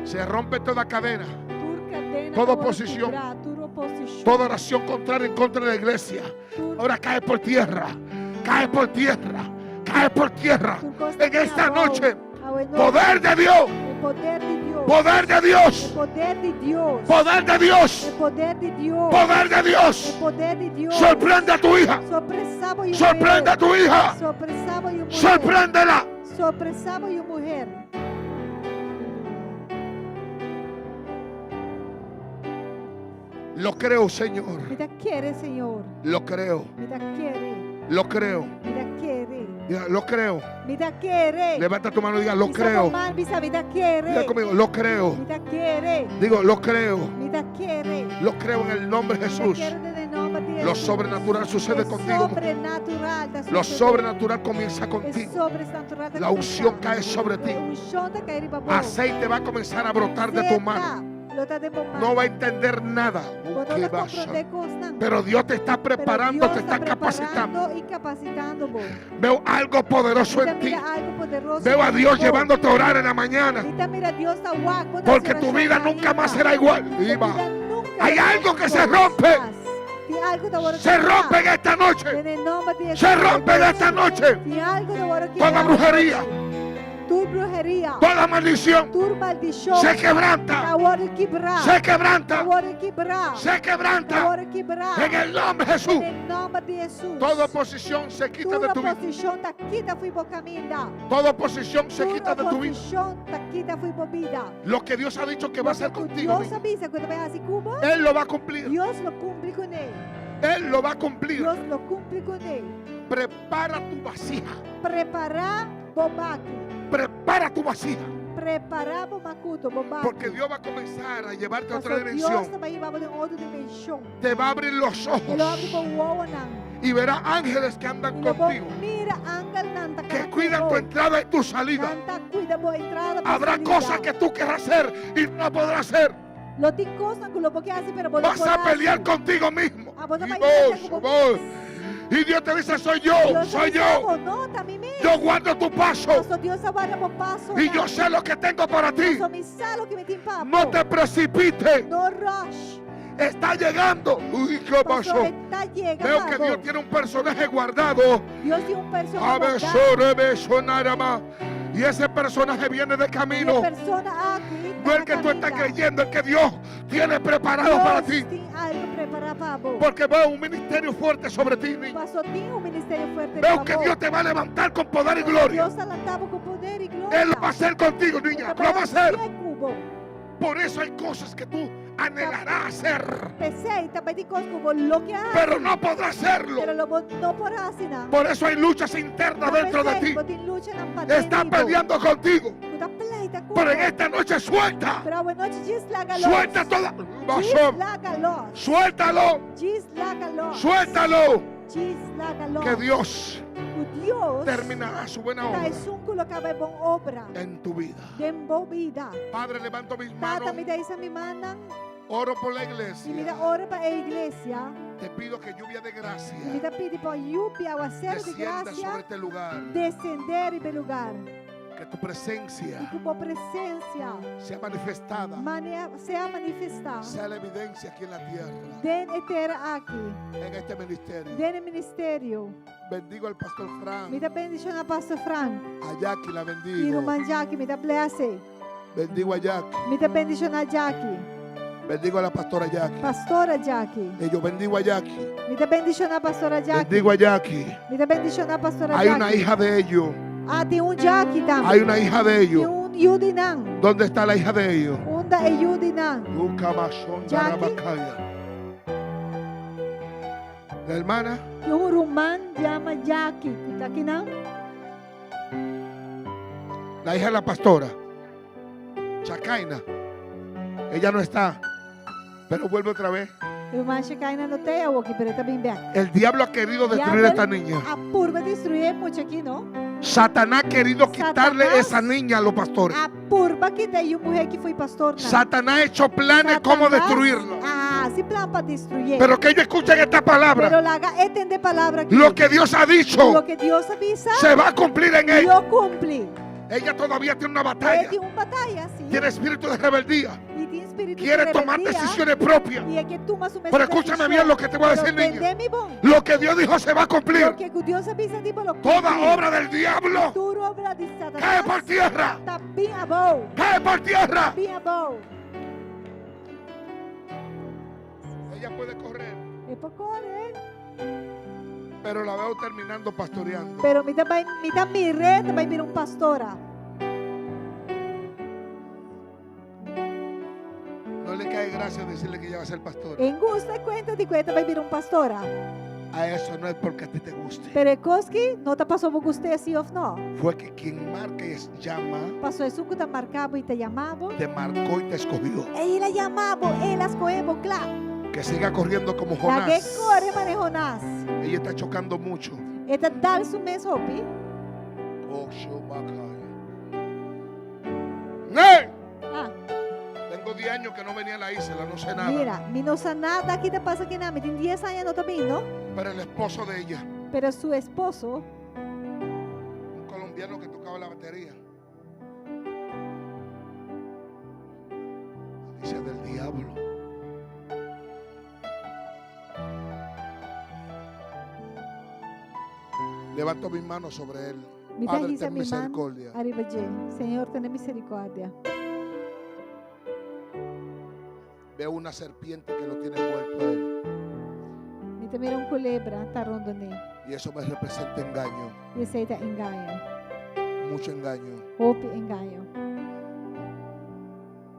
Se rompe toda cadena. Tur cadena Toda ta wòrdu oposición. kibrá, tur oposishon. Toda oración contraria en contra de la iglesia. Tur- Ahora cae por tierra. Cae por tierra. Cae por tierra. tur kos ta En esta abou. noche, Awe nochi, poder de Dios. E poder di Dios. Poder de E Dios. poder di Dios. Poder de Dios. E poder di Dios. Poder de E Dios. poder di Dios. Sorprende a tu hija. Sorpresá bo yu Sorprende a muher. tu hija. Sorpresá bo yu muher. Sorpréndela. Sorpresá bo yu muher. Lo creo, Señor. Mi ta kere, Señor. Lo creo. Mi ta kere. Lo creo. Mi ta kere. Diga, lo creo. Mi ta kere. Levanta tu mano y diga, lo Bisa bo creo. man, bisa, mi ta kere. Diga conmigo, lo creo. Mi ta kere. Digo, lo creo. Mi ta kere. Lo creo en el nombre de Mi ta Jesús. kere den e nòmber di Lo Jesús. sobrenatural sucede E contigo. sobrenatural ta Lo sucede. sobrenatural comienza E contigo. sobrenatural ta La unción kuminsá. cae sobre ti. E unshon ta kai riba bo. Aceite va a comenzar a brotar de tu mano. Zeta lo ta den bo man. No va a entender nada. Bo no ¿Qué ta va a ser? komprondé kosnan. Pero Dios te está Pero preparando, Dios te ta está capacitando. preparando i kapasitando bo. Veo algo poderoso Mi ta en ti. mira algu poderoso Veo a den Dios bo. llevándote a orar en la mañana. Mi ta mira Dios ta wak bo ta Porque hasi tu orashon vida nunca más mainta. será igual. Bo Iba. vida nunka Hay lo algo que se mas. rompe. Tin algu ta wòrdu Se kibrá. rompe en esta noche. Den e nòmber di Se Jesús. rompe en esta noche. Tin algu ta wòrdu kibrá. Toda brujería, Tur bruheria. toda maldición Tur maldishon. se quebranta. Ta wòrdu kibrá. Se quebranta. Ta wòrdu kibrá. Se Ta quebranta. wòrdu kibrá. En el nombre de Jesús. Den nòmber di Jesús. Toda oposición se quita Tur de tu vida. oposishon ta kita fo'i bo kaminda. Toda oposición se Tur quita de tu vida. oposishon ta kita fo'i bo bida. Lo que Dios ha dicho que va a hacer Loke ku contigo, Dios a bisa ku e ta bai hasi ku bo. Él lo va a cumplir. Dios lo kumpli kuné. Él lo va a cumplir. Dios lo kumpli kuné. Prepara tu vasija. Prepará bo baki. Prepara tu vasija. Prepará bo makutu, bo baki. Porque Dios va a comenzar a llevarte a otra Paso Dios dimensión. ta bai hiba bo den otro dimenshon. Te va a abrir los E lo habri ojos bo wowonan. y verá ángeles que andan I lo bo contigo, mira angelnan ta que kana cuidan tu ku bo. entrada y tu salida. Nan ta kuida bo entrada bo Habrá salida. cosas que tú querrás hacer y no podrás hacer. Lo tin kosnan ku lo bo ke hasi, pero bo no Vas por a hasi. pelear contigo mismo. Ah, bo ta Y bai vos, pelear ku bo vos. mes. Y Dios te dice, soy yo, Dios soy ta yo. bisa bo, no, ta mi mes. Yo guardo tu paso Paso Dios ta warda bo paso. y yo sé lo que tengo para ti. Paso mi sa loke mi tin pa bo. No te precipites. No rush. Está llegando. Uy, ¿qué Paso pasó? e ta yega Veo que pa bo. Dios tiene un personaje guardado. Dios tin un personahe A ver, guardá. sobre, be, sonarama. Y ese personaje viene de E camino. persona aki No el que tú estás creyendo, el que Dios tiene preparado para ti. Dios tin algu prepará pa bo. Porque veo un ministerio fuerte sobre ti, niño. Paso tin un ministerio fuerte Veo riba que bo. Dios te va a levantar con poder y gloria. Dios ta lanta bo ku poder i gloria. Él lo va a hacer contigo, niña. Lo va a hacer. Ku bo. Por eso hay cosas que tú anhelará hacer, P'esei ta bai tin kos ku bo lo ke hasi. pero no podrá hacerlo. Pero lo bo no por hasi nan. Por eso hay luchas internas dentro de P'esei ti. bo tin luchanan paden Está di bo. peleando contigo. Ku ta pleita ku Pero en bo. esta noche suelta. Pero awe nochi djis laga los. Suelta toda. Djis laga los. Suéltalo. Djis laga los. Suéltalo. Djis laga los. Que Dios Ku Dios terminará su buena ta obra esun ku lo kaba e bon obra en tu vida. den bo bida. Padre, levanto mis Tata, manos. mi ta hisa mi mannan Oro por la i mi ta iglesia. ora pa e iglesia. Te pido que lluvia de I mi gracia ta pidi pa yubia, awaseru di descienda grasia sobre este lugar. desendé riba e lugar. Que tu I presencia ku bo presensia sea manifestada, mane sea manifestá sea la evidencia aquí en la tierra, den e tera aki, en este ministerio. den e ministerio. Bendigo al pastor Frank, Mi ta bendishoná Pastor Frank a Jackie la i bendigo. ruman Jackie, mi ta bless e. Bendigo a Jackie, Mi ta bendishoná Jackie, bendigo a la pastora Jackie. Pastora Jackie. Y yo bendigo a Jackie, Mi ta bendishoná Pastora Jackie. bendigo a Jackie. Mi ta bendishoná Pastora Hay una Jackie. hija de ellos, Ah, tin un Jackie tambe. hay una hija de Tin ellos. un yu di nan. ¿Dónde está la hija de ellos? Unda e yu di nan? Jackie. Rabacaya. La hermana Tin un ruman yama Jackie, ku ta akinan. La hija de la pastora, Chacaina. Ella no está, pero vuelve otra vez. Ruman Shekinah no t'ei awoki, pero e ta bin bèk. El diablo ha querido destruir a esta niña. A purba destruí e mucha aki, no? Satanás ha querido quitarle Satanás esa niña a los pastores. A purba kita e yu muhé aki fo'i pastornan. Satanás ha hecho planes cómo Satanás destruirla. a hasi plan pa destruyé. Pero que ellos escuchen esta palabra. Pero laga e tende e palabra aki. Lo que Dios ha dicho Loke Dios a bisa, se va a cumplir en ella. lo kumpli. Ella todavía tiene una E batalla. tin un bataya, sí. Tiene espíritu de rebeldía. I tin spiritu di Quiere tomar rebeldía. decisiones propias. I e ke tuma su mes Pero escúchame desishon. bien lo que te voy a Pero decir, niña. tende mi bon. Lo que Dios dijo se va a cumplir. Loke ku Dios a bisa di bo lo Toda kumpli. obra del diablo Tur obra di cae Satanás por tierra. ta bin abou. Cae por tierra. Bin abou. Ella puede correr, E por kore. pero la veo terminando pastoreando. Pero mi ta bai, mi ta mir'é ta bai bira un pastora. No le cae gracia decirle que ella va a ser pastora. E n'gusta e kuenta di ku e ta bai bira un pastora. A eso no es porque a ti te guste. Pero e kos ki no ta paso bo gust'é si òf no. Fue que quien marca y llama, Paso esun ku ta marka bo i ta yama bo. te marcó y te escogió. El a yama bo, el a skohe bo kla. Que siga corriendo como Lag'é Jonás. kore manera Jonás. Ella está chocando mucho. E ta dal su mes hopi. Oh, Shobakaya. ¡Nee! Ah. Tengo 10 años que no venía a la isla, no sé nada. Mira, mi no sa nada ki ta pasa akinan. Mi tin 10 aña no ta bin, no? Pero el esposo de ella, Pero su esposo, un colombiano que tocaba la batería, dice del diablo. Levanto mis manos sobre él. Mi ta Padre, hisa ten mi man misericordia. ariba dje. Señor, tene misericordia. Veo una serpiente que lo tiene envuelto a él. Mi ta mira un culebra ta rondon'é. Y eso me representa engaño, I esei ta engaño. mucho engaño. Hopi engaño.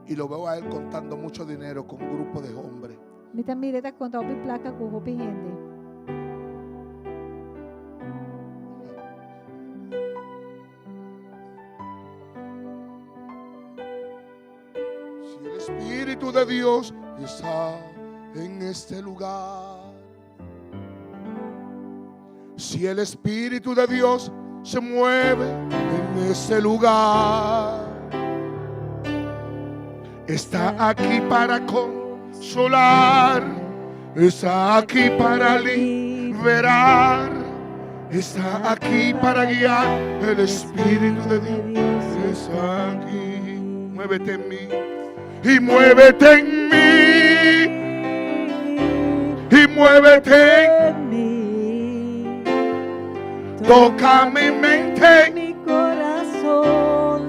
Y lo veo a él contando mucho dinero con un grupo de hombres. Mi ta mir'é ta konta hopi plaka ku hopi hende. Si el Espíritu de Dios está en este lugar, si el Espíritu de Dios se mueve en este lugar, está aquí para consolar, está aquí para liberar, está aquí para guiar. El Espíritu de Dios está aquí. Muévete en mí y muévete en mí y muévete en mí. Toca mi mente, mi corazón,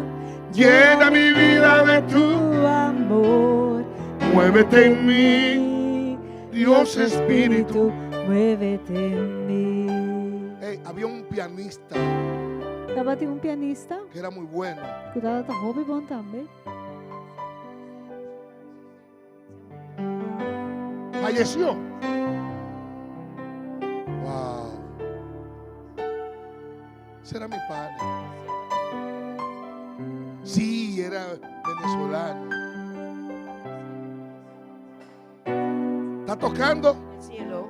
llena mi vida de tu amor. Muévete en mí, Dios Espíritu. Muévete en mí. Hey, había un pianista Tabatin un pianista que era muy bueno. ku tabata hopi bon tambe. Falleció. Wow. Será mi padre. Sí, era venezolano. ¿Está tocando? Cielo.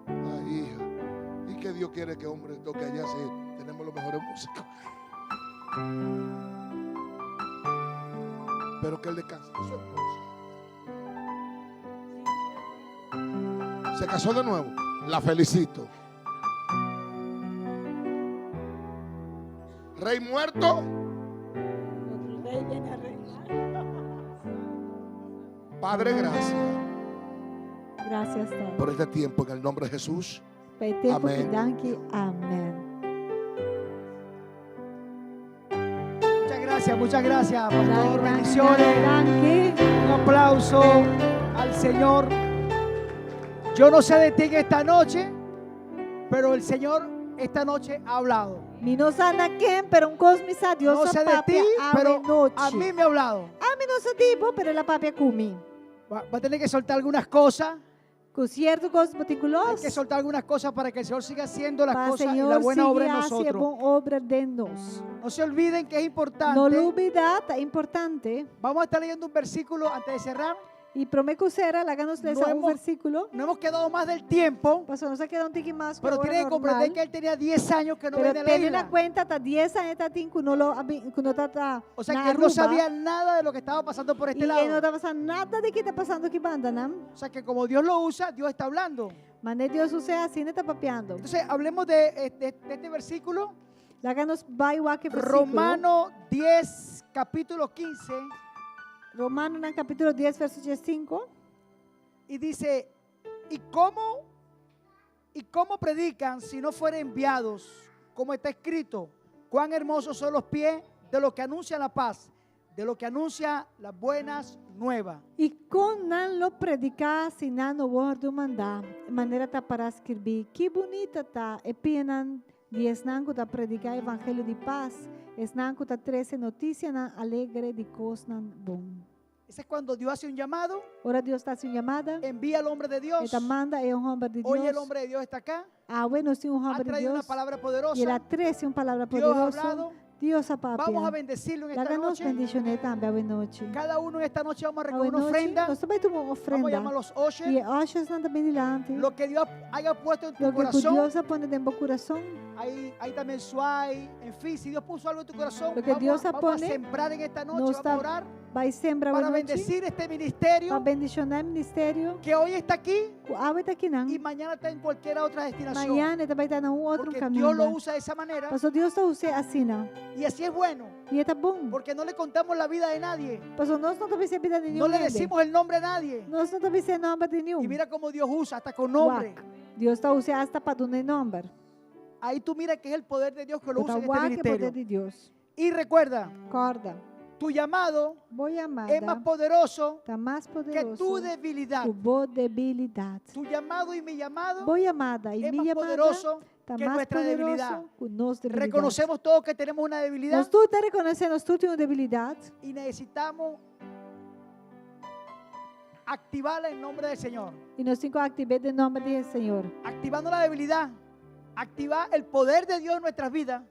Ay, hija. ¿Y que Dios quiere que hombre toque allá si tenemos los mejores músicos? Pero que él descanse con su esposa. Se casó de nuevo. La felicito. Rey muerto. Otro rey viene a reinar. Padre, gracias Gracias, Tata. por este tiempo en el nombre de Jesús. Pa e tempu Amén. Danki. Amèn. Muchas gracias, muchas gracias, pastor. Danki, Bendiciones. danki, danki. Un aplauso al Señor. Yo no sé de ti en esta noche, pero el Señor esta noche ha hablado. Mi no sa na ken, pero un kos mi sa Dios No a sé de ti, papia pero anochi. a mí me ha hablado. Ami no sa di bo, pero el a papia ku mi. Va a tener que soltar algunas cosas. Ku sierto kos bo tin ku los. Hay que soltar algunas cosas para que el Señor siga haciendo las Pa cosas y Señor la buena obra en sigui hasi e nosotros. bon obra den nos. No se olviden que es importante. No lubidá, ta importante. Vamos a estar leyendo un versículo antes de cerrar. I promé ku sera, laga nos lesa No un versíkulo. No hemos quedado más del tiempo, Paso nos a keda un tiki mas pero ku tienen ora que comprender normal. que él tenía 10 años que no Pero venía a la tene isla. na kuenta, ta 10 aña tin ku no lo ku no ta O sea na que él no Aruba. sabía nada de lo que estaba pasando por este I e no lado. tabata sa nada di kiko ta pasando aki banda, no? O sea que como Dios lo usa, Dios está hablando. Manera Dios us'é, asina e ta papiando. Entonces hablemos de este versículo. Laga nos bai wak e versíkulo. Romano 10, capítulo 15. Romanonan kapítulo 10, verso 15. Y dice, ¿y cómo predican si no fueren enviados? Como está escrito, cuán hermosos son los pies de los que anuncian la paz, de los que anuncian las buenas nuevas. I kon nan lo prediká si nan no wòrdu mandá. Manera ta pará skirbí. Ki bunita ta e pianan di esnan ku ta prediká evangelio di pas, esnan ku ta trese notisianan alegre di kosnan bon. Ese es cuando Dios hace un llamado, Ora Dios ta hasi un yamada, envía al hombre de Dios. E ta manda e un hòmber di Hoy el Dios. hombre de Dios está acá. Awe nos tin un Ha hòmber di traído una Dios. palabra I el a poderosa. trese un palabra Dios ha poderoso. hablado. Dios a papia. Vamos a bendecirlo en esta Laga nos noche. bendishon'é tambe awe nochi. Cada uno en esta noche vamos a recoger Awe una nochi, ofrenda. nos ta bai tuma un Vamos a ofrenda. llamar a los ushers. I e ushers nan ta bin dilanti. Lo que Dios haya puesto en tu Loke ku corazón. Dios a pone den bo kurason. Ahí, ahí también suai. En fin, si Dios puso algo en tu corazón, Lo que vamos, Dios a, vamos a pone, sembrar en esta noche, nos vamos a ta orar bai sembra para awe nochi, bendecir este ministerio pa bendishoná e ministerio que hoy está aquí ku awe ta akinan. y mañana está en cualquier otra destinación. Mañan e ta bai ta na un otro Porque kaminda. Dios lo usa de esa manera. Paso Dios ta us'é asina. Y así es bueno. I e ta bon. Porque no le contamos la vida de nadie. Paso nos no ta bisa bida di No ningun le hende. decimos el nombre a nadie. Nos no ta bisa nòmber di ningun. Y mira cómo Dios usa hasta con nombre. Wak. Dios ta usa hasta pa duna nòmber. Ahí tú mira que es el poder de Dios que lo usa en este Wak e poder ministerio. di Dios. Y recuerda, Kòrda. tu llamado Bo yamada es más poderoso ta mas que poderoso tu debilidad. ku bo debilidat. Tu llamado y mi llamado Bo yamada i es mi más yamada poderoso ta que mas nuestra debilidad. poderoso ku nos debilidat. Reconocemos todos que tenemos una debilidad Nos tur ta rekonosé nos tur tin un debilidat y necesitamos activarla en nombre del Señor. I nos tin ku aktiv'é den nòmber di Señor. Activando la debilidad, activar el poder de Dios en nuestras vidas.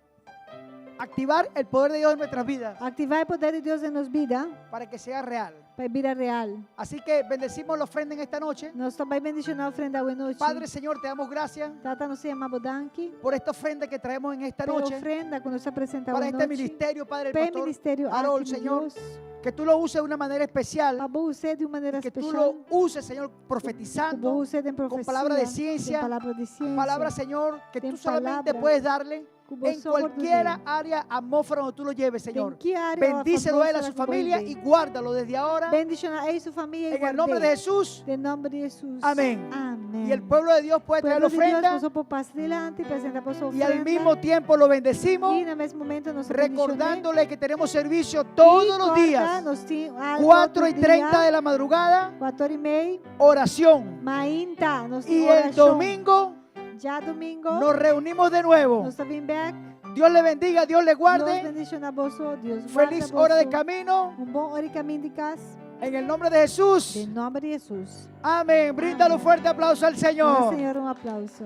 Activar el poder de Dios en nuestras vidas Aktivá e poder di Dios den nos bida para que sea real. pa e bira real. Así que bendecimos la ofrenda en esta noche. Nos ta bai bendishoná e ofrenda awe nochi. Padre Señor, te damos gracias Tata, nos ta yama bo danki por esta ofrenda que traemos en esta pa e noche. ofrenda ku nos ta presentá Para awe este nochi. ministerio, Padre, el Pa e pastor ministerio Harold, aki di Señor, Dios. que tú lo uses de una manera especial. Pa bo us'é di un manera Que tú espesial. lo uses, Señor, Ku bo profetizando. us'é den Con profesia. palabra de ciencia. Den palabra di siensia. Palabra, Señor, que Den tú solamente palabra. puedes darle Ku bo en so por cualquier dun'é. área atmósfera donde tú lo lleves, Señor. Den ki área òf Bendícelo a él, a su atmósfera ku bo familia hib'é. y guárdalo desde ahora. Bendishoná e i su famia i En el nombre de guard'é. Jesús. Den nòmber di Hesus. Amén. Amèn. Y el pueblo de Dios puede traer Pueblo di Dios, ofrenda boso por pasa dilanti, presentá boso y al ofrenda. mismo tiempo lo bendecimos, I na mes momento nos bendishoná. recordándole que tenemos servicio todos los I kòrda, días, nos tin algu 4 y tur 30 dia, de la madrugada, 4 i mei, oración. mainta, nos tin Y el orashon. domingo Djadumingu, nos reunimos de nuevo. nos ta bin bèk. Dios le bendiga, Dios le Dios guarde. bendishoná boso, Dios Feliz guarda hora de boso. camino. Un bon ora di kaminda di kas. En el nombre de Jesús. Den nòmber di Hesus. Amén. Bríndale un fuerte aplauso al Duna Señor. Señor un aplouso.